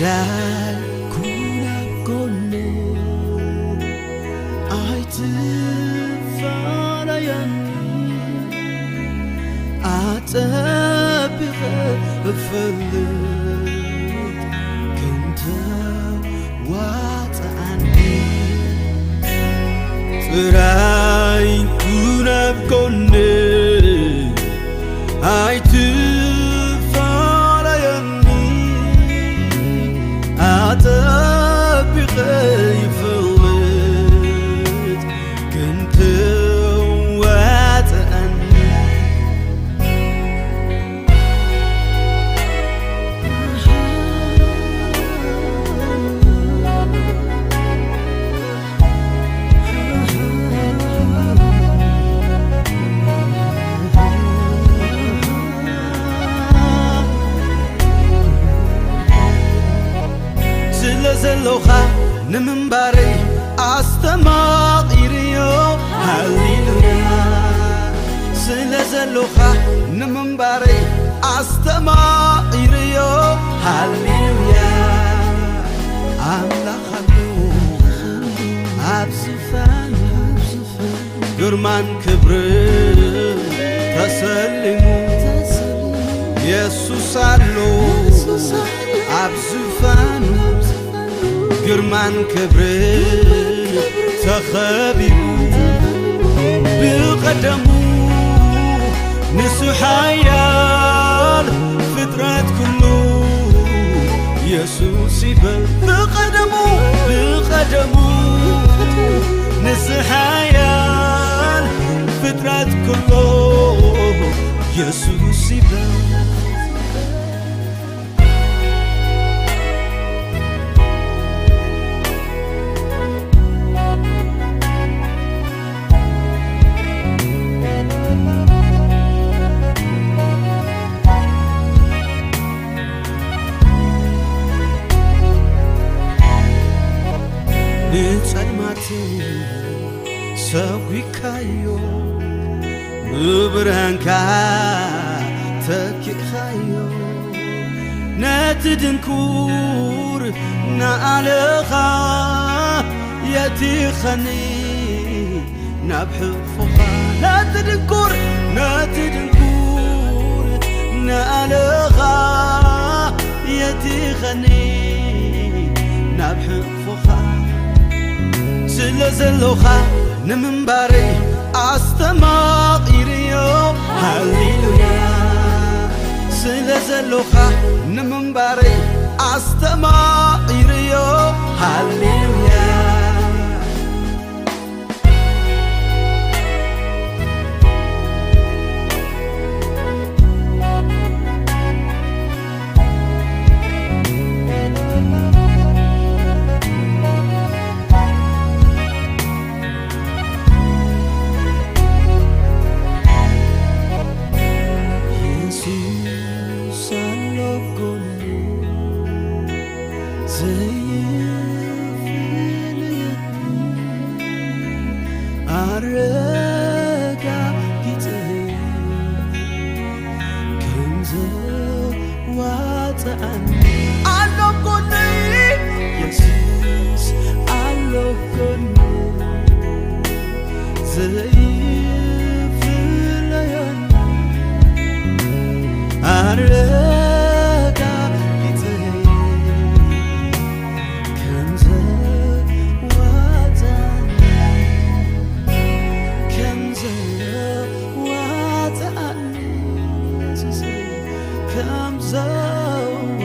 ራይ ኩን ኣብ ጎነይ ኣይትፋለየኒ፣ ኣጸቢቐ እፈልጥ ክንተ ዋጽኣኒ። ጥራይ ኩን ኣብ ጎነይ ኣይትፋለየኒ፣ ኣጸቢቐ ይፈልጥ ክንተ ዋጽኣኒ። ስለ ዘሎኻ ንምንባረይ ኣስተማቒርዮ። ሃሌሉያ። ስለ ዘሎኻ ንምንባረይ ኣስተማቒርዮ። ሃሌሉያ። ኣምላኽ ኣሎ ኣብ ዝፋኑ፣ ግርማን ክብርን ተሰሊሙ። የሱስ ኣሎ ኣብ ዝፋኑ፣ ግርማን ክብርን ተኸቢቡ። ብቐደሙ ንሱ ሓያል፣ ፍጥረት ኩሉ የሱስ ይበል። ብቐደሙ፣ ብቐደሙ ንሱ ሓያል፣ ፍጥረት ኩሉ የሱስ ይበል። ንጸልማት ሰጒግካዮ፣ ብብርሃንካ ተኪእኻዮ። ነቲ ድንኩር ንኣለኻ የቲኸኒ ናብ ሕቕፎኻ። ነቲ ድንኩር፣ ነቲ ድንኩር ንኣለኻ የቲኸኒ ናብ ሕቕፎኻ። ስለ ዘሎኻ ንምንባረይ ኣስተማቒርዮ። ሃሌሉያ። ስለ ዘሎኻ ንምንባረይ ኣስተማቒርዮ። ሃሌሉያ። የሱስ ኣሎ ጎነይ፣ ዘይፍለየኒ፣ ኣረጋጊጸኒ ከም ዘዋጽኣኒ። ኣሎ ጎነይ፣ የሱስ ኣሎ ጎነይ፣ ዘይፍለየኒ፣ ኣረጋጊጸኒ ከም ዘዋጽኣኒ፣ ከም ዘዋጽኣኒ፣ የሱሰይ፣ ከም ዘዋጽኣኒ፣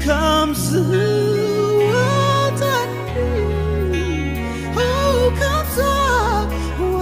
ከም ዝዋጽኣኒ፣ ኦ፣ ከም ዝዋጽኣኒ።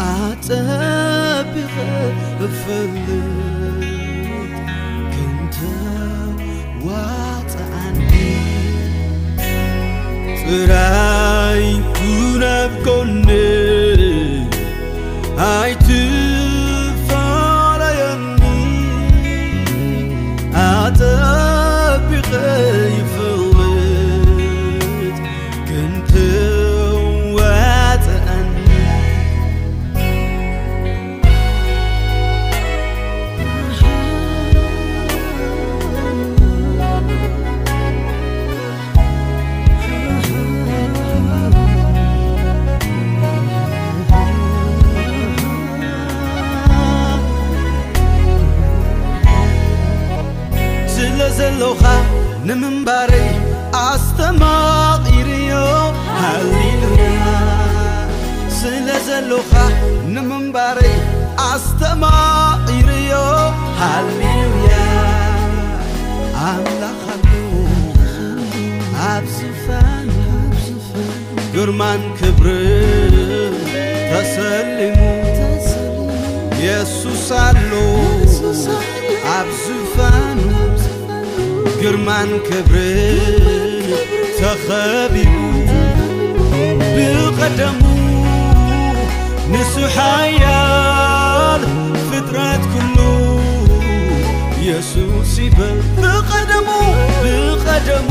ኣጸቢቐ እፈልጥ ክንተ ዋጽኣኒ ጥራይ ኩን ኣብ ጎነይ ኣይትፋለየኒ ኣጸቢቐ ይፈልጥ ክንትዋጽኣኒ ስለ ዘሎኻ ንምንባረይ ኣስተማቒርዮ ሃሌሉያ ስለ ዘሎኻ ንምንባረይ ኣስተማቒርዮ ሃሌሉያ ኣምላኽ ኣሎ ኣብ ዝፋን ግርማን ክብርን ተሰሊሙ የሱስ ኣሎ ኣብ ዝፋኑ ግርማን ክብርን ተኸቢቡ ብቐደሙ ንሱ ሓያል ፍጥረት ኩሉ የሱስ ይበል ብቐደሙ ብቐደሙ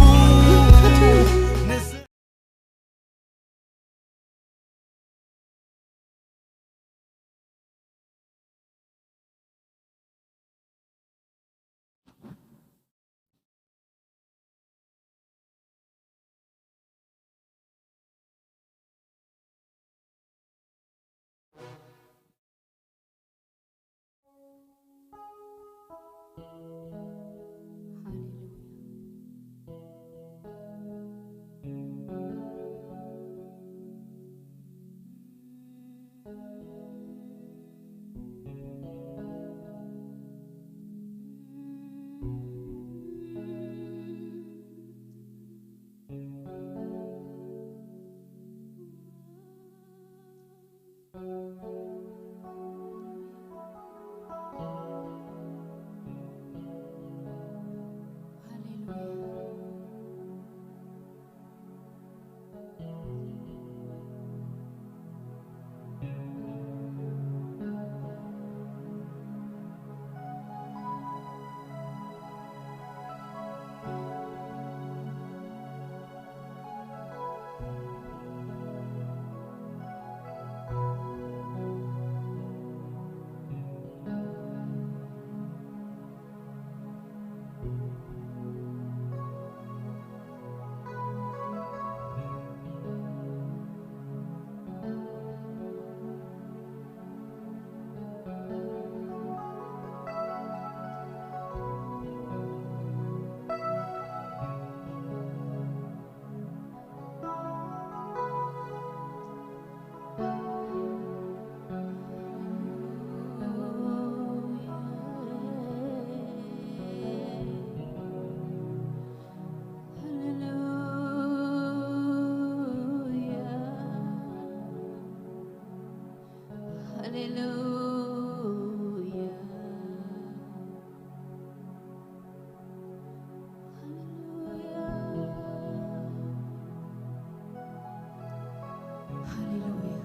ሃሌሉያ።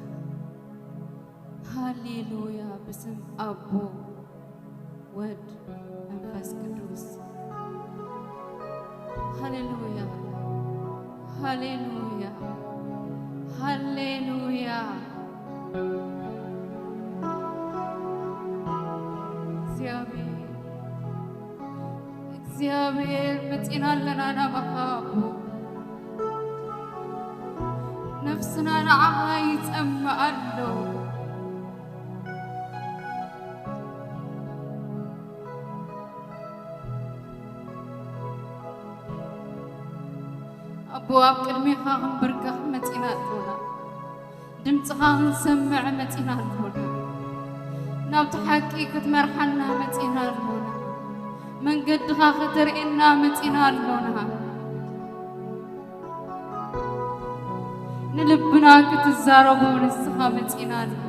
ሃሌሉያ። በስም ኣቦ ወድ መንፈስ ቅዱስ። ሃሌሉያ። ሃሌሉያ። ሃሌሉያ። እግዚኣብሔር እግዚኣብሔር መጺና ኣለና ናባኻ ኣቦ ነፍስና ንዓኻ ይጸምእ ኣሎ። ኣቦ ኣብ ቅድሜኻ ክንብርከኽ መጺና ኣሎና። ድምጽኻ ክንሰምዕ መጺና ኣሎና። ናብቲ ሓቂ ክትመርሓና መጺና ኣሎና። መንገድኻ ከተርእየና መጺና ኣሎና። ንልብና ክትዛረቡ ንስኻ መጺና ኣለና።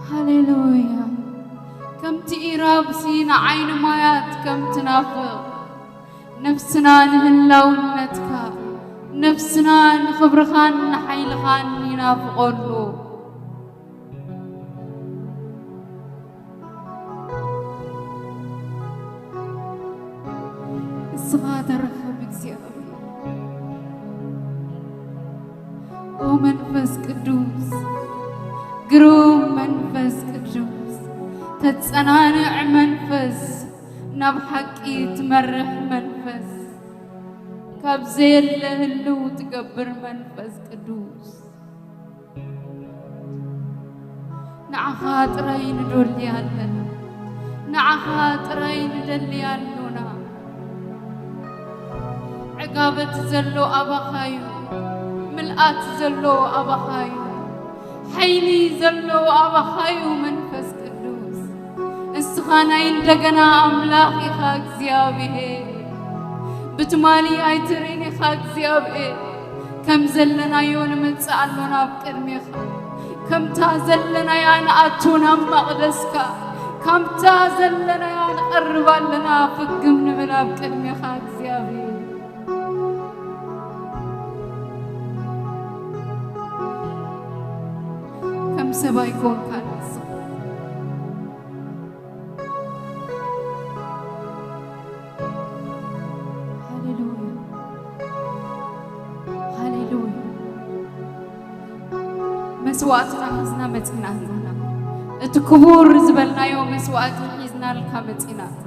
ሃሌሉያ። ከምቲ ኢራብሲ ንዓይኒ ማያት ከም ትናፍቕ፣ ነፍስና ንህላውነትካ፣ ነፍስና ንኽብርኻን ንሓይልኻን ይናፍቐሉ። ንስኻ ተረኸብ እግዚኣብሔር። ኦ መንፈስ ቅዱስ፣ ግሩም መንፈስ ቅዱስ፣ ተጸናንዕ መንፈስ፣ ናብ ሓቂ ትመርሕ መንፈስ፣ ካብ ዘየለ ህልው ትገብር መንፈስ ቅዱስ፣ ንዓኻ ጥራይ ንደሊ ኣለና። ንዓኻ ጥራይ ንደሊ ኣሎና። ዕጋበት ዘሎ ኣባኻ እዩ። ምልኣት ዘሎ ኣባኻ እዩ። ሓይሊ ዘሎ ኣባኻ እዩ መንፈስ ቅዱስ። እስኻ ናይ እንደገና ኣምላኽ ኢኻ እግዚኣብሔር። ብትማሊ ኣይትርእን ኢኻ እግዚኣብሔር። ከም ዘለናዮ ንመጽእ ኣሎና ኣብ ቅድሜኻ። ከምታ ዘለናያ ንኣቱ ናብ መቕደስካ። ከምታ ዘለናያ ንቐርብ ኣለና ፍግም ንብል ኣብ ቅድሜኻ እግዚኣብሔር። ከም ሰብ ኣይኮንካን ንስኻ። ሃሌሉያ፣ ሃሌሉያ። መስዋእትና ሒዝና መጺና ኣለና። እቲ ክቡር ዝበልናዮ መስዋእቲ ሒዝናልካ መጺና ኣለና።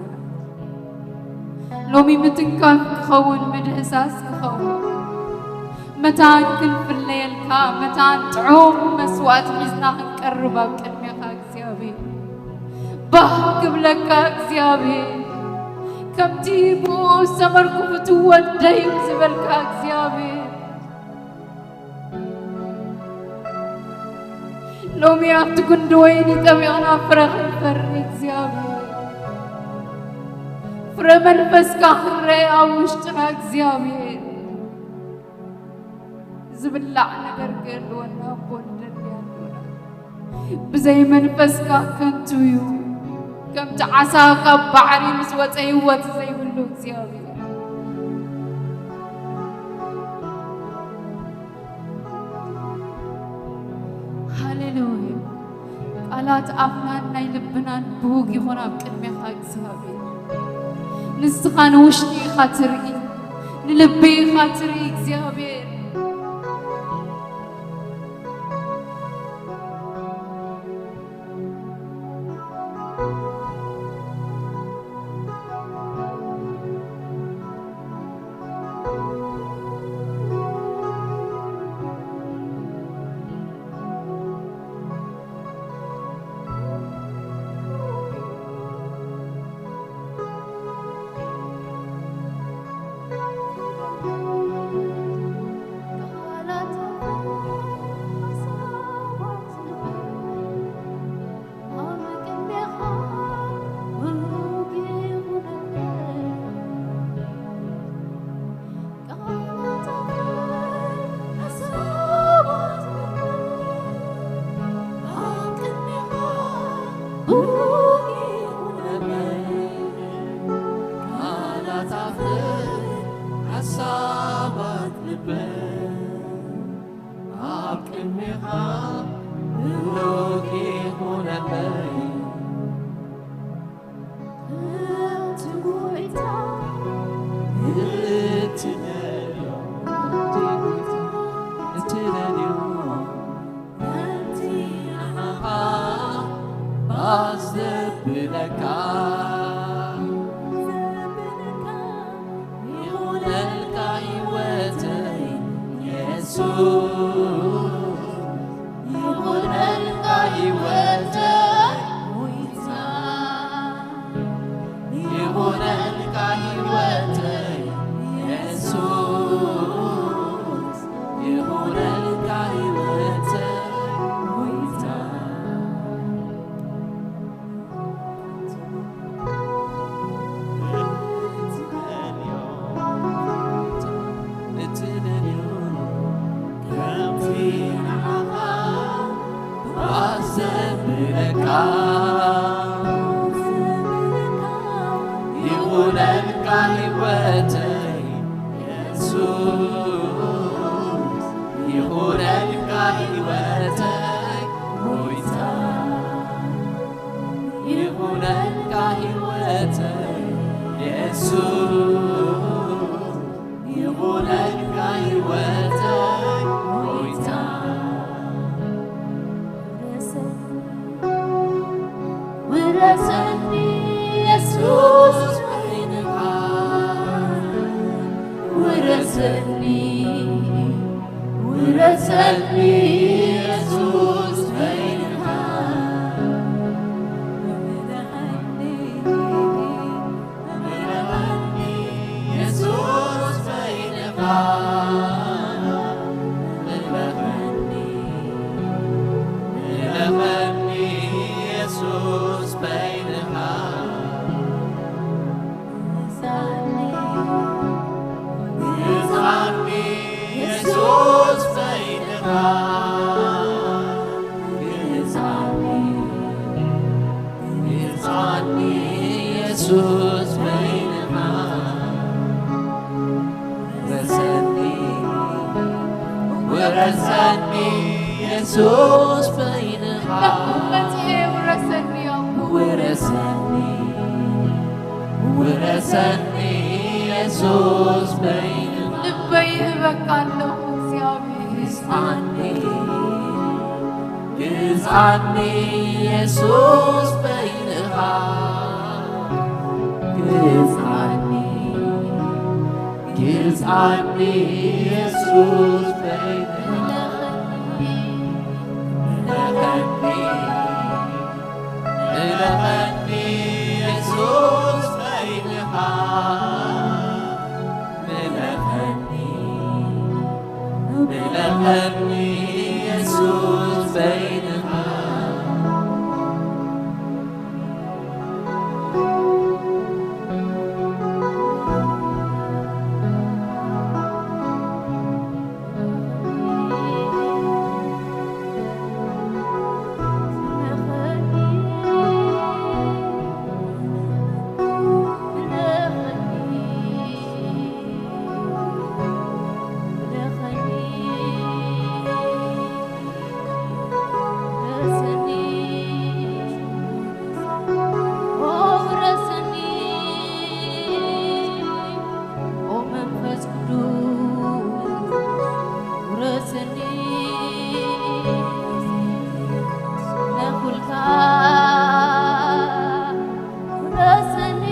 ሎሚ ምትንካፍ ክኸውን፣ ምድህሳስ ክኸውን፣ መታን ክንፍለየልካ፣ መታን ጥዑም መስዋእቲ ሒዝና ክንቀርብ ኣብ ቅድሜኻ እግዚኣብሔር። ባህ ክብለካ እግዚኣብሔር፣ ከምቲ ብኡ ዝተመርኩፉ እቲ ወደይ ዝበልካ እግዚኣብሔር፣ ሎሚ ኣብቲ ጉንዲ ወይኒ ጠቢቕና ፍረ ክንፈሪ እግዚኣብሔር፣ ፍረ መንፈስካ ክንረአ ኣብ ውሽጥና እግዚኣብሔር። ዝብላዕ ነገር ክህልወና እኮ ንደሊ ኣሎና። ብዘይ መንፈስካ ከንቱ እዩ። ከምቲ ዓሳ ካብ ባሕሪ ምስ ወፀ ህይወት ዘይብሉ እግዚኣብሔር። ሃሌሉያ። ቃላት ኣፍናን ናይ ልብናን ብሁግ ይኹን ኣብ ቅድሜኻ እግዚኣብሔር። ንስኻ ንውሽጢ ኢኻ ትርኢ፣ ንልቢ ኢኻ ትርኢ እግዚኣብሔር። ሓሳባት ልበይ ኣብ ቅድሜኻ ብሩክ ይኹነለይ። እቲ ጎይታ እትደልዮ፣ እቲ ጎይታ እትደልዮ፣ ነቲ ንዓኻ ባስ ዘብለካ፣ ዘብለካ ይኹነልካ ህይወተይ የሱስ። ይኹነልካ ህይወተይ ጎይታ፣ ይኹነልካ ህይወተይ የሱስ፣ ይኹነልካ ህይወተይ ጎይታ። የሱስ ይኹነልካ ህይወተይ ጎይታ። ውረሰኒ የሱስ በይንኻ፣ ውረሰኒ፣ ውረሰኒ የሱስ በይንኻ። ምለኸኒ የሱስ በይንኻ፣ ምለኸኒ፣ ምለኸኒ የሱስ በይንኻ። ግዛኒ፣ ግዛኒ የሱስ በይንኻ፣ ግዛኒ። ግዛኒ የሱስ በይንኻ፣ ውረሰኒ፣ ውረሰኒ የሱስ በይንኻ። መጺኤ ውረሰኒ ኣቦ። ውረሰኒ፣ ውረሰኒ የሱስ በይንኻ። ልበይ ይህበካ ኣለኹ እግዚኣብሔር። ግዛኒ፣ ግዛኒ የሱስ በይንኻ፣ ግዛኒ፣ ግዛኒ የሱስ በይንኻ። ምለኸኒ፣ ምለኸኒ የሱስ በይንኻ፣ ምለኸኒ፣ ምለኸኒ የሱስ በይንኻ። ኦ መንፈስ ቅዱስ ውረሰኒ፣ ነኹልካ ውረሰኒ፣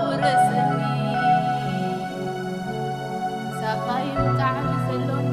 ውረሰኒ፣ ሳባይ ብጣዕሚ ዘሎኒ።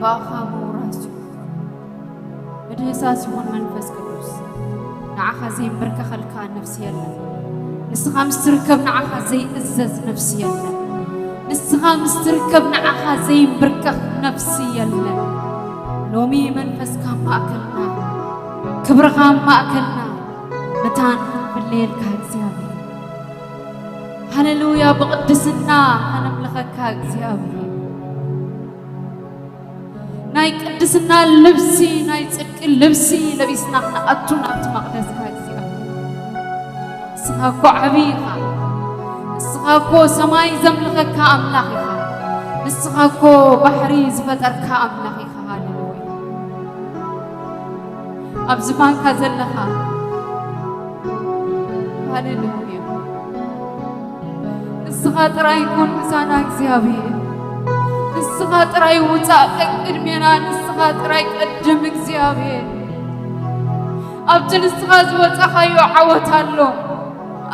ብኣኻ ምውራስ ይኹን፣ ምድህሳስ ይኹን መንፈስ ቅዱስ፣ ንዓኻ ዘይምብርከኸልካ ነፍሲ የለን። ንስኻ ምስ ትርከብ ንዓኻ ዘይእዘዝ ነፍሲ የለን። ንስኻ ምስ ትርከብ ንዓኻ ዘይምብርከኽ ነፍሲ የለን። ሎሚ መንፈስካ ኣብ ማእከልና፣ ክብርኻ ኣብ ማእከልና፣ መታን ክንፍለየልካ እግዚኣብሔር። ሃሌሉያ፣ ብቕድስና ከነምልኸካ እግዚኣብሔር። ናይ ቅድስና ልብሲ፣ ናይ ጽድቂ ልብሲ ለቢስና ክንኣቱ ናብቲ መቕደስካ እግዚኣብሔር። ንስኻ እኮ ዓብዪ ኢኻ። ንስኻ እኮ ሰማይ ዘምልኸካ ኣምላኽ ኢኻ። ንስኻ እኮ ባሕሪ ዝፈጠርካ ኣምላኽ ኢኻ። ሃሌሉያ። ኣብ ዝፋንካ ዘለኻ፣ ሃሌሉያ። ንስኻ ጥራይ ኩን ምሳና እግዚኣብሔር። ንስኻ ጥራይ ውጻእ ቅድሜና፣ ንስኻ ጥራይ ቅድም እግዚኣብሔር። ኣብቲ ንስኻ ዝወጻኻዮ ዓወት ኣሎ።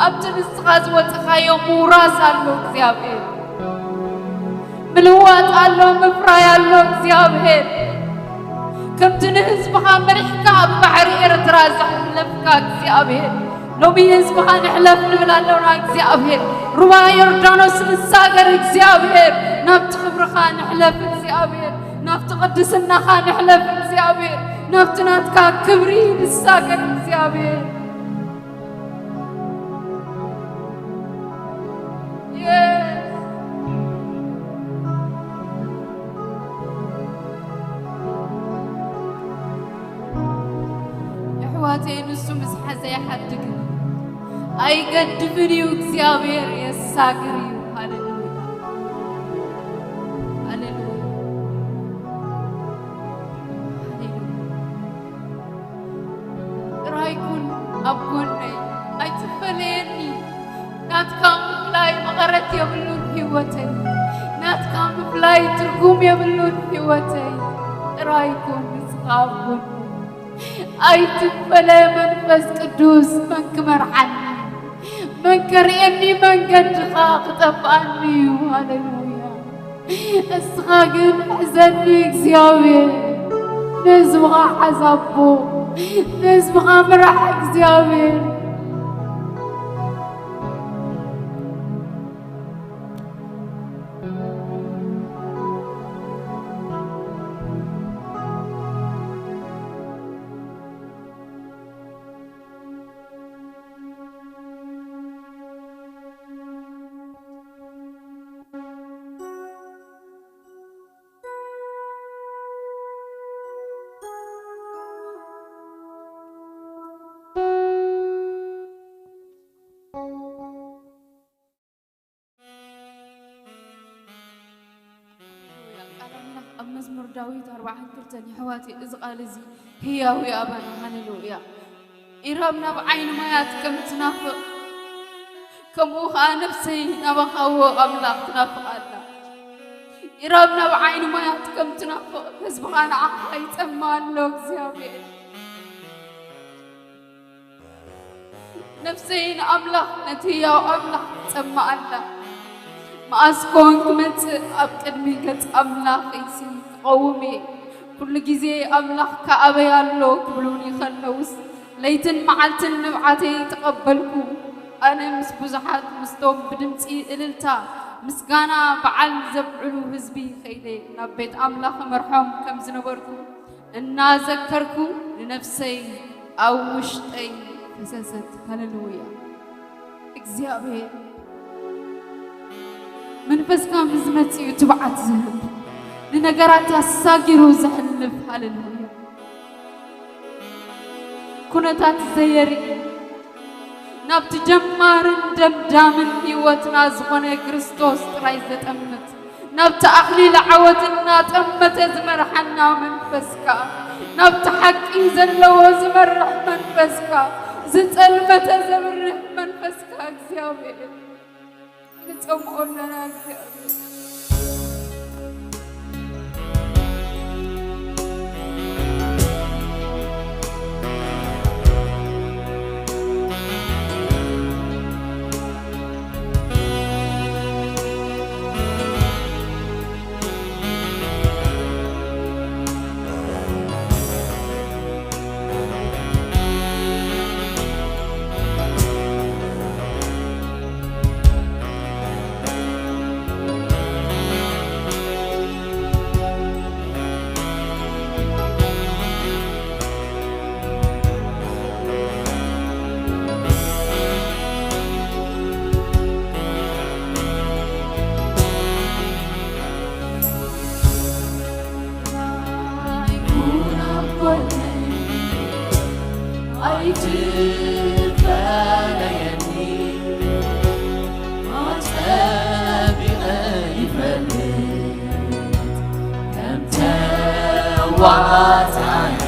ኣብቲ ንስኻ ዝወጻኻዮ ምውራስ ኣሎ እግዚኣብሔር። ምልዋጥ ኣሎ፣ ምፍራይ ኣሎ እግዚኣብሔር። ከምቲ ንህዝብኻ መሪሕካ ኣብ ባሕሪ ኤርትራ ዘሕለፍካ እግዚኣብሔር፣ ሎሚ ህዝብኻ ንሕለፍ ንብል ኣለና እግዚኣብሔር። ሩባ ዮርዳኖስ ንሳገር እግዚኣብሔር። ናብቲ ክብርኻ ንሕለፍ እግዚኣብሔር፣ ናብቲ ቅድስናኻ ንሕለፍ እግዚኣብሔር፣ ናብቲ ናትካ ክብሪ ንሳገር እግዚኣብሔር። Yes. የሕዋተይ፣ ንሱ ምስ ሓዘ ኣይሓድግን እዩ፣ ኣይገድፍን እዩ። እግዚኣብሔር የሳግር እዩ። ሃሌሉያ፣ ሃሌሉያ፣ ሃሌሉያ። ጥራይ ኩን ኣብ ጎነይ፣ ኣይትፈለየኒ። ናትካ ምፍላይ መቐረት የብሉን ህይወተይ፣ ናትካ ምፍላይ ትርጉም የብሉን ህይወተይ። ጥራይ ኩን ንስኻ ኣብ ጎነይ። ኣይትፈለ መንፈስ ቅዱስ፣ መን ክመርሓኒ? መን ከርእየኒ? መንገድኻ ክጠፍኣኒ እዩ። ሃሌሉያ። እስኻ ግን ሕዘኒ እግዚኣብሔር፣ ንህዝብኻ ሓዛቦ፣ ንህዝብኻ ምራሕ እግዚኣብሔር። ቃል ኣምላኽ ኣብ መዝሙር ዳዊት ኣርብዓን ክልተን፣ የሕዋተይ፣ እዚ ቃል እዚ ህያው እዩ ኣባና። ሃሌሉያ። ኢራብ ናብ ዓይኒ ማያት ከም ትናፍቕ፣ ከምኡ ኸዓ ነፍሰይ ናባኻ፣ ዎ ኣምላኽ፣ ትናፍቕ ኣላ። ኢራብ ናብ ዓይኒ ማያት ከም ትናፍቕ፣ ህዝብኻ ንዓኻ ይጸምእ ኣሎ እግዚኣብሔር። ነፍሰይ ንኣምላኽ፣ ነቲ ህያው ኣምላኽ ትጸምእ ኣላ። መኣስ ኮን ክመጽእ ኣብ ቅድሚ ገጽ ኣምላኸይሲ ክቐውም እየ? ኩሉ ግዜ ኣምላኽካ ኣበይ ኣሎ ክብሉኒ ከለዉስ፣ ለይትን መዓልትን ንብዓተይ ተቐበልኩ። ኣነ ምስ ብዙሓት ምስቶም ብድምጺ እልልታ ምስጋና በዓል ዘብዕሉ ህዝቢ ከይደ ናብ ቤት ኣምላኽ እመርሖም ከም ዝነበርኩ እናዘከርኩ ንነፍሰይ ኣብ ውሽጠይ ፈሰሰት። ሃሌሉያ። እግዚኣብሔር መንፈስካ ምስ ዝመጽእ እዩ ትብዓት ዝህብ፣ ንነገራት ኣሳጊሩ ዘሕልፍ። ሃሌሉያ። ኩነታት ዘየርኢ፣ ናብቲ ጀማርን ደምዳምን ህይወትና ዝኾነ ክርስቶስ ጥራይ ዘጠምት፣ ናብቲ ኣኽሊል ዓወት እናጠመተ ዝመርሓና መንፈስካ፣ ናብቲ ሓቂ ዘለዎ ዝመርሕ መንፈስካ፣ ዝጸልመተ ዘብርህ መንፈስካ እግዚኣብሔር ንጸምኦ ኣለና እግዚኣብሔር። ኣይትፈለየኒ፣ ኣጸቢቐ ይፈልጥ ከም ተዋጻኒ።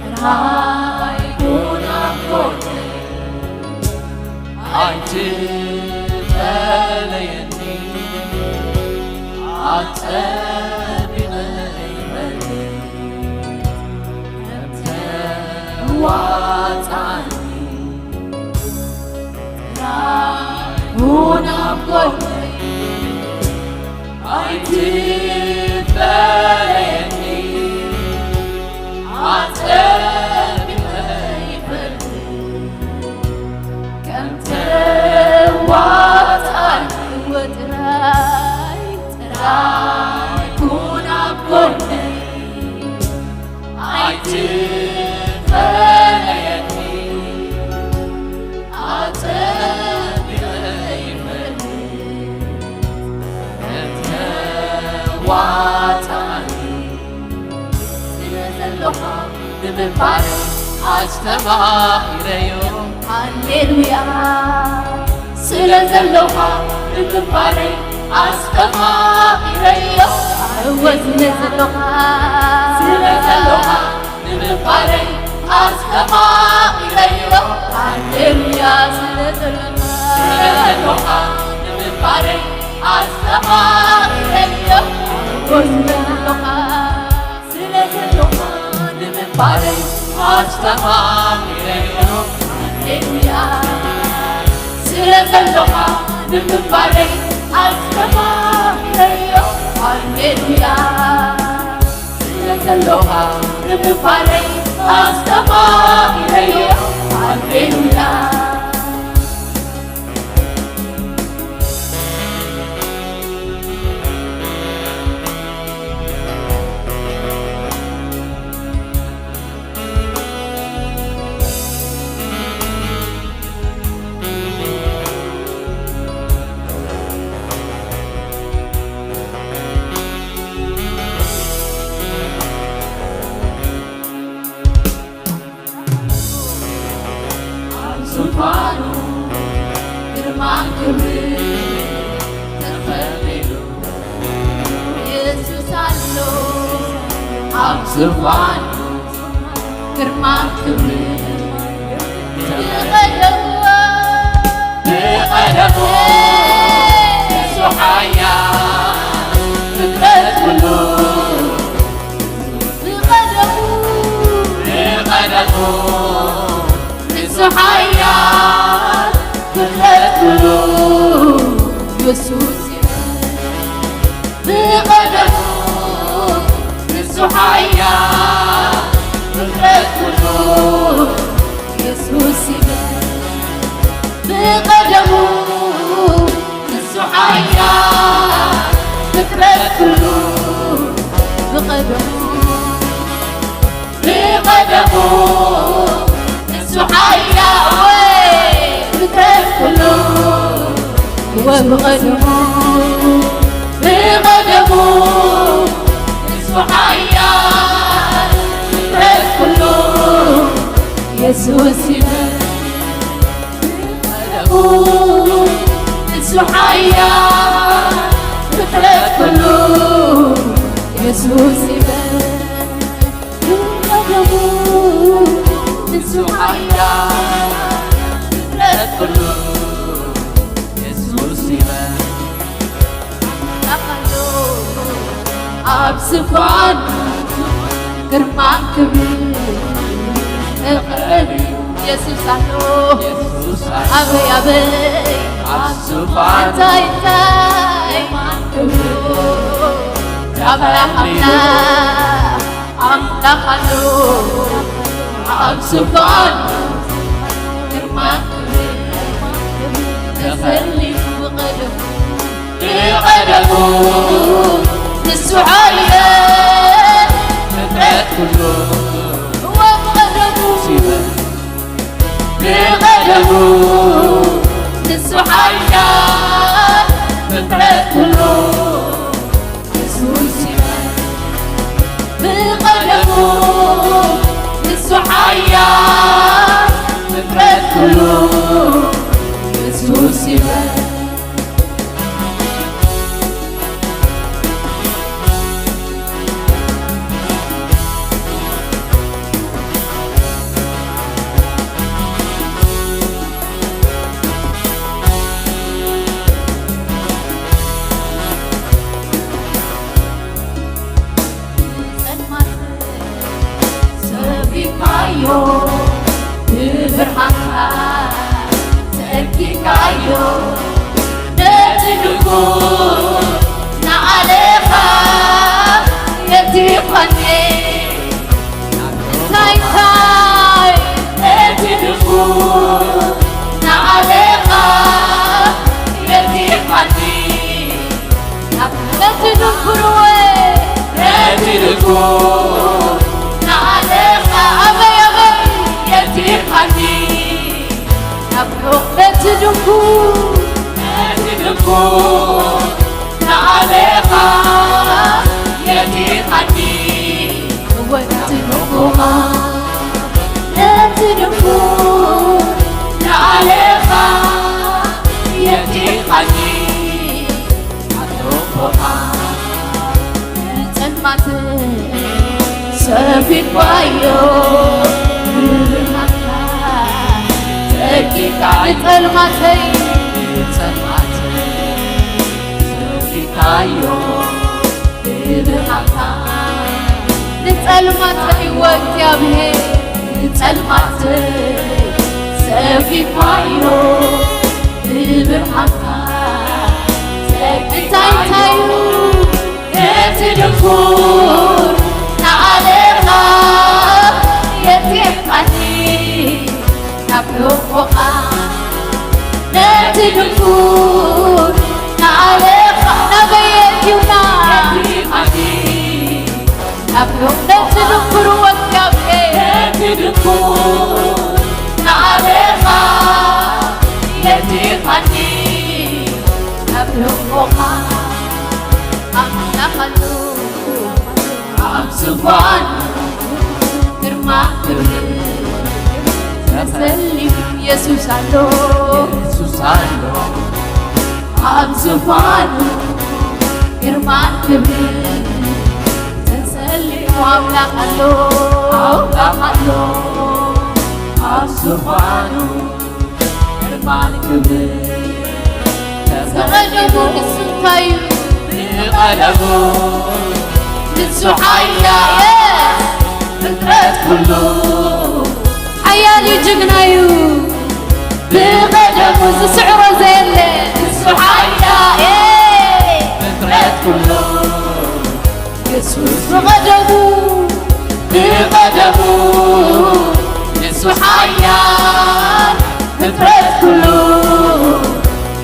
ጥራይ ኩን ኣብ ጎነይ፣ ኣይትፈለየኒ፣ ኣጸቢቐ ይፈልጥ ከም ተዋጻኒ። ጥራይ ኩን ኣብ ጎነይ፣ ኣይትፈለየኒ፣ ኣጸቢቐ ይፈልጥ ከም ተዋጻኒ። ወጥራ ኣይኩን ኣብ ጎነይ ኣይትፈለየኒ፣ ኣጸቢቐ ይፈልጥ ከም ተዋጻኣኒ። ስለ ዘለኻ ንምንባረይ ኣስተማቒረዮ። ሃሌሉያ። ስለ ዘለኻ ንምንባረይ ኣስተማቒረዮ። እወ ስለ ዘለኻ፣ ስለ ዘለኻ ንምንባረይ ኣስተማቒረዮ። ሃሌሉያ። ስለ ዘለኻ፣ ስለ ዘለኻ ንምንባረይ ኣስተማቒረዮ። እወ ስለ ዘለኻ፣ ስለ ዘለኻ ንምንባረይ ኣስተማቒረዮ። ሃሌሉያ። ስለ ዘለኻ ንምንባረይ ኣስተማቒረዮ። ሃሌሉያ። ስለ ዘለኻ ንምንባረይ ኣስተማቒረዮ። ሃሌሉያ። ኣብ ዙፋኑ ግርማን ክብርን ተኸቢቡ የሱስ ኣሎ። ኣብ ዙፋኑ ግርማን ክብርን ብቐደሙ፣ ብቐደሙ ንሱ ሓያል ፍጥረት ኩሉ ብቐደሙ፣ ብቐደሙ ንሱ ሓያል ፍጥረት ኩሉ የሱስ ይበል። ብቐደሙ ንሱ ሓያል ፍጥረት ኩሉ የሱስ ይበል። ብቐደሙ ንሱ ሓያል ፍጥረት ኩሉ ብቐደሙ፣ ብቐደሙ ንሱ ሓያል ፍጥረት ኩሉ ወብቐደሙ፣ ብቐደሙ ንሱ ሓያል ፍጥረት ኩሉ የሱስ ይበል። ብቐደሙ ንሱ ሓያል ፍጥረት ኩሉ የሱስ ይበል። ብቐደሙ ንሱ ሓያል ፍጥረት ኩሉ የሱስ ይበል። ኣብ ዙፋኑ ግርማን ክብርን ተቐቢሉ የሱስ ኣሎ። የሱስ ኣሎ። ኣበይ ኣበይ ኣብ ዙፋኑ እንታይ እንታይ ግርማን ክብርን ኣምላኽ ኣምላኽ ኣምላኽ ኣሎ ኣብ ዙፋኑ ግርማ ተሰሊሙ ብቐደሙ ብቐደሙ ንሱ ሓያል ፍጥረት ኩሉ እወ ብቐደሙ ሲበ ብቐደሙ ንሱ ሓያል ፍጥረት ኩሉ የሱስ ይበል። ብቐደሙ ንሱ ሓያል ፍጥረት ኩሉ የሱስ ይበል። ጸልማት ሰቢካዮ ብብርሃንካ ተኪካዮ ነቲ ድጉ ንዓለኻ የቲኻኒ እንታይ እንታይ ነቲ ድጉ ንዓለኻ የቲኻኒ ነቲ ንዓለኻ ኣበይ ኣበይ የቲኻኒ? ናብ ሩቕ ነቲ ድንኩር፣ ነቲ ድንኩር ንዓለኻ የቲኻኒ። እወ ነቲ ድንኩር፣ ነቲ ድንኩር ንዓለኻ የቲኻኒ። ንጸልማት ሰፊድካዮ ብብርሃንካ ተኪእካ። ንጸልማተይ፣ ንጸልማተይ ሰፊድካዮ ብብርሃንካ። ንጸልማተይ ወእግዚኣብሔር፣ ንጸልማተይ ሰፊድካዮ ብብርሃንካ። እንታይ እንታይ እዩ ነቲ ድንኩር ንዓለኻ የቲኻኒ? ናብ ሎቦኻ ነቲ ድንኩር ንዓለኻ ናበይ የእትዩና? የቲኻኒ። ናብ ሎብ ነቲ ድንኩር ወጋቤ ነቲ ድንኩር ንዓለኻ የቲኻኒ። ናብ ሎቦኻ ኣምላኽ ኣሎ ኣብ ዝፋኑ ግርማ ክብሪ ተሰሊሙ። የሱስ ኣሎ፣ የሱስ ኣሎ ኣብ ዝፋኑ ግርማን ክብሪ ተሰሊሙ። ኣምላኽ ኣሎ፣ ኣምላኽ ኣሎ ኣብ ዝፋኑ ግርማን ክብሪ ተሰሊሙ። ብቐደሙ ንሱ እንታይ እዩ? ብቐደሙ ንሱ ሓያል፣ ፍጥረት ኩሉ ሓያል እዩ፣ ጅግና እዩ። ብቐደሙ ዝስዕሮ ዘየለ ንሱ ሓያል፣ ፍጥረት ኩሉ የሱስ ብቐደሙ፣ ብቐደሙ ንሱ ሓያል፣ ፍጥረት ኩሉ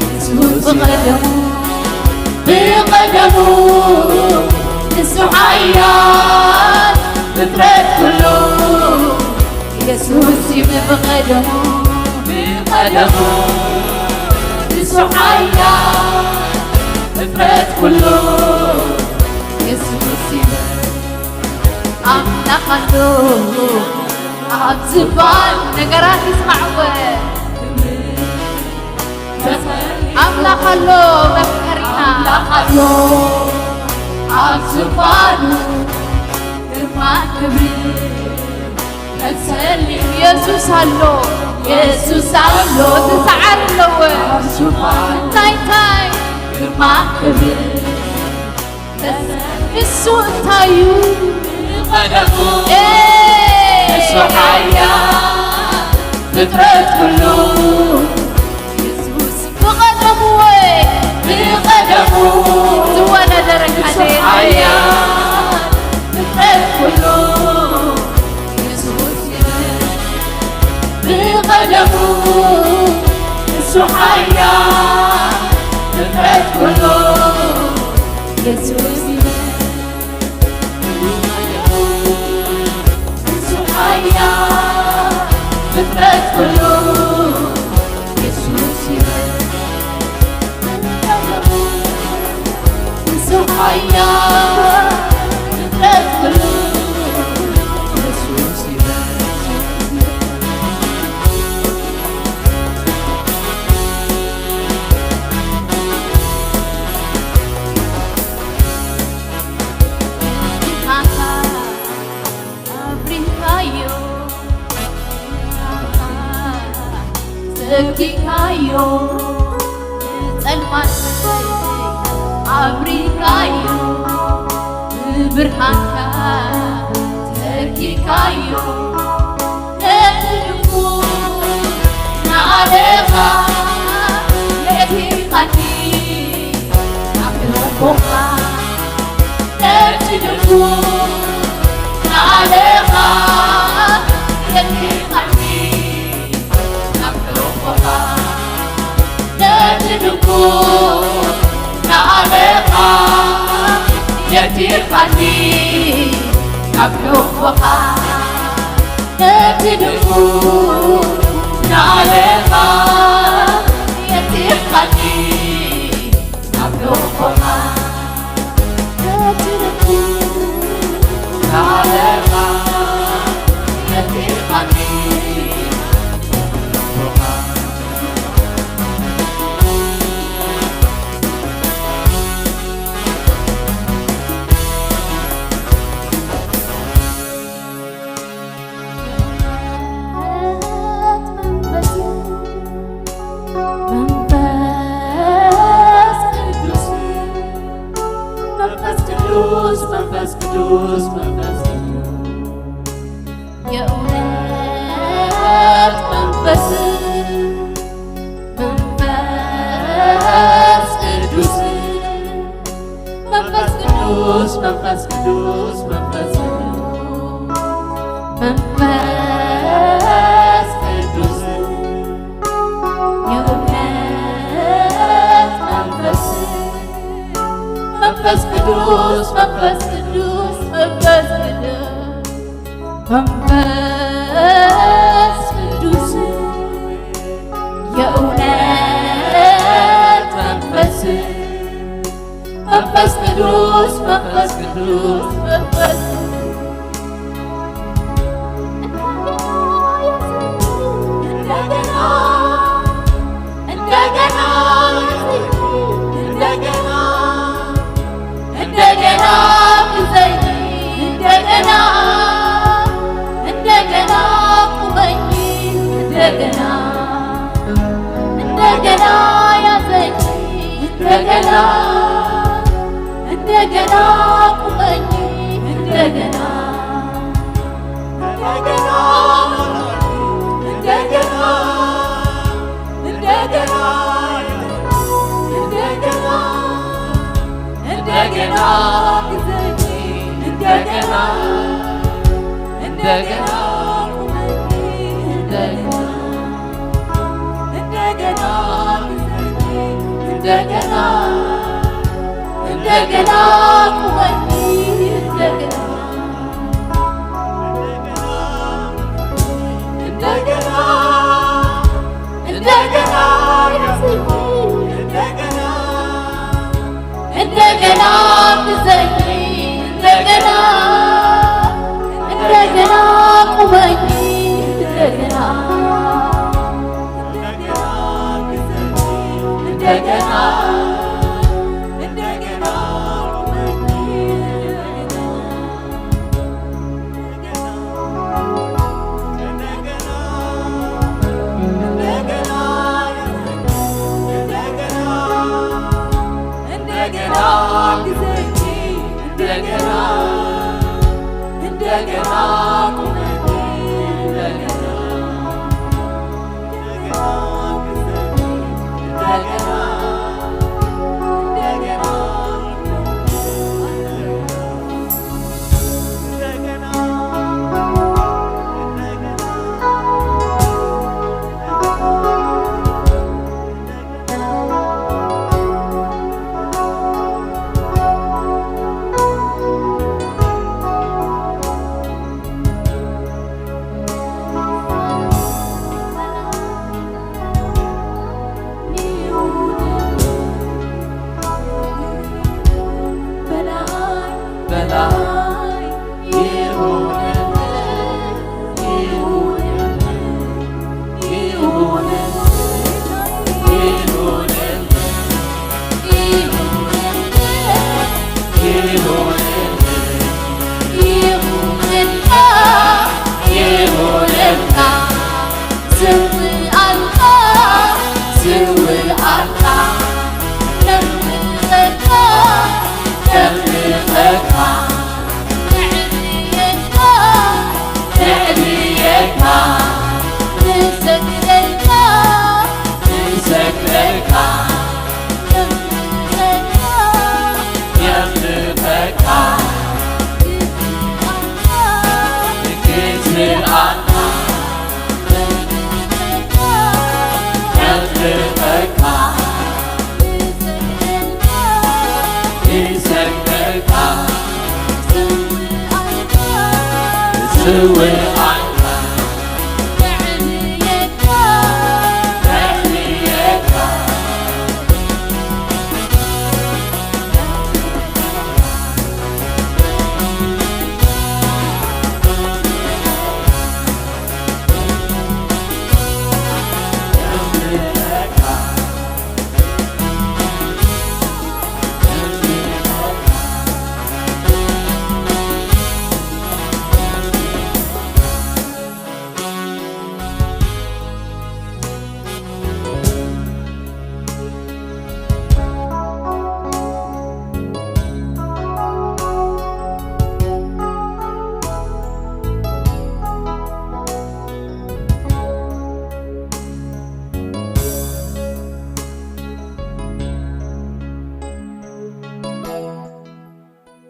የሱስ ብቐደሙ፣ ብቐደሙ ንሱ ሓያል፣ ፍጥረት ኩሉ የሱስ ይብል ብቐደሙ፣ ብቐደሙ ንሱ ሓያል፣ ፍጥረት ኩሉ የሱስ ይብል። ኣምላኽ ኣሎ ኣብ ዝፋኑ ነገራት ይስማዕወ። ኣምላኽ ኣሎ መፍቀሪና። ኣምላኽ ኣሎ ኣብ ዝፋኑ ግርማ ክብሪ ተሰሊሙ። የሱስ ኣሎ፣ የሱስ ኣሎ እቲ ሰዓር ኣለወ። ኣብ ዝፋኑ እንታይ እንታይ ግርማ ክብሪ ንሱ እንታይ እዩ? ብቐደሙ ኤ! ንሱ ሓያል ፍጥረት ኩሉ። የሱስ ብቐደሙ ወይ? ብቐደሙ ዝወዳደረካ ንሱ ሓያል ፍጥረት ኩሉ። የሱስ ይበል። ብቐደሙ ንሱ ሓያል ፍጥረት ኩሉ። የሱስ ይበል። ንሱ ሓያል ፍጥረት ኩሉ። የሱስ ይበል። ንሱ ሓያል ፍጥረት ኩሉ። የሱስ ይበል። ብርሃንካ ኣብሪሃዮ፣ ብርሃንካ ዘጊካዮ፣ ጸልማት ኣብሪሃዮ፣ ብብርሃንካ ዘጊካዮ። ነቲ ድንኩር ንዓለኻ የቲኻኒ፣ ናብ ልቦኻ ነቲ ድንኩር ንዓለኻ የቲኻኒ፣ ናብ ልቦኻ ነቲ ድንኩር ንዓለኻ የቲኻኒ። ካብ ልቦኻ ነቲ ድኹም ናለኻ የቲኻኒ፣ ካብ ልቦኻ ነቲ ድኹም ናለኻ የቲኻኒ። መንፈስ ቅዱስ፣ መንፈስ ቅዱስ፣ መንፈስ ቅዱስ፣ የእውነት መንፈስ፣ መንፈስ ቅዱስ፣ መንፈስ ቅዱስ፣ መንፈስ ቅዱስ፣ መንፈስ ቅዱስ፣ መንፈስ ቅዱስ፣ የእውነት መንፈስ፣ መንፈስ ቅዱስ፣ መንፈስ ቅዱስ፣ መንፈስ ቅዱስ፣ መንፈስ ቅዱስ፣ የእውነት መንፈስ፣ መንፈስ ቅዱስ፣ መንፈስ ቅዱስ፣ መንፈስ ቅዱስ፣ እንደገና፣ እንደገና፣ እንደገና፣ እንደገና ግዘኝ፣ እንደገና፣ እንደገና ቁመኝ፣ እንደገና፣ እንደገና ያዘኝ፣ እንደገና፣ እንደገና ቁመኝ፣ እንደገና፣ እንደገና፣ እንደገና፣ እንደገና፣ እንደገና፣ እንደገና ግዘኝ፣ እንደገና፣ እንደገና ቁመኝ፣ እንደገና፣ እንደገና ግዘኝ፣ እንደገና፣ እንደገና ቁመኝ፣ እንደገና፣ እንደገና፣ እንደገና፣ እንደገና፣ እንደገና ግዘኝ፣ እንደገና፣ እንደገና ቁመኝ፣ እንደገና፣ እንደገና ግዘኝ፣ እንደገና፣ እንደገና ቁመኝ፣ እንደገና። እወ ኣንታ የዕብየካ፣ የዕብየካ።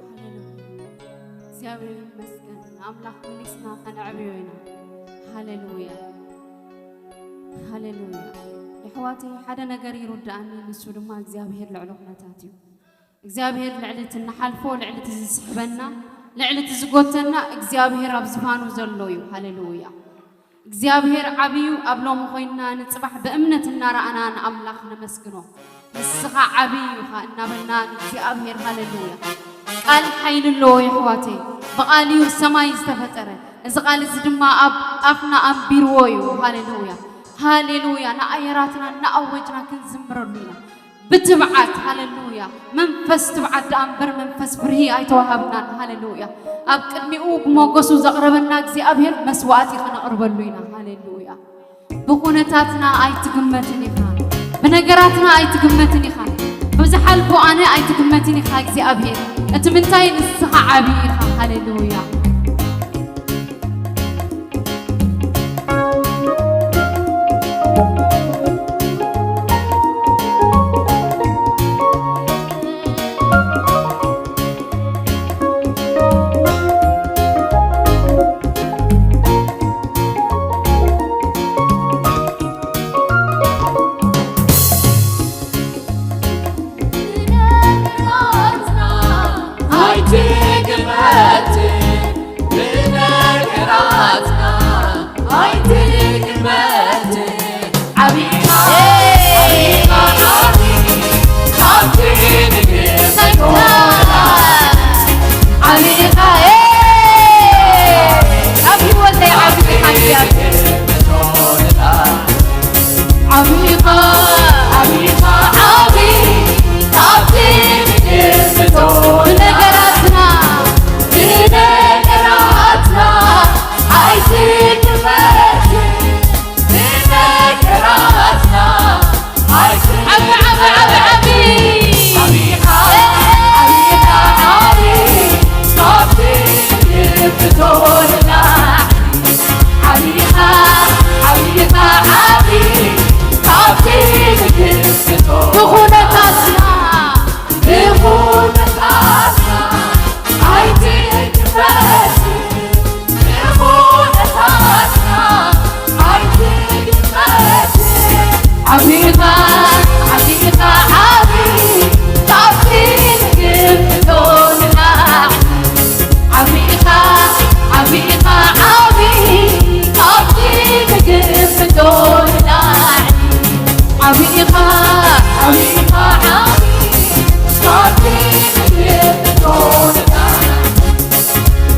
ሃሌሉያ። እግዚኣብሔር ይመስገን። ንኣምላኽ መሊስና ከነዕብዮ ኢና። ሃሌሉያ። ሃሌሉያ። የሕዋተይ፣ ሓደ ነገር ይርድኣኒ፣ ንሱ ድማ እግዚኣብሔር ልዕሊ ኩነታት እዩ። እግዚኣብሔር ልዕሊ እቲ እንሓልፎ፣ ልዕሊ እቲ ዝስሕበና፣ ልዕሊ እቲ ዝጎተና እግዚኣብሔር ኣብ ዝፋኑ ዘሎ እዩ። ሃሌሉያ። እግዚኣብሔር ዓብዩ ኣብ ሎሚ ኮይንና ንጽባሕ ብእምነት እናረኣና ንኣምላኽ ነመስግኖ። ንስኻ ዓብይ ኢኻ እናበልና ንእግዚኣብሔር ሃሌሉያ። ቃል ሓይሊ ኣለዎ የሕዋተይ። ብቓል እዩ ሰማይ ዝተፈጠረ። እዚ ቃል እዚ ድማ ኣብ ኣፍና ኣንቢርዎ እዩ። ሃሌሉያ። ሃሌሉያ። ንኣየራትና እናኣወጅና ክንዝምረሉ ኢና። ብትብዓት፣ ሃሌሉያ፣ መንፈስ ትብዓት ደኣ እምበር መንፈስ ፍርሂ ኣይተዋሃብናን። ሃሌሉያ። ኣብ ቅድሚኡ ብሞገሱ ዘቕረበና እግዚኣብሔር መስዋዕቲ ክነቕርበሉ ኢና። ሃሌሉያ። ብኹነታትና ኣይትግመትን ኢኻ፣ ብነገራትና ኣይትግመትን ኢኻ፣ ብዝሓልፎ ኣነ ኣይትግመትን ኢኻ እግዚኣብሔር። እቲ ምንታይ ንስኻ ዓብዪ ኢኻ። ሃሌሉያ። ዓቢኻ፣ ኤይ! ኣብ ህይወተይ ዓቢኻ እግዚኣብሔር። ዓቢኻ፣ ዓቢኻ፣ ዓቢ ካብቲ ንግምቶ ብነገራትና፣ ብነገራትና ኣይትግመትን። ብነገራትና ዓቢ፣ ዓቢ፣ ዓቢ፣ ዓቢ። ዓቢኻ፣ ዓቢኻ፣ ዓቢ ካብቲ ንግምቶ ንላዕሊ። ዓቢኻ፣ ዓቢኻ፣ ዓቢ ካብቲ ንግምቶ። ብኹነታትና፣ ብኹነታትና ኣይትግመትን። ዓቢኻ፣ ዓቢኻ፣ ዓቢ ካብቲ ንግምቶ ንላዕሊ። ዓቢኻ፣ ዓቢኻ፣ ዓቢ ካብቲ ንግምቶ ንላዕሊ። ዓቢኻ፣ ዓቢኻ፣ ዓቢ ካብቲ ንግምቶ ንላዕሊ።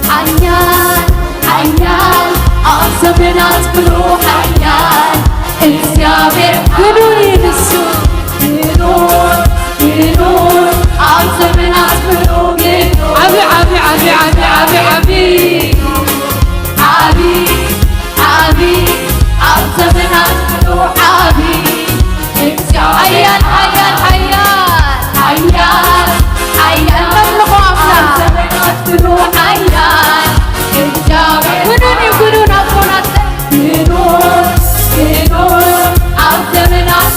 ሓያል፣ ሓያል፣ ኣብ ዘመናት ኩሉ ሓያል እግዚኣብሔር ግኑን እዩ ንሱ። ግኑን፣ ግኑን፣ ኣብ ዘመናት ኩሉ ግኑን። ዓቢ፣ ዓቢ፣ ዓቢ፣ ዓቢ፣ ዓቢ፣ ዓቢ። ዓቢ፣ ዓቢ፣ ኣብ ዘመናት ኩሉ ዓቢ እግዚኣብሔር። ሓያል፣ ሓያል፣ ሓያል። ሓያል፣ ሓያል፣ ነምልኾ ኣምላኽ። ኣብ ዘመናት ኩሉ ሓያል እግዚኣብሔር። ግኑን እዩ፣ ግኑን ኣቦናተ። ግኑን፣ ግኑን፣ ኣብ ዘመናት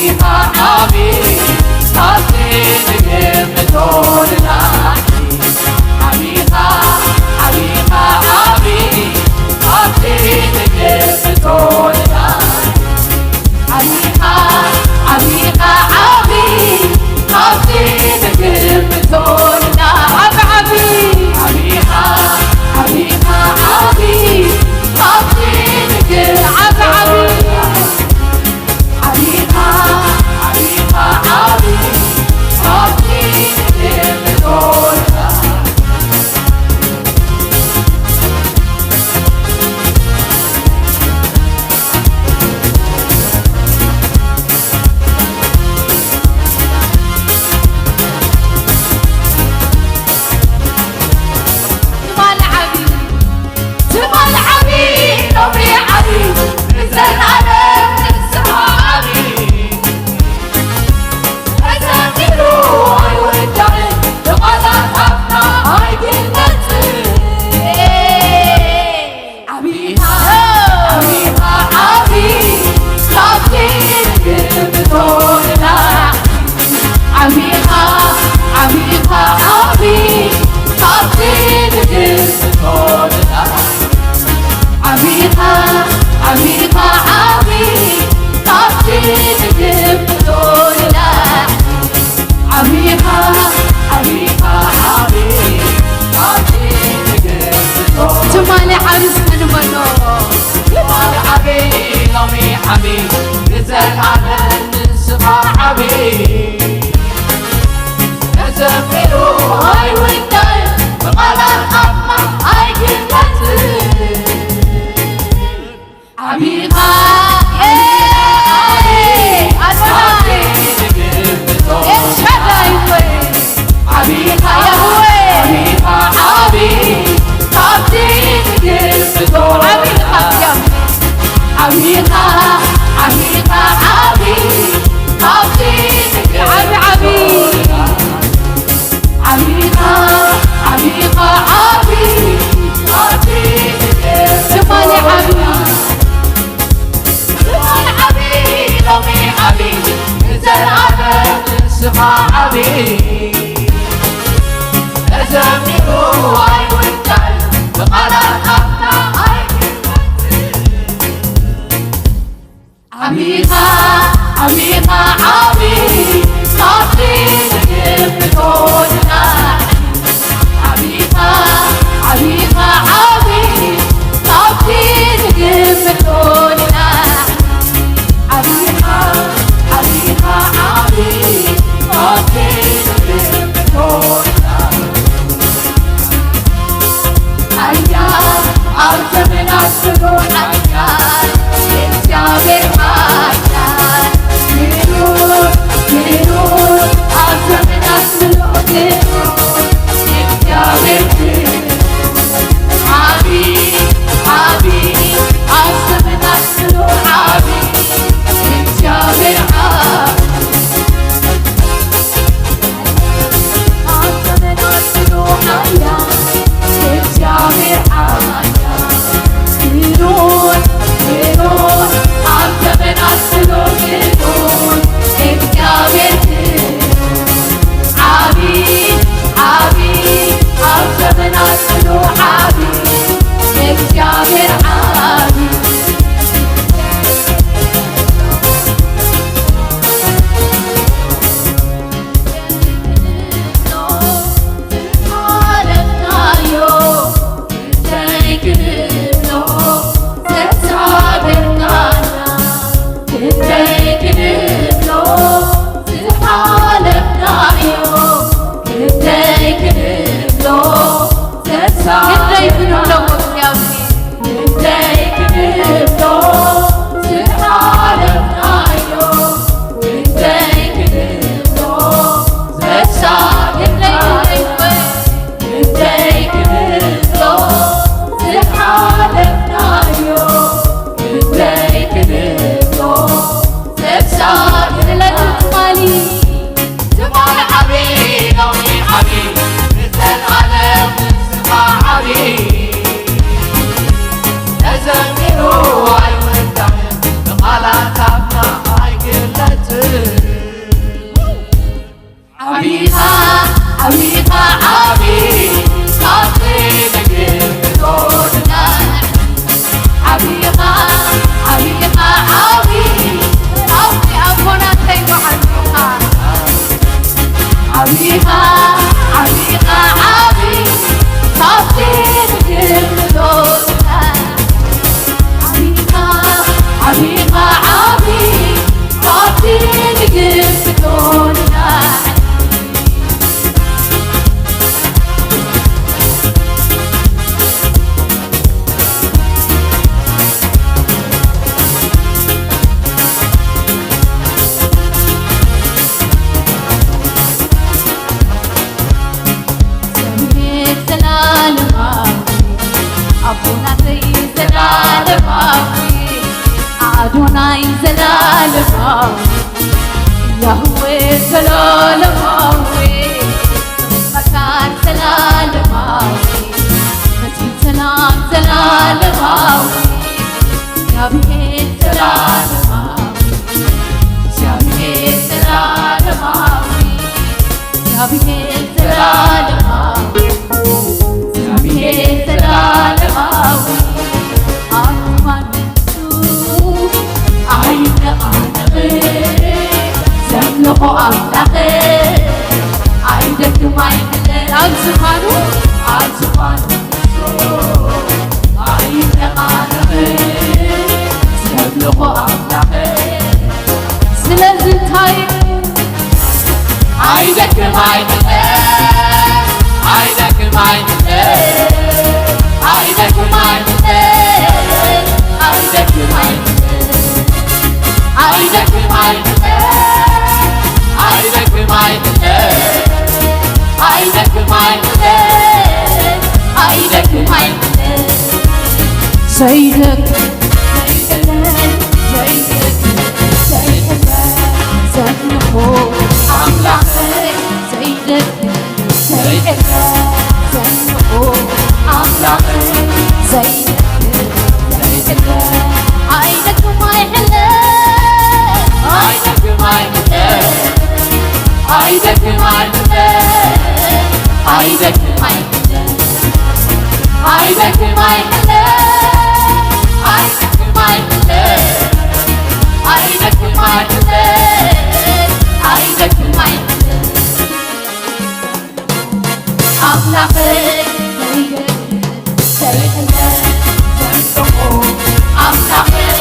ዓቢ ካብቲ ንግምቶ ንላዕሊ። ዓቢኻ፣ ዓቢኻ ዓቢ ካብቲ ንግምቶ ንላዕሊ። ዓቢኻ፣ ዓቢኻ ዓቢ ካብቲ ንግምቶ ንላዕሊ። ዓቢ፣ ዓቢ። ዓቢኻ፣ ዓቢኻ ዓቢ ካብቲ ንግምቶ ዓቢ፣ ዓቢ። ዓቢኻ፣ ዓቢኻ ዓቢ ካብቲ ንግምቶ ንላዕሊ። ትማሊ ዓቢ፣ ትማሊ ዓቢ፣ ሎሚ ዓቢ፣ ንዘለኣለም ንስኻ ዓቢ። ተዘሚሩ ኣይውዳእን፣ ብቓላት ኣፍና ኣይግለጽን። ዓቢኻ፣ ዓቢኻ ዓቢ፣ ካብቲ ንግምቶ ንላዕሊ። ዓቢኻ፣ ዓቢኻ ዓቢ፣ ካብቲ ንግምቶ ንላዕሊ። ዓቢኻ፣ ዓቢኻ ዓቢ፣ ካብቲ ንግምቶ ንላዕሊ። ዓቢኻ፣ ዓቢኻ ዓቢ፣ ካብቲ ንግምቶ። ትማሊ ዓቢ እስከ ንበሎ። ትማሊ ዓቢ፣ ሎሚ ዓቢ፣ ንዘለኣለም ንስኻ ዓቢ። ተዘሚሩ ኣይውዳእን፣ ብቓላት ኣፍና ኣይግለጽን። ዓቢኻ፣ ኤይ፣ ኣዶናይ፣ ኤልሻዳይ ወይ፣ ዓቢኻ፣ ያህዌ፣ ዓቢኻ ዓቢ፣ ካብቲ ንግምቶ። ዓቢኻ፣ ያህዌ። ዓቢኻ፣ ዓቢኻ ዓቢ፣ ካብቲ ንግምቶ። ዓቢ፣ ዓቢ። ዓቢኻ፣ ዓቢኻ ዓቢ፣ ትማሊ ዓቢ፣ ትማሊ ዓቢ፣ ሎሚ ዓቢ፣ ንዘለኣለም ንስኻ ዓቢ። ተዘሚሩ ኣይውዳእን፣ ብቓላት ኣፍና ኣይግለጽን። ዓቢኻ፣ ዓቢኻ ዓቢ፣ ካብቲ ንግምቶ ንላዕሊ። ዓቢኻ፣ ዓቢኻ ዓቢ፣ ካብቲ ንግምቶ ንላዕሊ። ዓቢኻ፣ ዓቢኻ ዓቢ፣ ካብቲ ንግምቶ ንላዕሊ። ሓያል ኣብ ዘመናት ኩሉ ሓያል፣ እግዚኣብሔር ሓያል፣ ክቡር፣ ክቡር ኣብ ዘመናት ኩሉ ክቡር፣ እግዚኣብሔር ክቡር። ዓቢ፣ ዓቢ ኣብ ዘመናት ኩሉ ዓቢ፣ እግዚኣብሔር ዓቢ። ክንደይ ክንብሎ እግዚኣብሔር። ክንደይ ክንብሎ ዝሓለፍናዮ፣ ክንደይ ክንብሎ ዘሳለፍናዮ፣ ክንደይ ክንብሎ ዝሓለፍናዮ፣ ክንደይ ክንብሎ ዘሳለፍናዮ። ትማሊ ዓቢ፣ ሎሚ ዓቢ፣ ንዘለኣለም ንስኻ ዓቢ። ክፍቶን ኢና። እግዚኣብሔር ዘላለማዊ፣ ኣቦናተይ ዘላለማዊ፣ ኣዶናይ ዘላለማዊ፣ ያህዌ ዘላለማዊ፣ መካን ዘላለማዊ፣ መስፍን ሰላም ዘላለማዊ፣ እግዚኣብሔር ዘላለማዊ፣ እግዚኣብሔር ዘላለማዊ፣ እግዚኣብሔር ዘላለማዊ፣ እግዚኣብሔር ዘላለማዊ፣ ኣብ ማንነቱ ኣይነቓነቕን። ዘምልኾ ኣምላኽ ኣይደክም ኣይሕለል። ኣብ ዝፋኑ፣ ኣብ ዝፋኑ ኣይነቓነቕን። ዘምልኾ ኣምላኽ ስለዚ እንታይ ኣይደክም ኣይሕለል፣ ኣይደክም ኣይሕለል፣ ኣይደክም ኣይሕለል፣ ኣይደክም ኣይሕለል፣ ኣይደክም ኣይሕለል፣ ኣይደክም ኣይሕለል፣ ኣይደክም ኣይሕለል፣ ኣይደክም ኣይሕለል። ዘይደክም፣ ዘይሕለል፣ ዘይደክም፣ ዘይሕለል፣ ዘምልኾ ኣምላኸይ። ዘይደክም፣ ዘይሕለል፣ ዘምልኾ ኣምላኸይ። ዘይደክም፣ ዘይሕለል፣ ኣይደክም ኣይሕለል፣ ኣይደክም ኣይሕለል፣ ኣይደክም ኣይሕለል፣ ኣይደክም ኣይሕለል፣ ኣይደክም ኣይሕለል፣ ኣይደክም ኣይሕለል፣ ኣይደክም ኣይሕለል፣ ኣይደክም ኣይሕለል። ኣምላኸይ ዘይደክም፣ ዘይሕለል፣ ዘምልኾ ኣምላኸይ።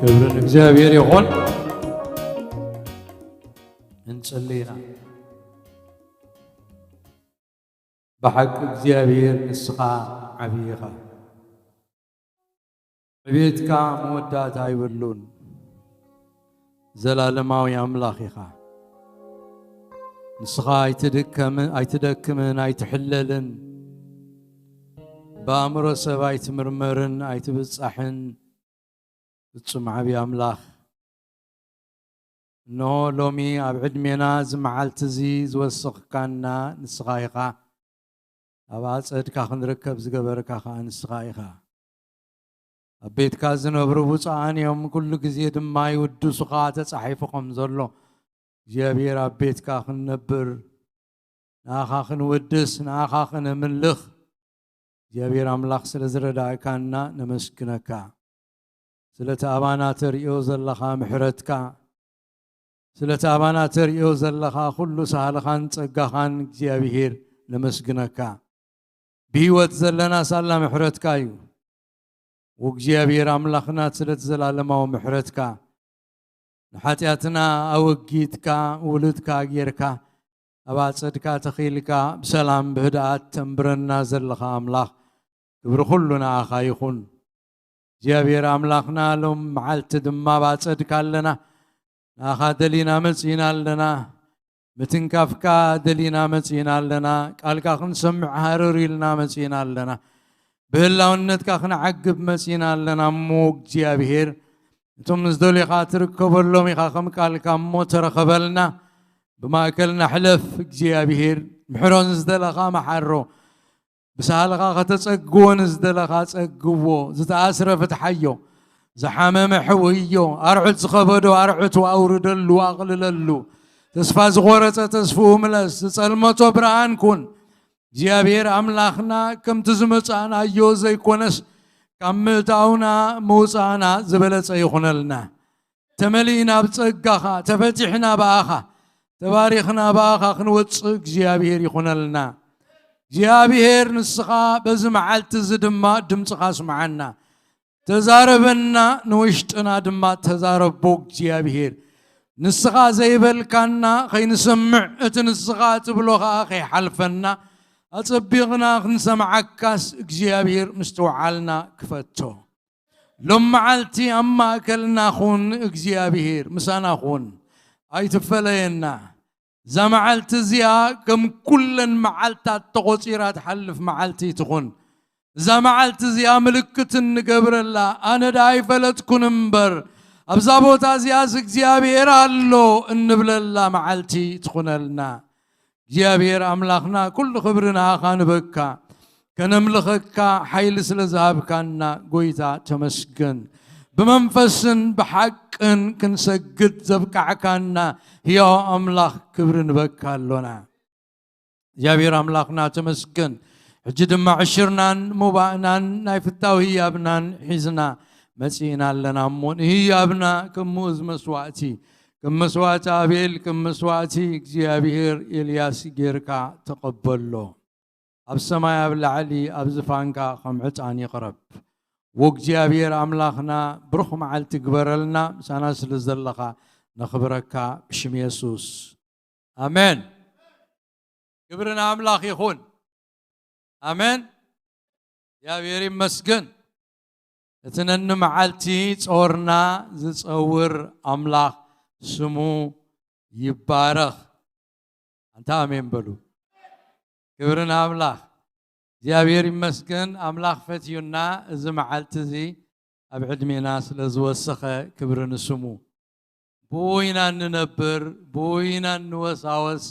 ክብሪ ንእግዚኣብሔር ይኹን። እንጽሊ ኢና። ብሓቂ እግዚኣብሔር ንስኻ ዓብዪ ኢኻ። ዕቤትካ መወዳእታ ኣይብሉን። ዘላለማዊ ኣምላኽ ኢኻ። ንስኻ ኣይትድከምን፣ ኣይትደክምን፣ ኣይትሕለልን። ብኣእምሮ ሰብ ኣይትምርመርን፣ ኣይትብጻሕን። ፍጹም ዓብዪ ኣምላኽ፣ እንሆ ሎሚ ኣብ ዕድሜና እዚ መዓልቲ እዚ ዝወሰኽካና ንስኻ ኢኻ። ኣብ ኣጸድካ ክንርከብ ዝገበርካ ኸኣ ንስኻ ኢኻ። ኣብ ቤትካ ዝነብሩ ብፁዓን እዮም፣ ኩሉ ግዜ ድማ ይውድሱኻ ተጻሒፉ ከም ዘሎ። እግዚኣብሔር ኣብ ቤትካ ክንነብር፣ ንኣኻ ክንውድስ፣ ንኣኻ ክነምልኽ፣ እግዚኣብሔር ኣምላኽ ስለ ዝረዳእካና ነመስግነካ። ስለቲ ኣባና ተርእዮ ዘለኻ ምሕረትካ፣ ስለቲ ኣባና ተርእዮ ዘለኻ ኩሉ ሳህልኻን ጸጋኻን እግዚኣብሔር ነመስግነካ። ብህይወት ዘለና ሳላ ምሕረትካ እዩ። ወእግዚኣብሔር ኣምላኽና ስለቲ ዘላለማዊ ምሕረትካ፣ ንሓጢኣትና ኣወጊድካ ውሉድካ ጌርካ፣ ኣብ ኣጸድካ ተኺልካ፣ ብሰላም ብህድኣት ተንብረና ዘለኻ ኣምላኽ፣ ክብሪ ኩሉ ንኣኻ ይኹን። እግዚኣብሔር ኣምላኽና፣ ሎም መዓልቲ ድማ ኣብ ኣጸድካ ኣለና። ንኣኻ ደሊና መጺእና ኣለና። ምትንካፍካ ደሊና መጺእና ኣለና። ቃልካ ክንሰምዕ ሃረር ኢልና መጺእና ኣለና። ብህላውነትካ ክንዓግብ መጺእና ኣለና። እሞ እግዚኣብሔር፣ እቶም ዝደልዩኻ ትርከበሎም ኢኻ ከም ቃልካ። እሞ ተረኸበልና፣ ብማእከልና ሕለፍ እግዚኣብሔር። ምሕሮ ንዝደለኻ መሓሮ፣ ብሳህልኻ ከተጸግዎ ንዝደለኻ ጸግዎ። ዝተኣስረ ፍትሓዮ፣ ዝሓመመ ሕውዮ፣ ኣርዑት ዝኸበዶ ኣርዑቱ ኣውርደሉ፣ ኣቕልለሉ። ተስፋ ዝቖረጸ ተስፍኡ ምለስ፣ ዝጸልመቶ ብርሃን ኩን። እግዚኣብሔር ኣምላኽና፣ ከምቲ ዝመጻእናዮ ዘይኮነስ፣ ካብ ምእታውና ምውጻእና ዝበለጸ ይኹነልና። ተመሊእና ብጸጋኻ፣ ተፈቲሕና ብኣኻ፣ ተባሪኽና ብኣኻ ክንወጽእ እግዚኣብሔር ይኹነልና። እግዚኣብሔር ንስኻ በዚ መዓልቲ እዚ ድማ ድምፅኻ ስምዓና። ተዛረበና፣ ንውሽጥና ድማ ተዛረቦ እግዚኣብሔር። ንስኻ ዘይበልካና ከይንሰምዕ፣ እቲ ንስኻ ትብሎ ኸኣ ከይሓልፈና፣ ኣጸቢቕና ክንሰምዓካስ እግዚኣብሔር ምስትውዓልና ክፈቶ። ሎም መዓልቲ ኣብ ማእከልና ኹን እግዚኣብሔር፣ ምሳና ኹን። ኣይትፈለየና። እዛ መዓልቲ እዚኣ ከም ኩለን መዓልታት ተቖጺራ ትሓልፍ መዓልቲ ትኹን። እዛ መዓልቲ እዚኣ ምልክት እንገብረላ፣ ኣነ ደኣ ኣይፈለጥኩን እምበር፣ ኣብዛ ቦታ እዚኣስ እግዚኣብሔር ኣሎ እንብለላ መዓልቲ ትኹነልና። እግዚኣብሔር ኣምላኽና፣ ኩሉ ክብሪ ንኣኻ ንበካ። ከነምልኸካ ሓይሊ ስለ ዝሃብካና ጎይታ ተመስገን። ብመንፈስን ብሓቅን ክንሰግድ ዘብቃዕካና ህያው ኣምላኽ ክብሪ ንበካ ኣሎና። እግዚኣብሔር ኣምላኽና ተመስገን። ሕጂ ድማ ዕሽርናን ሙባእናን ናይ ፍታው ህያብናን ሒዝና መጺእና ኣለና እሞ፣ ንህያብና ከም ምኡዝ መስዋእቲ፣ ከም መስዋእቲ ኣቤል፣ ከም መስዋእቲ እግዚኣብሔር ኤልያስ ጌርካ ተቐበሎ። ኣብ ሰማይ ኣብ ላዕሊ ኣብ ዝፋንካ ከም ዕጣን ይቕረብ። ወእግዚኣብሔር ኣምላኽና፣ ብሩኽ መዓልቲ ግበረልና፣ ምሳና ስለ ዘለኻ ነኽብረካ ብሽም የሱስ። ኣሜን። ክብሪ ንኣምላኽ ይኹን። ኣሜን። እግዚኣብሔር ይመስገን። እቲ ነንመዓልቲ ጾርና ዝጸውር ኣምላኽ ስሙ ይባረኽ። ኣንታ ኣሜን በሉ። ክብሪ ንኣምላኽ። እግዚኣብሔር ይመስገን፣ ኣምላኽ ፈትዩና፣ እዚ መዓልቲ እዚ ኣብ ዕድሜና ስለ ዝወሰኸ ክብሪ ንስሙ። ብኡ ኢና እንነብር፣ ብኡ ኢና እንወሳወስ፣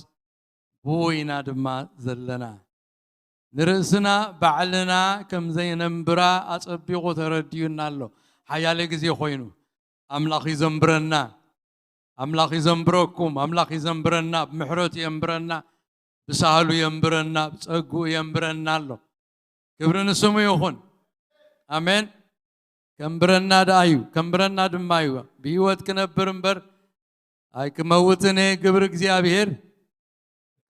ብኡ ኢና ድማ ዘለና። ንርእስና ባዕልና ከም ዘይነንብራ ኣጸቢቑ ተረዲኡና ኣሎ። ሓያለ ግዜ ኮይኑ ኣምላኽ ይዘንብረና፣ ኣምላኽ ይዘንብረኩም፣ ኣምላኽ ይዘንብረና፣ ብምሕረቱ የንብረና፣ ብሳህሉ የንብረና፣ ብጸግኡ የንብረና ኣሎ። ክብሪ ንስሙ ይኹን። ኣሜን። ከንብረና ደኣ እዩ፣ ከንብረና ድማ እዩ። ብህይወት ክነብር እምበር ኣይክመውትን እየ። ግብሪ እግዚኣብሔር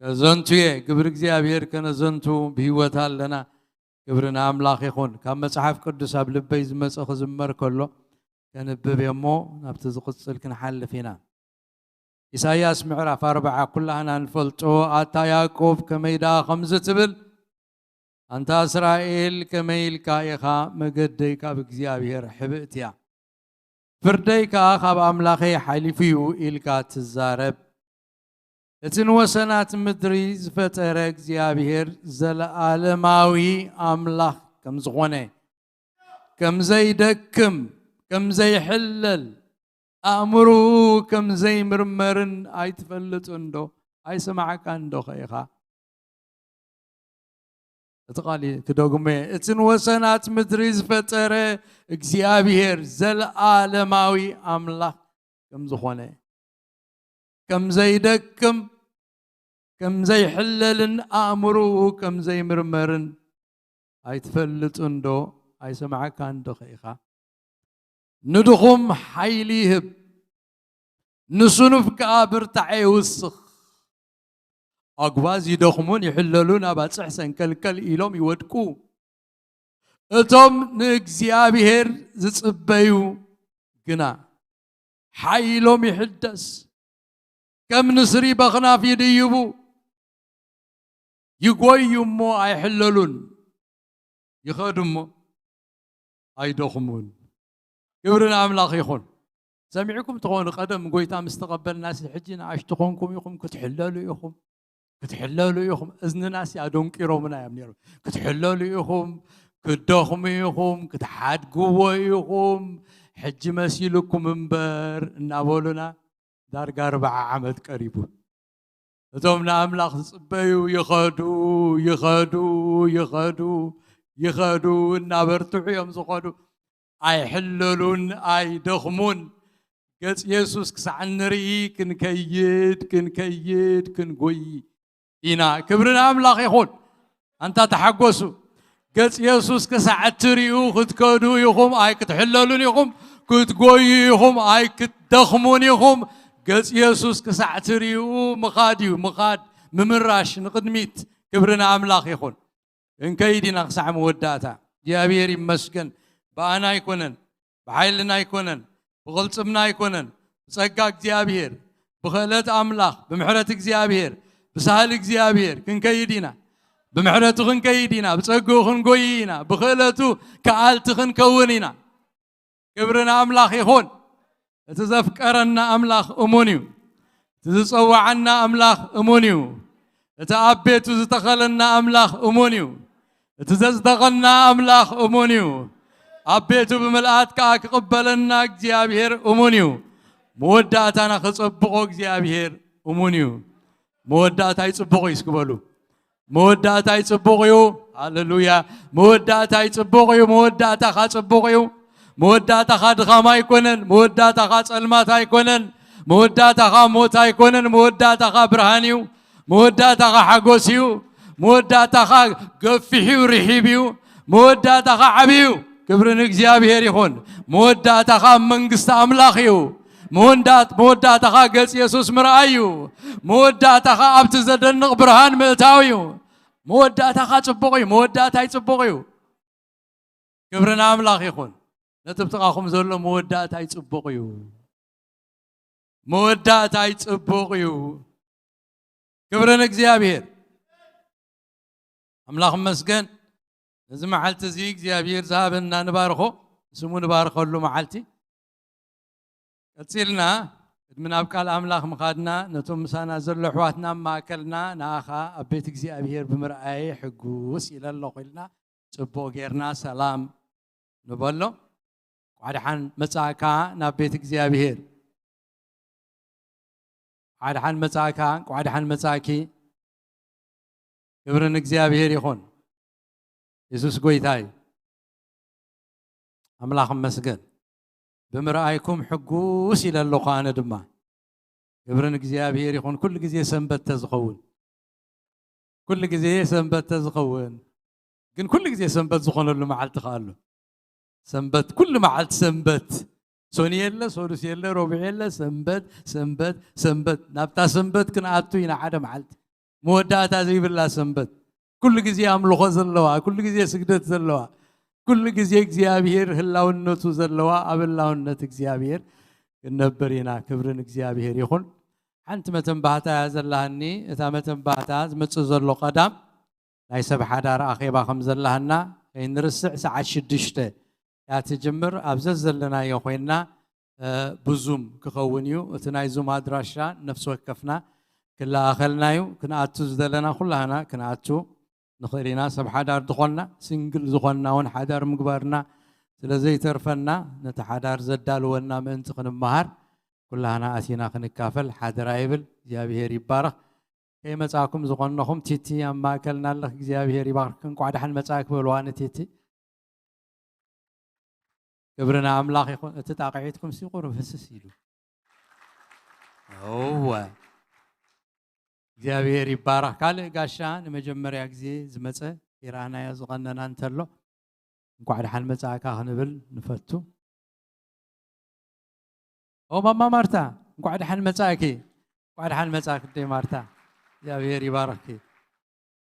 ከዘንቱ እየ። ግብሪ እግዚኣብሔር ከነዘንቱ ብህይወት ኣለና። ክብሪ ንኣምላኽ ይኹን። ካብ መጽሓፍ ቅዱስ ኣብ ልበይ ዝመጸ ክዝመር ከሎ፣ ከንብብ እየ እሞ ናብቲ ዝቕጽል ክንሓልፍ ኢና። ኢሳይያስ ምዕራፍ ኣርብዓ ኩላህና ንፈልጦ። ኣታ ያዕቆብ ከመይ ደኣ ከምዚ ትብል? ኣንታ እስራኤል ከመይ ኢልካ ኢኻ? መገደይ ካብ እግዚኣብሔር ሕብእቲ እያ፣ ፍርደይ ከኣ ካብ ኣምላኸይ ሓሊፉ እዩ ኢልካ ትዛረብ። እቲ ንወሰናት ምድሪ ዝፈጠረ እግዚኣብሔር ዘለኣለማዊ ኣምላኽ ከም ዝኾነ፣ ከም ዘይደክም፣ ከም ዘይሕለል፣ ኣእምሮኡ ከም ዘይምርመርን ኣይትፈልጥን ዶ? ኣይሰማዕካን ዶ ኸ ኢኻ? እቲ ቃል ክደግሞ እየ። እቲ ንወሰናት ምድሪ ዝፈጠረ እግዚኣብሔር ዘለኣለማዊ ኣምላኽ ከም ዝኾነ፣ ከም ዘይደክም፣ ከም ዘይሕለልን ኣእምሮኡ ከም ዘይምርመርን ኣይትፈልጥን ዶ? ኣይሰማዕካን ዶ ኸ ኢኻ? ንድኹም ሓይሊ ይህብ፣ ንስኑፍ ከኣ ብርታዐ ይውስኽ። ኣጉባዝ ይደኽሙን ይሕለሉን፣ ኣባጽሕ ሰንከልከል ኢሎም ይወድቁ። እቶም ንእግዚኣብሔር ዝጽበዩ ግና ሓይሎም ይሕደስ፣ ከም ንስሪ በኽናፍ ይድይቡ። ይጎዩ እሞ ኣይሕለሉን፣ ይኸዱ እሞ ኣይደኽሙን። ክብሪ ንኣምላኽ ይኹን። ሰሚዕኩም ትኾኑ፣ ቀደም ጎይታ ምስ ተቐበልናሲ፣ ሕጂ ንኣሽቱ ኮንኩም ኢኹም ክትሕለሉ ኢኹም፣ ክትሕለሉ ኢኹም። እዝንናሲ ኣደንቂሮምና እዮም ነይሮም። ክትሕለሉ ኢኹም፣ ክትደኽሙ ኢኹም፣ ክትሓድግዎ ኢኹም፣ ሕጂ መሲልኩም እምበር እናበሉና ዳርጋ ኣርብዓ ዓመት ቀሪቡ። እቶም ንኣምላኽ ዝጽበዩ ይኸዱ፣ ይኸዱ፣ ይኸዱ፣ ይኸዱ፣ እናበርትዑ እዮም ዝኸዱ። ኣይሕለሉን፣ ኣይደኽሙን። ገጽ የሱስ ክሳዕ እንርኢ ክንከይድ፣ ክንከይድ፣ ክንጎይ ኢና። ክብሪ ንኣምላኽ ይኹን። ኣንታ ተሓጎሱ። ገጽ የሱስ ክሳዕ እትርእዩ ክትከዱ ኢኹም፣ ኣይክትሕለሉን ኢኹም፣ ክትጎዩ ኢኹም፣ ኣይክትደኽሙን ኢኹም። ገጽ የሱስ ክሳዕ እትርእዩ ምኻድ እዩ፣ ምኻድ፣ ምምራሽ ንቕድሚት። ክብሪ ንኣምላኽ ይኹን። ክንከይድ ኢና ክሳዕ መወዳእታ። እግዚኣብሔር ይመስገን። ብኣና ኣይኮነን፣ ብሓይልና ኣይኮነን፣ ብቕልጽምና ኣይኮነን፣ ብጸጋ እግዚኣብሔር፣ ብኽእለት ኣምላኽ፣ ብምሕረት እግዚኣብሔር፣ ብሳህል እግዚኣብሔር ክንከይድ ኢና። ብምሕረቱ ክንከይድ ኢና፣ ብጸግኡ ክንጎይ ኢና፣ ብኽእለቱ ከኣልቲ ክንከውን ኢና። ክብሪ ንኣምላኽ ይኹን። እቲ ዘፍቀረና ኣምላኽ እሙን እዩ። እቲ ዝጸዋዓና ኣምላኽ እሙን እዩ። እቲ ኣብ ቤቱ ዝተኸለና ኣምላኽ እሙን እዩ። እቲ ዘጽደቐና ኣምላኽ እሙን እዩ። ኣብ ቤቱ ብምልኣት ከኣ ክቕበለና እግዚኣብሔር እሙን እዩ። መወዳእታና ከጸብቖ እግዚኣብሔር እሙን እዩ። መወዳእታይ ጽቡቕ እዩ እስኪ በሉ። መወዳእታይ ጽቡቕ እዩ። ሃሌሉያ። መወዳእታይ ጽቡቕ እዩ። መወዳእታኻ ጽቡቕ እዩ። መወዳእታኻ ድኻም ኣይኮነን። መወዳእታኻ ጸልማት ኣይኮነን። መወዳእታኻ ሞት ኣይኮነን። መወዳእታኻ ብርሃን እዩ። መወዳእታኻ ሓጎስ እዩ። መወዳእታኻ ገፊሕ እዩ፣ ርሒብ እዩ። መወዳእታኻ ዓቢ እዩ። ክብሪ ንእግዚኣብሔር ይኹን። መወዳእታኻ ኣብ መንግስቲ ኣምላኽ እዩ። መወንዳት-፣ መወዳእታኻ ገጽ የሱስ ምርኣይ እዩ። መወዳእታኻ ኣብቲ ዘደንቕ ብርሃን ምእታው እዩ። መወዳእታኻ ጽቡቕ እዩ። መወዳእታይ ጽቡቕ እዩ። ክብሪ ንኣምላኽ ይኹን። ነቲ ብጥቓኹም ዘሎ መወዳእታይ ጽቡቕ እዩ። መወዳእታይ ጽቡቕ እዩ። ክብሪ ንእግዚኣብሔር። ኣምላኽ ይመስገን። ነዚ መዓልቲ እዚ እግዚኣብሔር ዝሃበና ንባርኾ፣ ስሙ ንባርኸሉ መዓልቲ። ቀጺልና ቅድሚ ናብ ቃል ኣምላኽ ምኻድና፣ ነቶም ምሳና ዘሎ ኣሕዋትና ኣብ ማእከልና፣ ንኣኻ ኣብ ቤት እግዚኣብሔር ብምርኣየ ሕጉስ ኢለ ኣለኹ ኢልና ጽቡቕ ጌርና ሰላም ንበሎ። እንቋዕ ደሓን መጻእካ ናብ ቤት እግዚኣብሔር። እንቋዕ ደሓን መጻእካ፣ እንቋዕ ደሓን መጻእኪ። ክብሪ ንእግዚኣብሔር ይኹን። የሱስ ጐይታ እዩ። ኣምላኽ ይመስገን። ብምርኣይኩም ሕጉስ ኢለ ኣለኹ ኣነ ድማ። ክብሪ ንእግዚኣብሔር ይኹን። ኩሉ ግዜ ሰንበት ተዝኸውን፣ ኩሉ ግዜ ሰንበት ተዝኸውን፣ ግን ኩሉ ግዜ ሰንበት ዝኾነሉ መዓልቲ ከኣ ኣሎ። ሰንበት፣ ኩሉ መዓልቲ ሰንበት። ሶኒ የለ፣ ሰዱስ የለ፣ ረቡዕ የለ፣ ሰንበት፣ ሰንበት፣ ሰንበት። ናብታ ሰንበት ክንኣቱ ኢና ሓደ መዓልቲ። መወዳእታ ዘይብላ ሰንበት። ኩሉ ግዜ ኣምልኾ ዘለዋ፣ ኩሉ ግዜ ስግደት ዘለዋ፣ ኩሉ ግዜ እግዚኣብሔር ህላውነቱ ዘለዋ ኣብ ህላውነት እግዚኣብሔር ክንነብር ኢና። ክብሪ ንእግዚኣብሔር ይኹን። ሓንቲ መተንባህታ እያ ዘላሃኒ። እታ መተንባህታ ዝመጽእ ዘሎ ቀዳም ናይ ሰብ ሓዳር ኣኼባ ከም ዘላሃና ከይንርስዕ፣ ሰዓት ሽዱሽተ እያ ትጅምር። ኣብ ዘዘለናዮ ኮይንና፣ እ፣ ብዙም ክኸውን እዩ። እቲ ናይ ዙም ኣድራሻ ነፍሲ ወከፍና ክለኣኸልና እዩ። ክንኣቱ ዝደለና ኩላህና ክንኣቱ ንኽእል ኢና። ሰብ ሓዳር ዝኾንና፣ ሲንግል ዝኾንና እውን ሓዳር ምግባርና ስለ ዘይተርፈና፣ ነቲ ሓዳር ዘዳልወና ምእንቲ ክንመሃር ኩላህና ኣቲና ክንካፈል ሓደራ ይብል። እግዚኣብሔር ይባረኽ። ከይመጻእኩም ዝኾንኹም፣ ቲቲ ኣብ ማእከልና ኣለኽ። እግዚኣብሔር ይባርክ። እንቋዕ ደሓን መጻእክ በልዋ ንቲቲ። ክብሪ ንኣምላኽ ይኹን። እቲ ጣቕዒትኩም ሲ ቁሩብ ህስስ ኢሉ። እወ። እግዚኣብሔር ይባረኽ። ካልእ ጋሻ ንመጀመርያ ግዜ ዝመጸ፣ ይረኣናዮ ዝቐነና እንተሎ፣ እንቋዕ ደሓን መጻእካ ክንብል ንፈቱ። ኦ ማማ ማርታ፣ እንቋዕ ደሓን መጻእኪ። እንቋዕ ደሓን መጻእኪ ኣደይ ማርታ። እግዚኣብሔር ይባርኽኪ።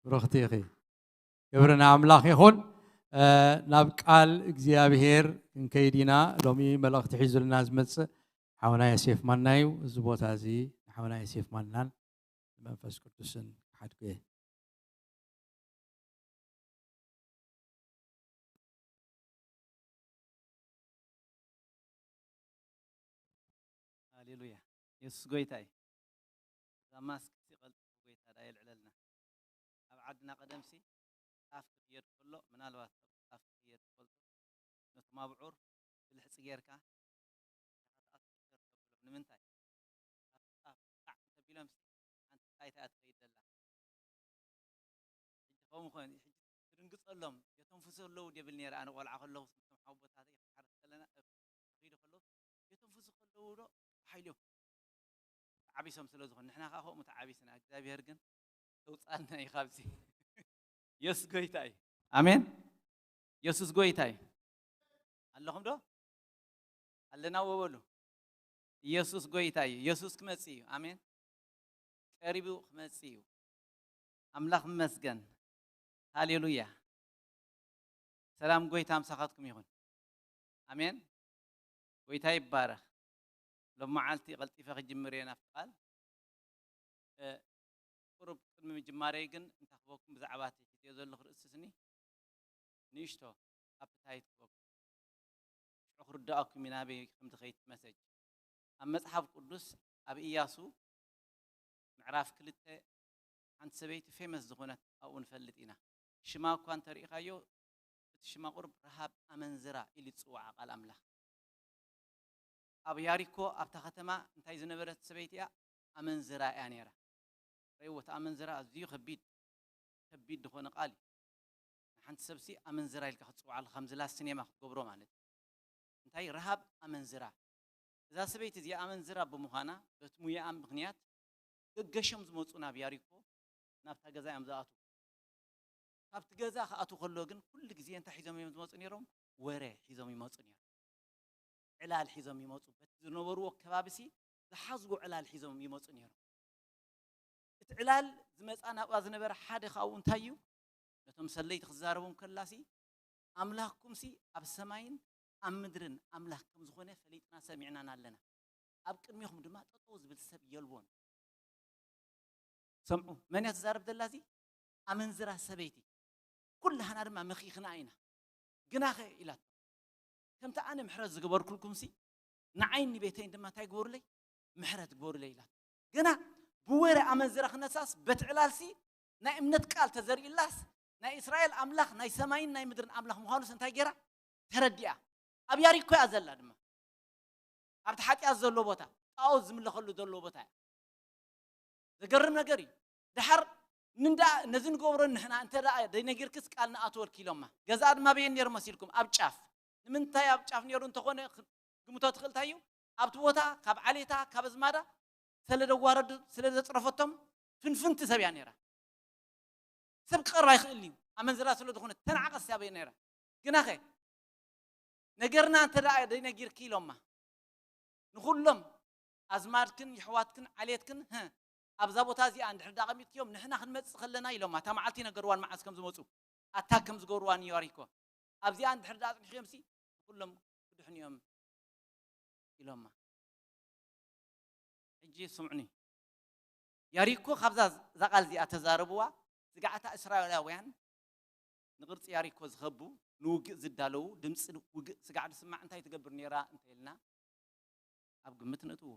ብሩኽቲ ኢኺ። ክብሪ ንኣምላኽ ይኹን። እ፣ ናብ ቃል እግዚኣብሔር ክንከይድ ኢና። ሎሚ መልእኽቲ ሒዙልና ዝመጽእ ሓውና ዮሴፍ ማና እዩ። እዚ ቦታ እዚ ንሓውና ዮሴፍ ማናን ንመንፈስ ቅዱስን ክሓድጎ እየ። ሃሌሉያ። የሱስ ጎይታ እዩ። እዛ ማስክ ሲ ቀልጢፉ ጎይታ ደኣ የልዕለልና። ኣብ ዓድና ቀደምሲ ጣፍ ክፍየድ ከሎ፣ ምናልባት ጣፍ ክፍየድ ትፈልጡ፣ ነቶም ኣብዑር ብልሕጺ ጌርካ ኢኻ ትኣቱ ተብሎም። ንምንታይ? ኣብቲ ጣፍ ጣዕ እንተቢሎምሲ ሓንቲ ጣይታ እያ ትኸይድ ዘላ። ሕጂ ከምኡ ኾይኑ፣ ሕጂ ትድንግጸሎም፣ የተንፍሱ ኣለዉ ድብል ነይረ። ኣነ ቆልዓ ከለኹ፣ ነቶም ሓወቦታተይ ክሓርስ ከለና፣ ኣብ ከይዱ ከለዉ፣ የተንፍሱ ከለዉ ዶ ብሓይሊ እዮም ተዓቢሶም ስለ ዝኾኑ፣ ንሕና ከኣ ከምኡ ተዓቢስና። እግዚኣብሔር ግን ተውጻኣና እዩ ካብዚ። የሱስ ጎይታ እዩ። ኣሜን። የሱስ ጎይታ እዩ። ኣለኹም ዶ? ኣለና ወበሉ። ኢየሱስ ጎይታ እዩ። ኢየሱስ ክመጽእ እዩ። ኣሜን። ቀሪቡ ክመጽእ እዩ። ኣምላኽ ይመስገን። ሃሌሉያ። ሰላም ጎይታ ምሳኻትኩም ይኹን። ኣሜን። ጎይታ ይባረኽ። ሎም መዓልቲ ቀልጢፈ ክጅምር እየ ናብቲ ቃል። እ፣ ቁሩብ ቅድሚ ምጅማረይ ግን እንታይ ክበኩም ብዛዕባ እቲ ሒዘዮ ዘለኹ ርእሲ ስኒ ንእሽቶ ኣፕታይት ክበኩም። ሽዑ ክርድኣኩም እዩ ናበይ ከም ትኸይድ መሰጅ። ኣብ መጽሓፍ ቅዱስ ኣብ ኢያሱ ምዕራፍ ክልተ ሓንቲ ሰበይቲ ፌመስ ዝኾነት ኣብኡ ንፈልጥ ኢና። ሽማ እኳ እንተርኢኻዮ እቲ ሽማ ቁሩብ ረሃብ ኣመንዝራ ኢሉ ዝጽውዓ ቃል ኣምላኽ። ኣብ ያሪኮ ኣብታ ከተማ እንታይ ዝነበረት ሰበይቲ እያ? ኣመንዝራ እያ ነይራ። ረእይዎ፣ እቲ ኣመንዝራ ኣዝዩ ከቢድ፣ ከቢድ ዝኾነ ቃል እዩ። ንሓንቲ ሰብሲ ኣመንዝራ ኢልካ ክትጽውዓሉ፣ ከምዚ ላስት ኔማ ክትገብሮ ማለት እዩ። እንታይ? ረሃብ ኣመንዝራ። እዛ ሰበይቲ እዚኣ ኣመንዝራ ብምዃና፣ በቲ ሙያኣ ምኽንያት ገገሾም ዝመጹ ናብ ያሪኮ፣ ናብታ ገዛ እዮም ዝኣትዉ። ካብቲ ገዛ ክኣትዉ ከሎ ግን ኩሉ ግዜ እንታይ ሒዞም እዮም ዝመጹ ነይሮም? ወረ ሒዞም ይመጹ ነይሮም። ዕላል ሒዞም ይመጹ። በቲ ዝነበርዎ ከባቢሲ ዝሓዝዎ ዕላል ሒዞም ይመጹ ነይሮም። እቲ ዕላል ዝመጻ ናብኣ ዝነበረ ሓደ ካብኡ እንታይ እዩ? ነቶም ሰለይቲ ክዛረቦም ከላሲ፣ ኣምላኽኩምሲ ኣብ ሰማይን ኣብ ምድርን ኣምላኽ ከም ዝኾነ ፈሊጥና ሰሚዕናን ኣለና። ኣብ ቅድሜኹም ድማ ጠጠው ዝብል ሰብ የልቦን። ሰምዑ፣ መን እያ ትዛረብ ዘላ? እዚ ኣመንዝራ ሰበይቲ። ኩላህና ድማ መኺኽና ኢና። ግናኸ ኢላቶ፣ ከምቲ ኣነ ምሕረት ዝገበርኩልኩምሲ፣ ንዓይን ንቤተይን ድማ እንታይ ግበሩለይ? ምሕረት ግበሩለይ ኢላቶ። ግና ብወረ ኣመንዝራ ክነሳስ፣ በቲ ዕላልሲ ናይ እምነት ቃል ተዘሪእላስ፣ ናይ እስራኤል ኣምላኽ ናይ ሰማይን ናይ ምድርን ኣምላኽ ምዃኑስ እንታይ ገይራ? ተረዲኣ። ኣብ ያሪኮ እያ ዘላ ድማ። ኣብቲ ሓጢኣት ዘሎ ቦታ፣ ጣኦት ዝምለኸሉ ዘሎ ቦታ እያ። ዘገርም ነገር እዩ። ደሓር ንንዳ ነዚ ንገብሮ ንሕና እንተ ደኣ ደይነጊርክስ ቃል ንኣትወልኪ ኢሎማ። ገዛኣ ድማ በየን ነይሩ መሲልኩም? ኣብ ጫፍ። ንምንታይ ኣብ ጫፍ ነይሩ እንተኾነ ክ-፣ ግምቶ ትኽእል እንታይ እዩ? ኣብቲ ቦታ ካብ ዓሌታ፣ ካብ ኣዝማዳ ስለ ደዋረዱ፣ ስለ ዘጽረፈቶም ፍንፍንቲ ሰብ እያ ነይራ። ሰብ ክቐርባ ይኽእል እዩ። ኣመንዝራ ስለ ዝኾነት ተናዕቐስ እያ በየን ነይራ። ግናኸ ነገርና እንተ ደኣ ደይነጊርኪ ኢሎማ። ንኹሎም ኣዝማድክን የሕዋትክን ዓሌትክን፣ ህ፣ ኣብዛ ቦታ እዚኣ እንድሕር ደኣ ኣቐሚጥክዮም ንሕና ክንመጽእ ከለና ኢሎማ። እታ መዓልቲ ነገርዋን መዓስ ከም ዝመጹ፣ ኣታክ ከም ዝገብርዋ ንያሪኮ። ኣብዚኣ እንድሕር ደኣ ኣጽኒሕዮምሲ፣ ኩሎም ክድሕኑ እዮም ኢሎማ። ሕጂ ስምዑኒ። ያሪኮ ካብዛ፣ እዛ ቃል እዚኣ ተዛረብዋ፣ ስጋዕታ እስራኤላውያን ንቕርጺ ያሪኮ ዝኸቡ፣ ንውግእ ዝዳለዉ፣ ድምጺ ውግእ ስጋዕ ዝስማዕ እንታይ ትገብር ነይራ እንተ ኢልና፣ ኣብ ግምት ነእትዎ።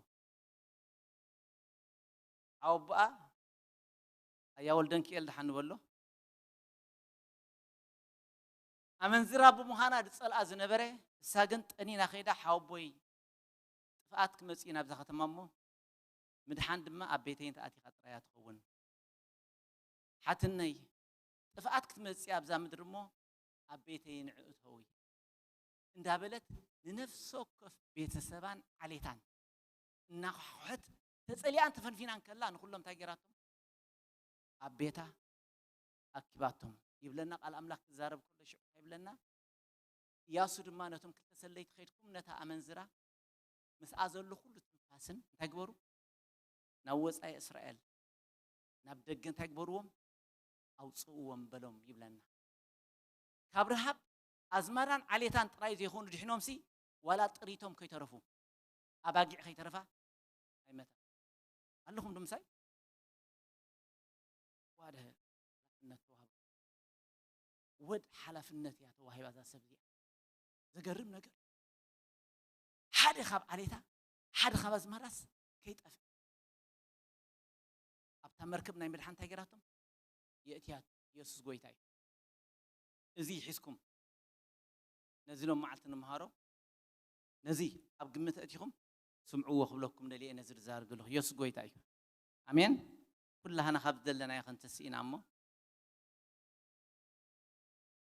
ሓወቦኣ ኣያ ወልደንኪኤል ደሓን ንበሎ። ኣመንዝራ ብምዃና ዝጸልኣ ዝነበረ፣ እሳ ግን ጠኒና ከይዳ፣ ሓወቦይ ጥፍኣት ክመጽእ እዩ ናብዛ ከተማ እሞ፣ ምድሓን ድማ ኣብ ቤተይ እንተኣቲኻ ጥራይ እያ ትኸውን። ሓትነይ፣ ጥፍኣት ክትመጽእ ኣብዛ ምድሪ እሞ፣ ኣብ ቤተይ ንዕኡ ተዊ እንዳበለት፣ ንነፍሲ ወከፍ ቤተሰባን ዓሌታን እናኳሕኮሐት፣ ተጸሊኣን ተፈንፊናን ከላ፣ ንኹሎም እንታይ ገይራቶም? ኣብ ቤታ ኣኪባቶም ይብለና ቃል ኣምላኽ ክዛረብ ከሎ ሽዑ እንታይ ይብለና? ኢያሱ ድማ ነቶም ክልተ ሰለይቲ፣ "ከይድኩም ነታ ኣመንዝራ ምስኣ ዘሎ ኩሉ ትንፋስን እንታይ ግበሩ? ናብ ወጻኢ እስራኤል፣ ናብ ደገ እንታይ ግበርዎም? ኣውጽእዎም" በሎም ይብለና። ካብ ረሃብ ኣዝመራን ዓሌታን ጥራይ ዘይኮኑ ድሒኖምሲ፣ ዋላ ጥሪቶም ከይተረፉ፣ ኣባጊዕ ከይተረፋ ኣይመታ ኣለኹም ዶ ምሳይ? ዋደ ሓላፍነት ተዋህቦ። ወድ ሓላፍነት እያ ተዋሂባ እዛ ሰብ እዚኣ። ዘገርም ነገር። ሓደ ካብ ዓሌታ፣ ሓደ ካብ ኣዝመራስ ከይጠፍእ። ኣብታ መርከብ ናይ ምድሓን እንታይ ገይራቶም? የእትያት። ኢየሱስ ጎይታ እዩ። እዚ ሒዝኩም ነዚ ሎም መዓልቲ ንምሃሮ፣ ነዚ ኣብ ግምት ኣእቲኹም ስምዕዎ ክብለኩም ደልየ፣ ነዚ ዝዛረብ ዘለኹ። ኢየሱስ ጎይታ እዩ። ኣሜን። ኩላህና ካብ ዝደለናዮ ክንትስእ ኢና እሞ፣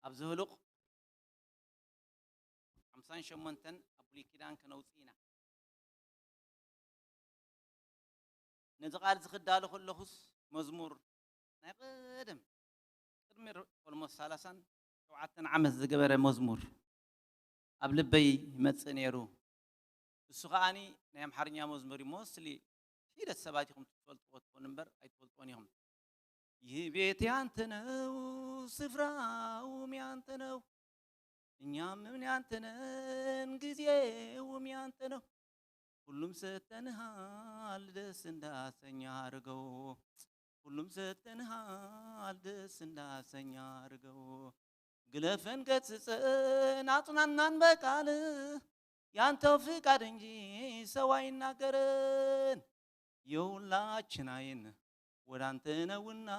ኣብ ዘኍልቍ ሓምሳን ሸሞንተን ኣብ ብሉይ ኪዳን ከነውጽእ ኢና። ነዚ ቃል እዚ ክዳሎ ከለኹስ፣ መዝሙር ናይ ቀደም፣ ቅድሚ ር-፣ ኦልሞስት ሰላሳን ሸውዓተን ዓመት ዝገበረ መዝሙር ኣብ ልበይ ይመጽእ ነይሩ። እሱ ከኣኒ ናይ ኣምሓርኛ መዝሙር እዩ። ሞስትሊ ሒደት ሰባት ኢኹም ትፈልጥዎ ትኾኑ እምበር ኣይትፈልጥዎን ኢኹም። ይህ ቤት ያንተ ነው፣ ስፍራውም ያንተ ነው፣ እኛም ያንተ ነን፣ ጊዜውም ያንተ ነው። ሁሉም ሰጥተንሃል፣ ደስ እንዳሰኛ አድርገው። ሁሉም ሰጥተንሃል፣ ደስ እንዳሰኛ አድርገው። ግለፈን ገስጸን፣ አጽናናን በቃል፣ ያንተው ፍቃድ እንጂ ሰው አይናገረን። የሁላችን አይን ወደ አንተ ነውና፣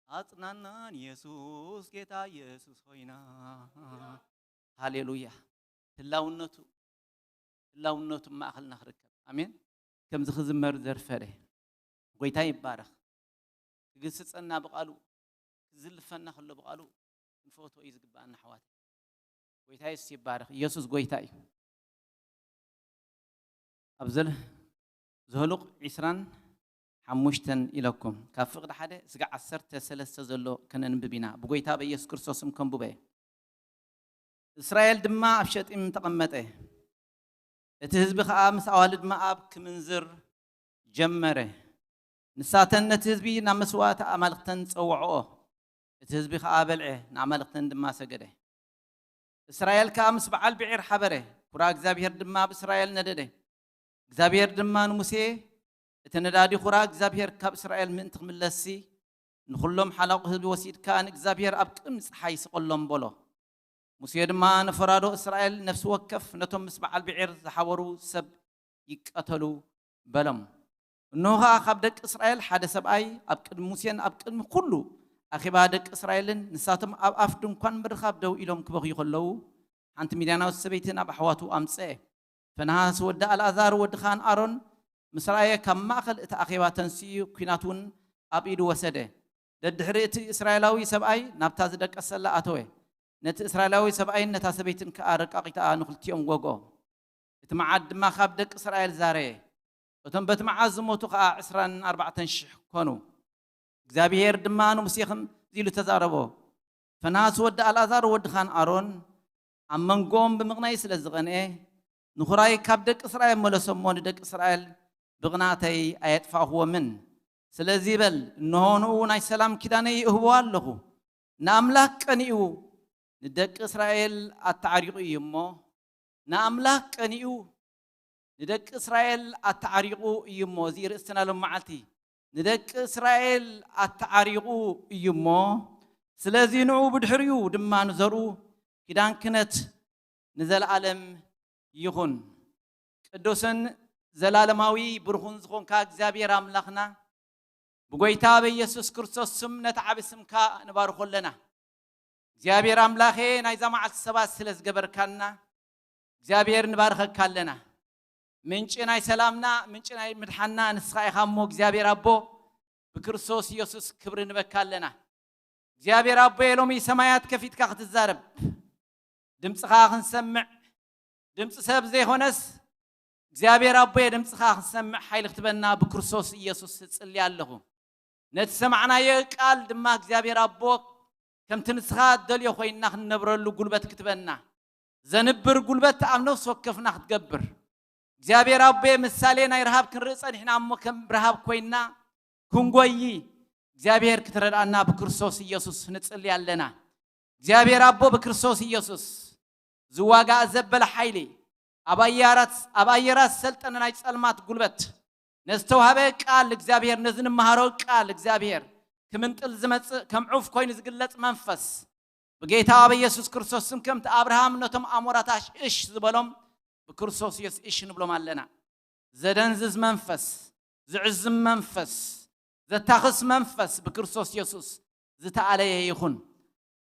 አጽናናን ኢየሱስ፣ ጌታ ኢየሱስ ሆይና። ሃሌሉያ። ህላውነቱ፣ ህላውነቱ ማእኸልና ክርከብ። ኣሜን። ከምዚ ክዝመር ዘርፈደ ጎይታ ይባረኽ። ክግስጸና ብቃሉ፣ ክዝልፈና ከሎ ብቃሉ ክንፈትዎ እዩ ዝግባኣና ኣሕዋት። ጎይታ የሱስ ይባረኽ። ኢየሱስ ጎይታ እዩ። ኣብ ዘል-፣ ዘኍልቍ ዒስራን ሓሙሽተን ኢለኩም፣ ካብ ፍቕዲ ሓደ ስጋዕ ዓሰርተ ሰለስተ ዘሎ ከነንብብ ኢና። ብጎይታ በኢየሱስ ክርስቶስ ስም ከንብቦ እየ። እስራኤል ድማ ኣብ ሸጢም ተቐመጠ። እቲ ህዝቢ ኸኣ ምስ ኣዋልድ መኣብ ክምንዝር ጀመረ። ንሳተን ነቲ ህዝቢ ናብ መስዋእቲ ኣማልኽተን ጸውዕኦ። እቲ ህዝቢ ኸኣ በልዐ፣ ንኣማልኽተን ድማ ሰገደ። እስራኤል ከኣ ምስ በዓል ብዒር ሓበረ፣ ኩራ እግዚኣብሄር ድማ ኣብ እስራኤል ነደደ። እግዚኣብሄር ድማ ንሙሴ፣ "እቲ ነዳዲ ኩራ እግዚኣብሄር ካብ እስራኤል ምእንቲ ክምለስሲ፣ ንኹሎም ሓላቑ ህዝቢ ወሲድካ ንእግዚኣብሄር ኣብ ቅድሚ ጸሓይ ስቐሎም" በሎ። ሙሴ ድማ ንፈራዶ እስራኤል፣ "ነፍሲ ወከፍ ነቶም ምስ በዓል ብዒር ዝሓበሩ ሰብ ይቀተሉ" በሎም። እንሆ ኸኣ ካብ ደቂ እስራኤል ሓደ ሰብኣይ ኣብ ቅድሚ ሙሴን ኣብ ቅድሚ ኩሉ ኣኼባ ደቂ እስራኤልን፣ ንሳቶም ኣብ ኣፍ ድንኳን ምርኻብ ደው ኢሎም ክበኽዩ ከለዉ፣ ሓንቲ ሚድያናዊት ሰበይቲ ናብ ኣሕዋቱ ኣምጽአ። "ፈንሃስ ወዲ ኣልኣዛር ወድኻን ኣሮን ምስ ረኣየ፣ ካብ ማእከል እቲ ኣኼባ ተንሲኡ፣ ኲናት እውን ኣብ ኢዱ ወሰደ። ደድሕሪ እቲ እስራኤላዊ ሰብኣይ ናብታ ዝደቀሰላ ኣተወ። ነቲ እስራኤላዊ ሰብኣይን ነታ ሰበይትን ከኣ ረቃቒታኣ ንኽልቲኦም ወግኦ። እቲ መዓት ድማ ካብ ደቂ እስራኤል ዛረየ። እቶም በቲ መዓት ዝሞቱ ኸኣ ዕስራን ኣርባዕተን ሽሕ ኮኑ። እግዚኣብሄር ድማ ንሙሴ ከምዚ ኢሉ ተዛረቦ፣ ፈንሃስ ወዲ ኣልኣዛር ወድኻን ኣሮን ኣብ መንጎኦም ብምቕናይ ስለ ዝቐንኤ፣ ንኹራይ ካብ ደቂ እስራኤል መለሶ እሞ፣ ንደቂ እስራኤል ብቕንኣተይ ኣየጥፋእኹዎምን። ስለዚ በል፣ እንሆ ንኡ ናይ ሰላም ኪዳነይ እህቦ ኣለኹ። ንኣምላኽ ቀኒኡ ንደቂ እስራኤል ኣተዓሪቑ እዩ እሞ፣ ንኣምላኽ ቀኒኡ ንደቂ እስራኤል ኣተዓሪቑ እዩ እሞ፣ እዚ ርእስትና ሎም መዓልቲ ንደቂ እስራኤል ኣተዓሪቑ እዩ እሞ፣ ስለዚ ንዑ ብድሕሪኡ ድማ ንዘርኡ ኪዳን ክነት ንዘለኣለም ይኹን። ቅዱስን ዘላለማዊ ብሩኽን ዝኾንካ እግዚኣብሔር ኣምላኽና፣ ብጎይታ በኢየሱስ ክርስቶስ ስም ነቲ ዓቢ ስምካ ንባርኾ ኣለና። እግዚኣብሔር ኣምላኸ፣ ናይዛ መዓልቲ ሰባት ስለ ዝገበርካና እግዚኣብሔር ንባርኸካ ኣለና። ምንጪ ናይ ሰላምና፣ ምንጪ ናይ ምድሓንና ንስኻ ኢኻ እሞ እግዚኣብሔር ኣቦ፣ ብክርስቶስ ኢየሱስ ክብሪ ንበካ ኣለና። እግዚኣብሔር ኣቦ፣ ሎሚ ሰማያት ከፊትካ ክትዛረብ፣ ድምፅኻ ክንሰምዕ፣ ድምፂ ሰብ ዘይኮነስ እግዚኣብሔር ኣቦ፣ ድምፅኻ ክንሰምዕ ሓይሊ ክትበና ብክርስቶስ ኢየሱስ እጽሊ ኣለኹ። ነቲ ሰማዕናዮ ቃል ድማ እግዚኣብሔር ኣቦ፣ ከምቲ ንስኻ እትደልዮ ኮይንና ክንነብረሉ ጉልበት ክትበና፣ ዘንብር ጉልበት ኣብ ነፍሲ ወከፍና ክትገብር፣ እግዚኣብሔር ኣቦ፣ ምሳሌ ናይ ረሃብ ክንርኢ ጸኒሕና እሞ፣ ከም ረሃብ ኮይንና ክንጎዪ እግዚኣብሔር ክትረድኣና ብክርስቶስ ኢየሱስ ንጽሊ ኣለና። እግዚኣብሔር ኣቦ፣ ብክርስቶስ ኢየሱስ ዝዋጋእ ዘበለ ሓይሊ፣ ኣብ ኣየራት፣ ኣብ ኣየራት ዝሰልጠነ ናይ ጸልማት ጉልበት፣ ነዝተዋህበ ቃል እግዚኣብሔር፣ ነዚ ንመሃሮ ቃል እግዚኣብሔር ክምንጥል ዝመጽእ፣ ከም ዑፍ ኮይኑ ዝግለጽ መንፈስ፣ ብጌታ በኢየሱስ ክርስቶስ ስም፣ ከምቲ ኣብርሃም ነቶም ኣሞራታት እሽ ዝበሎም፣ ብክርስቶስ ኢየሱስ እሽ ንብሎም ኣለና። ዘደንዝዝ መንፈስ፣ ዝዕዝም መንፈስ፣ ዘታኽስ መንፈስ ብክርስቶስ ኢየሱስ ዝተኣለየ ይኹን።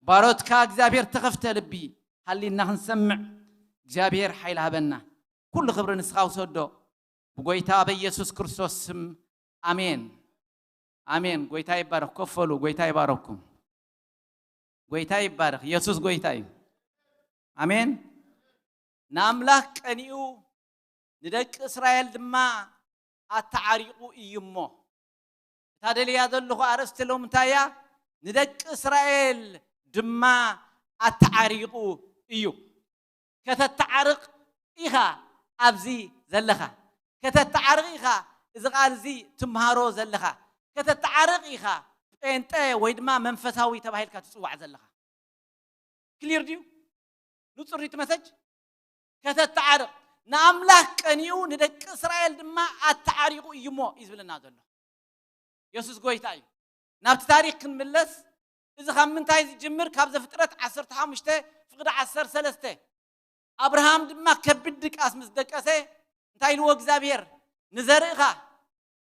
ባሮትካ እግዚኣብሔር ተኸፍተ ልቢ ሃሊና ክንሰምዕ እግዚኣብሔር ሓይሊ ሃበና። ኩሉ ክብሪ ንስኻ ውሰዶ። ብጎይታ በኢየሱስ ክርስቶስ ስም፣ ኣሜን። ኣሜን። ጎይታ ይባረኽ። ኮፈሉ። ጎይታ ይባረኩም። ጎይታ ይባረኽ። ኢየሱስ ጎይታ እዩ። ኣሜን። ንኣምላኽ ቀኒኡ፣ ንደቂ እስራኤል ድማ ኣተዓሪቑ እዩ እሞ፣ እታ ደልያ ዘለኹ ኣርእስቲ ሎም እንታይ እያ? ንደቂ እስራኤል ድማ ኣተዓሪቑ እዩ። ከተተዓርቕ ኢኻ ኣብዚ ዘለኻ። ከተተዓርቕ ኢኻ እዚ ቃል እዚ ትምሃሮ ዘለኻ። ከተተዓርቕ ኢኻ ጴንጠ ወይ ድማ መንፈሳዊ ተባሂልካ ትጽዋዕ ዘለኻ። ክሊር ድዩ? ንጹር ድዩ እቲ መሰጅ? ከተተዓርቕ፣ ንኣምላኽ ቀኒኡ ንደቂ እስራኤል ድማ ኣተዓሪቑ እዩ እሞ እዩ ዝብለና ዘሎ። የሱስ ጎይታ እዩ። ናብቲ ታሪኽ ክንምለስ፣ እዚ ካብ ምንታይ ዝጅምር? ካብ ዘፍጥረት ዓሰርተ ሓሙሽተ ፍቕዲ ዓሰርተ ሰለስተ። ኣብርሃም ድማ ከቢድ ድቃስ ምስ ደቀሰ፣ እንታይ ኢልዎ እግዚኣብሔር? ንዘርእኻ